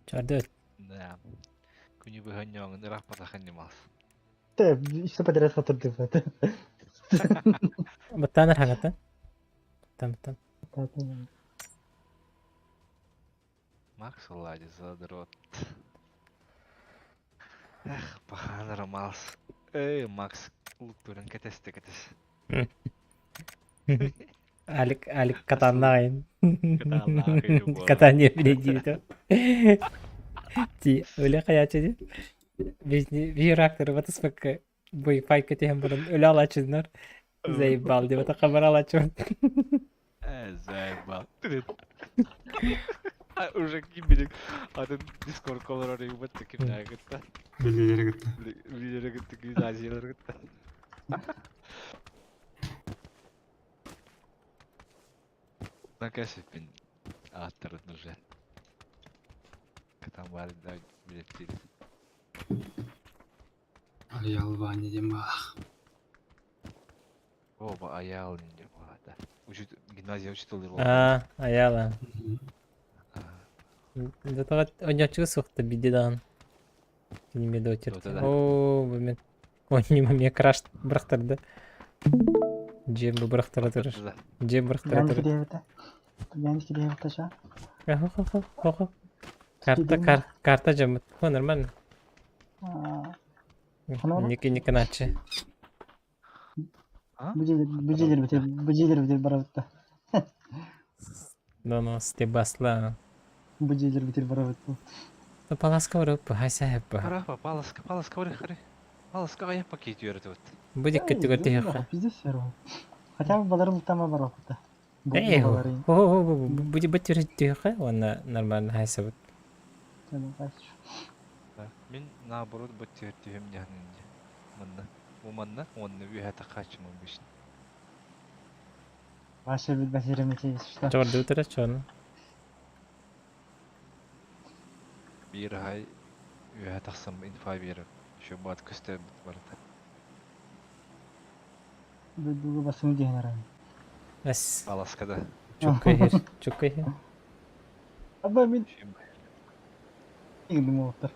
S1: Чарды.
S2: Да. Күнү быһа ньоҥун ыраах ньымаас.
S7: Тэ, все подряд хатырдыбат.
S1: Баттаан хаҥаттан. Баттан баттан.
S2: Макс Лади задрот. Эх, пахан Ромалс. Эй, Макс, луктурын кэтесте кэтес.
S1: Алик, Алик катаннаайын.
S2: Катаннаайын.
S1: Катание биледиито. Ти, өлө хаячы ди. Би реактор батыспакка бой пайка тиһэн баран өлө алаачыннар. Заебал деп ата хабар алаачын.
S2: Э, заебал. А, уже ким билик. Атын Discord колор орыйбат ким кытта.
S6: Билилери кытта.
S2: Билилери кытта, гимназиялары кытта. Накасипин аттарын уже. Катан бар да билеттир.
S6: Аял Ваня диэн баах.
S2: Оба аял не да. Учит гимназия учитель
S1: А, аяла. Затагат онячы сухта бидидан. Киниме дотер. О, бу мен Оньма мне краш бырахтарды. Джем бу бырахтара турар. Джем бырахтара турар. Хо-хо-хо. Карта кар карта жамыт. Хо нормально. Ники никаначы.
S7: Бу дьиэлэр битир, бу дьиэлэр битир барабытта.
S1: Но но стебасла.
S7: Бу дьиэлэр битир барабытта.
S1: Паласка барып, хайса хэппа.
S2: Пара, паласка, паласка бары хары. Паласка ая пакет үйрөтү вот.
S1: Бу дикке түгөр тиһэхэ.
S7: Пиздец серо. Хотя бы баларын лутама барабытта.
S1: Эй, хо хо бу ди бат тиһэхэ, уонна нормально хайса бут.
S2: Мин наоборот бу түһүм дьаһанын манна. Бу манна уонна үһэ тахааччым обычно.
S7: Ваше билбэсиремити что?
S1: Чорду утара чон.
S2: Биир хай үһэ тахсам инфа биэрэр. Еще бат көстө барыта.
S7: Дугу басым диэн аран.
S1: Эс.
S2: Аласкада.
S1: Чуккай хер, чуккай хер.
S7: Аба мин ингдим оттар.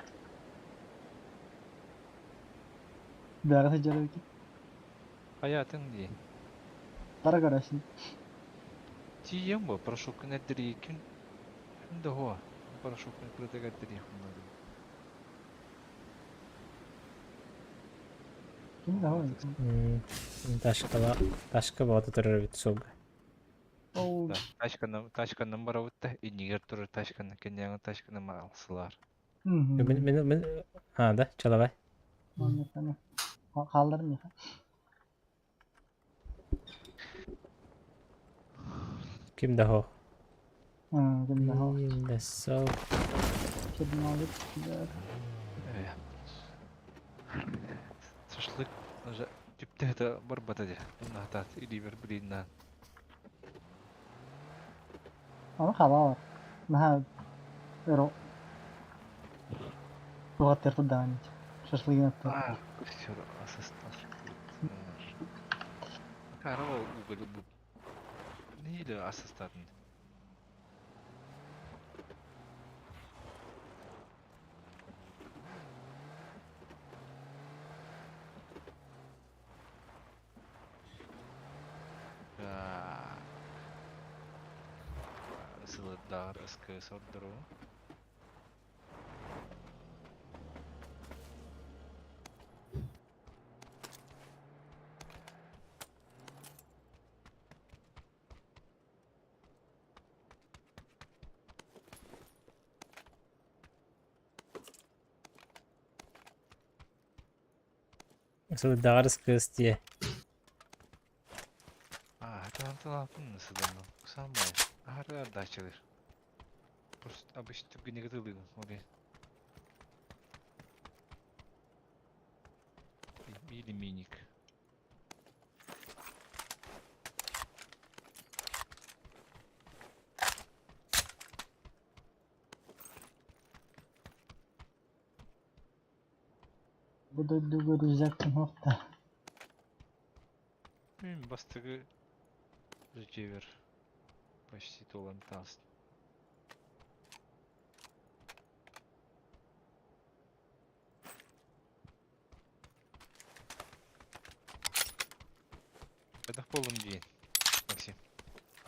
S7: Бәгә сәҗәрәки.
S2: Хаятың ди.
S7: Кара карасын.
S2: Тием бу, прошу күнәддери күн. Күн хо. Прошу күн күрәтәгәддери хуннады.
S7: Ким да
S1: Ташкала, ташка бота турар бит суга.
S7: Оу.
S2: Тачканы, тачканы барабытта, иннигер турар тачканы, кенняңы тачканы малсылар.
S1: Мен мен мен а да, чалабай.
S7: Халларым я.
S1: Ким да суох.
S7: Ким да суох.
S1: Ким да суох.
S7: Чернобыль.
S2: Э. Шашлык уже түптэ барбата дии. Наһатаат илиибэр билииннээн.
S7: Ону халаа. Наһаа өрө туһаттар даҕаны. Шашлыгын оттор.
S2: А, все, Карова уголь бу. Неде асыстатын. Так. Сылыдар СКС ордору.
S1: Сылыдаҕар кыыс дии.
S2: А, это Антон сыданно. Самое. Ары ардачылыр. Просто обычно генератылыгын. Оли. Или миник.
S7: Бу дойдуга рюкзак оҥоһукта.
S2: Мен бастыгы жевер. Почти толан тас. Это в полном день, Максим.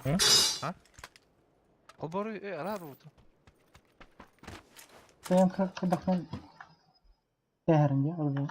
S1: А?
S2: А? Холбору, ара руту.
S7: Бэйэм хайдахпын тэһэрин дии ол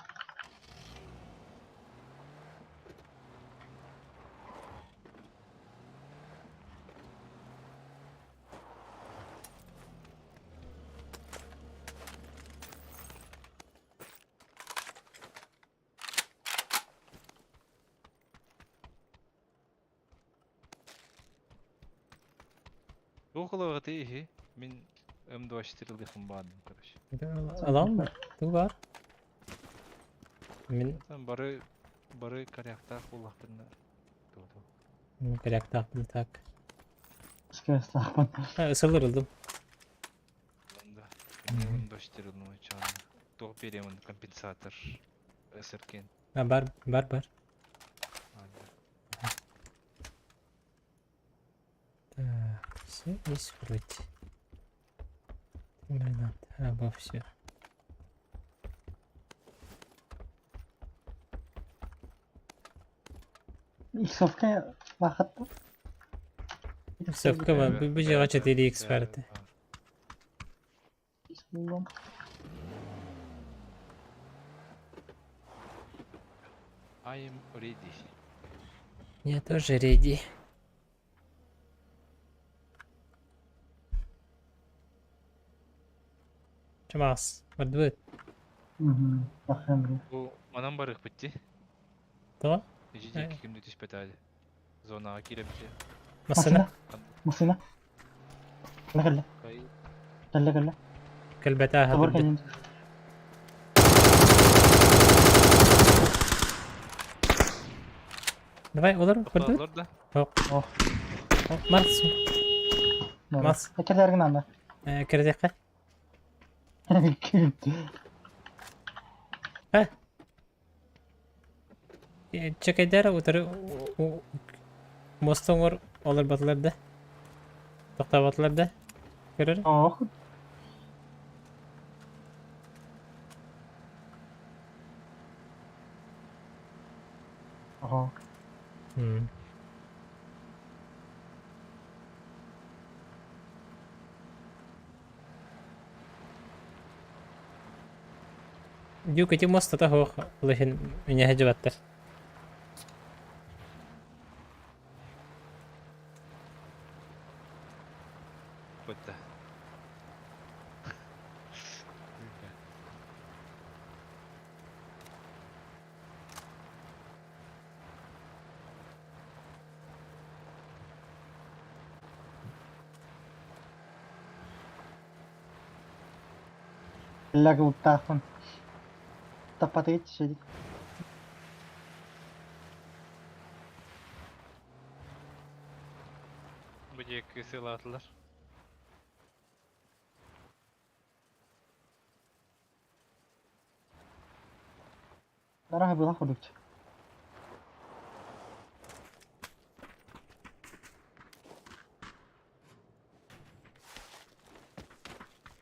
S2: Около ты Мин М24 лыхым бадым, короче.
S1: Алам ту бар. Мин
S2: Там бары бары коряктах улахтырна. Ту-ту.
S1: коряктаахпын так.
S7: СКС-таахпын.
S1: Сылырылдым.
S2: Да. М24 ну чан. Туох беремин компенсатор. СРК.
S1: А, бар бар бар. Так, все есть вроде. Обо все.
S7: Иксовка баахатта.
S1: Иксовка ба, бу жаға 4x барда.
S7: Буллум.
S2: I am ready.
S1: Я тоже ready. Чамас, бардыбыт.
S7: Бахым бу.
S2: Бу манан барых битти.
S1: То?
S2: Ижи кимди түспөтөдү. Зонага киребите.
S1: Массына.
S7: Массына. Кэллэ.
S2: Кай.
S7: Кэллэ кэллэ.
S1: Кэлбэтэ
S7: Собор
S1: хатырды.
S7: кэннин.
S1: Давай, олар бардыбыт.
S2: Тоқталар да.
S7: Ох.
S1: Марс. Мас.
S7: Экердергин анда.
S1: Кирдекке. Чекайдар утары мостоңор олар батылар да. Тоқтабатылар да. Көрөр.
S7: Ох. Ого.
S1: Дюк эти мост та хох лехин меня хажыбаттар.
S2: Бытта.
S7: Лягылыктаахпын. Таппатыгыт түһэдик.
S2: Бу диэки сыалаатылар.
S7: Дараһа была курдук.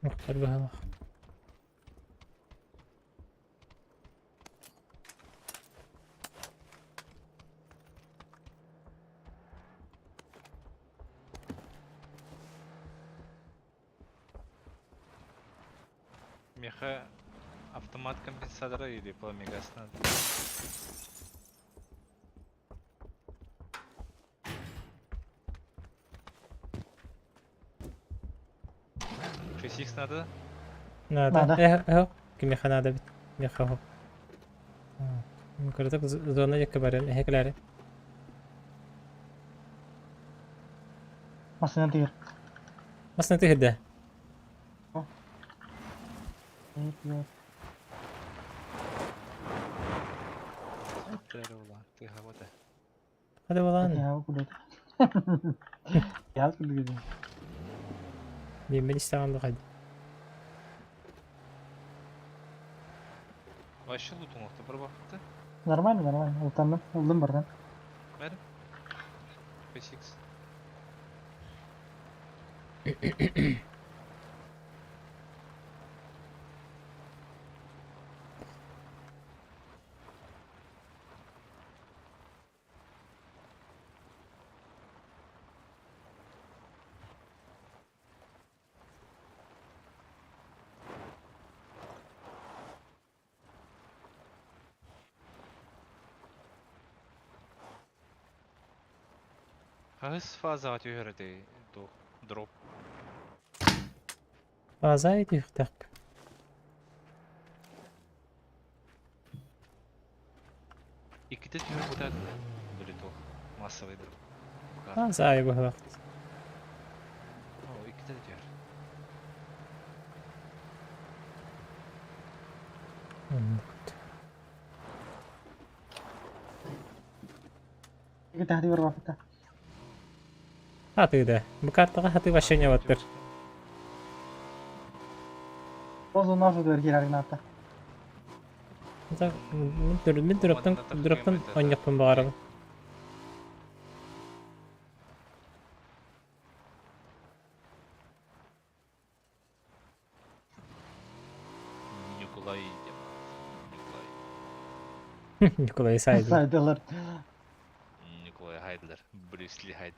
S1: Охтор быһалах.
S2: Миэхэ автомат компенсатора или пламегаз надо. Шесть надо?
S1: Надо.
S7: Надо.
S1: Э, э, кимиэхэ надо бит. Миэхэ оһох. Кыратык зона диэки барыам, эһэкилээри.
S7: Массыына тыгыр.
S1: Массыына тыһырда. Hadi балаан. Биэммин истэҕин да хайда.
S2: Вообще лутуҥ охто барбаппыт
S7: Нормально, нормально. Ултанным. Улдум бардан.
S2: Бэр. P6. Хаһыс фазаҕа түһэр этэй дроп?
S1: Фаза түһүөхтээх.
S2: Иккитэ түһэр бутаат были туох массовый дроп.
S1: Фаза аайы быһылаах.
S2: О, иккитэ да түһэр.
S7: Таһды барбаппыта.
S1: Хатыы да. Бу картаҕа хатыы вообще не баттыр.
S7: Ол ножу киирэр гынаата.
S1: Мин дроптан дроптан онньохпун баҕарабын.
S2: Николай Николай.
S1: Николай Сайдер.
S7: Сайдылар.
S2: Николай Хайдлер. Брюс Ли Хайд.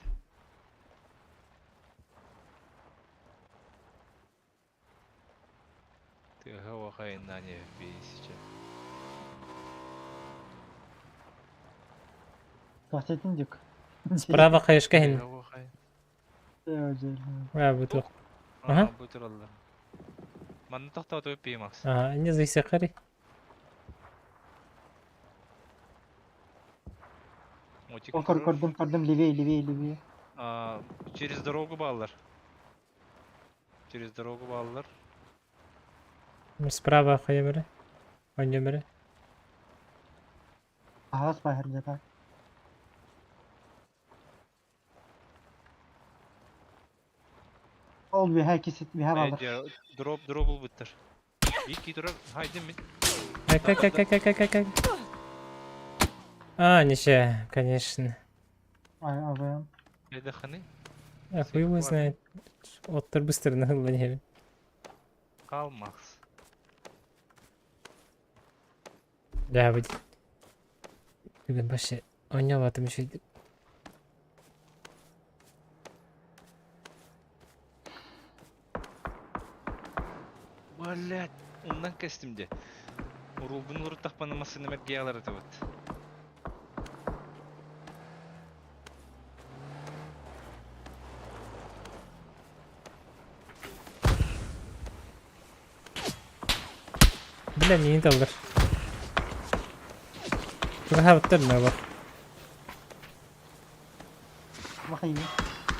S2: Ты гавахай на не сейчас.
S7: Туохтетин дюк.
S1: Справа хайышка хин. А, бу
S2: Ага. Бу тураллар. Манна тохтооту Пимакс.
S1: Ага, не зависит
S7: О, көрдüm, көрдüm, левее, левее, левее.
S2: А, через дорогу баллар. Через дорогу баллар.
S1: Справа хайымыры. Онньомыры.
S7: Аһас баһыр дьата. Ол биһэ кисит биһэ балар.
S2: Дроп, дроп булбуттар. Икки турар, хайдым мин.
S1: Кай кай кай кай кай кай. А, ничего, конечно.
S7: Ай, АВМ.
S2: Это ханы?
S1: А хуй его знает. Оттор быстро на ланере.
S2: Кал Макс.
S1: Да, вот. Бүгін вообще ойнап еще.
S2: Блять, умнан кестим де. Урулбун уруттахпаны массыны мергиялар это вот.
S1: Бля, не талдар. Чугаһаабыттар на бар.
S7: Махай.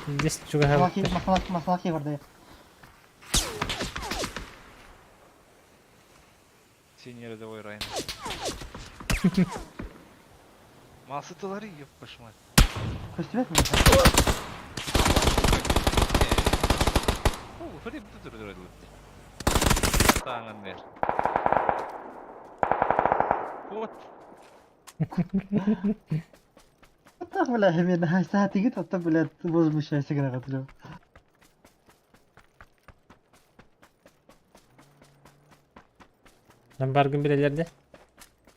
S1: Здесь чугаһаабыттар.
S7: Махалaki, махалaki бар да.
S2: Синий рядовой Райан. Малсытылары ёппаш мать.
S7: Көстүбэт мин.
S2: О, хреб тур тур Таңын бер. Вот.
S7: Так, бля, мен саатыгыт отто, бля, возмущайся гына
S1: Lan баргын билэлэр де.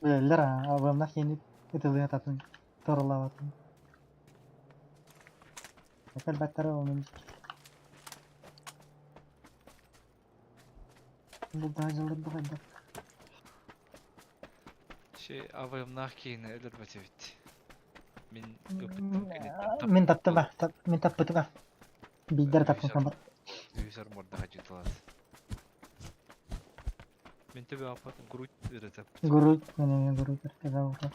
S7: Билэллэр аа, абыамнах киэни ытылыа татын, торулаабатын. Кэлбэттэрэ онун. Бултаһа дьыллар бу хайдах.
S2: Şey абайымнаах киһини өлөрбөт эбит. Мин ыппыттым кэнниттэн
S7: Мин таптым а, мин таппытым а. Биирдэр таппытым бар.
S2: Үһүс армордаха дьыталат. Мин төбө аппат грудь ырытаппыт.
S7: Грудь, мен грудь ырытаппытым.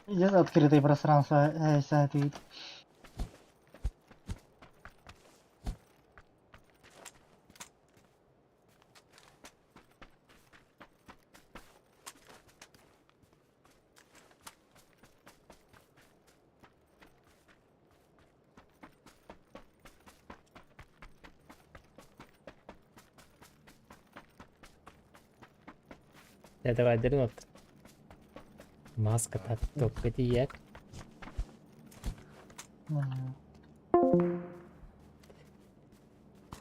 S7: Идет открытое пространство, ты.
S1: Я давай дерин от. Маска токка тиийэр.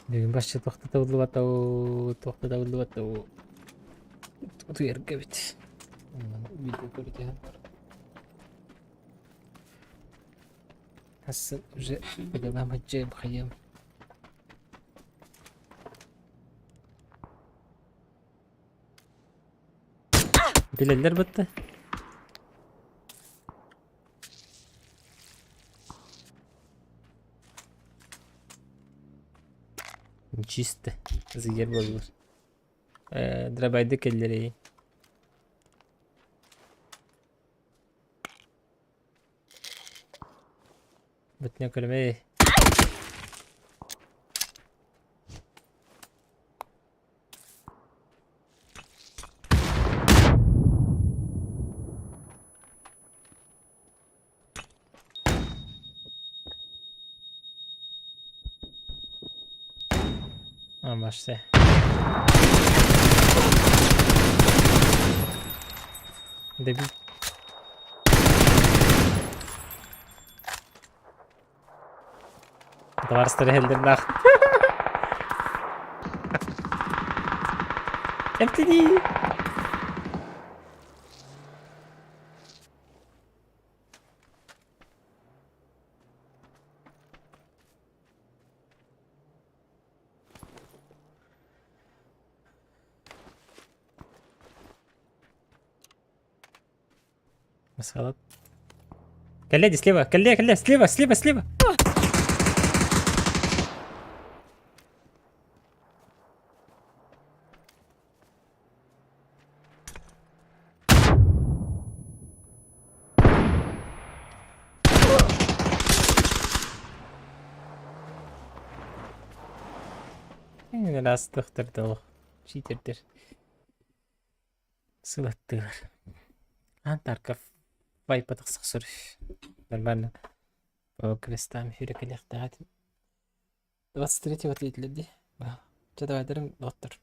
S1: Бүгүн бачча тохтотуллубата тохтотуллубата утуйарга эбит. Видео көрүтүһэн бар. Хассын уже по делам отжаем хаем. Билэллэр бытта. Чисто. Зыгер буоллар. Э, дробайды кэллэрэй. Бүтүнэ көрүмэй. Амаште. Дебил. Табаарыстар иһэллэрдээх. Эмтэнии! Масхалат. Коллеги, слева, коллеги, коллеги, слева, слева, слева. Раз тохтордолох. Читердер. Сылаттыылар. Аан Тарков вайпа тахсар Нормально. По квестам эфире кэлиэхтээх этим. 23-го ответили дии. Чэ давай дырым доттор.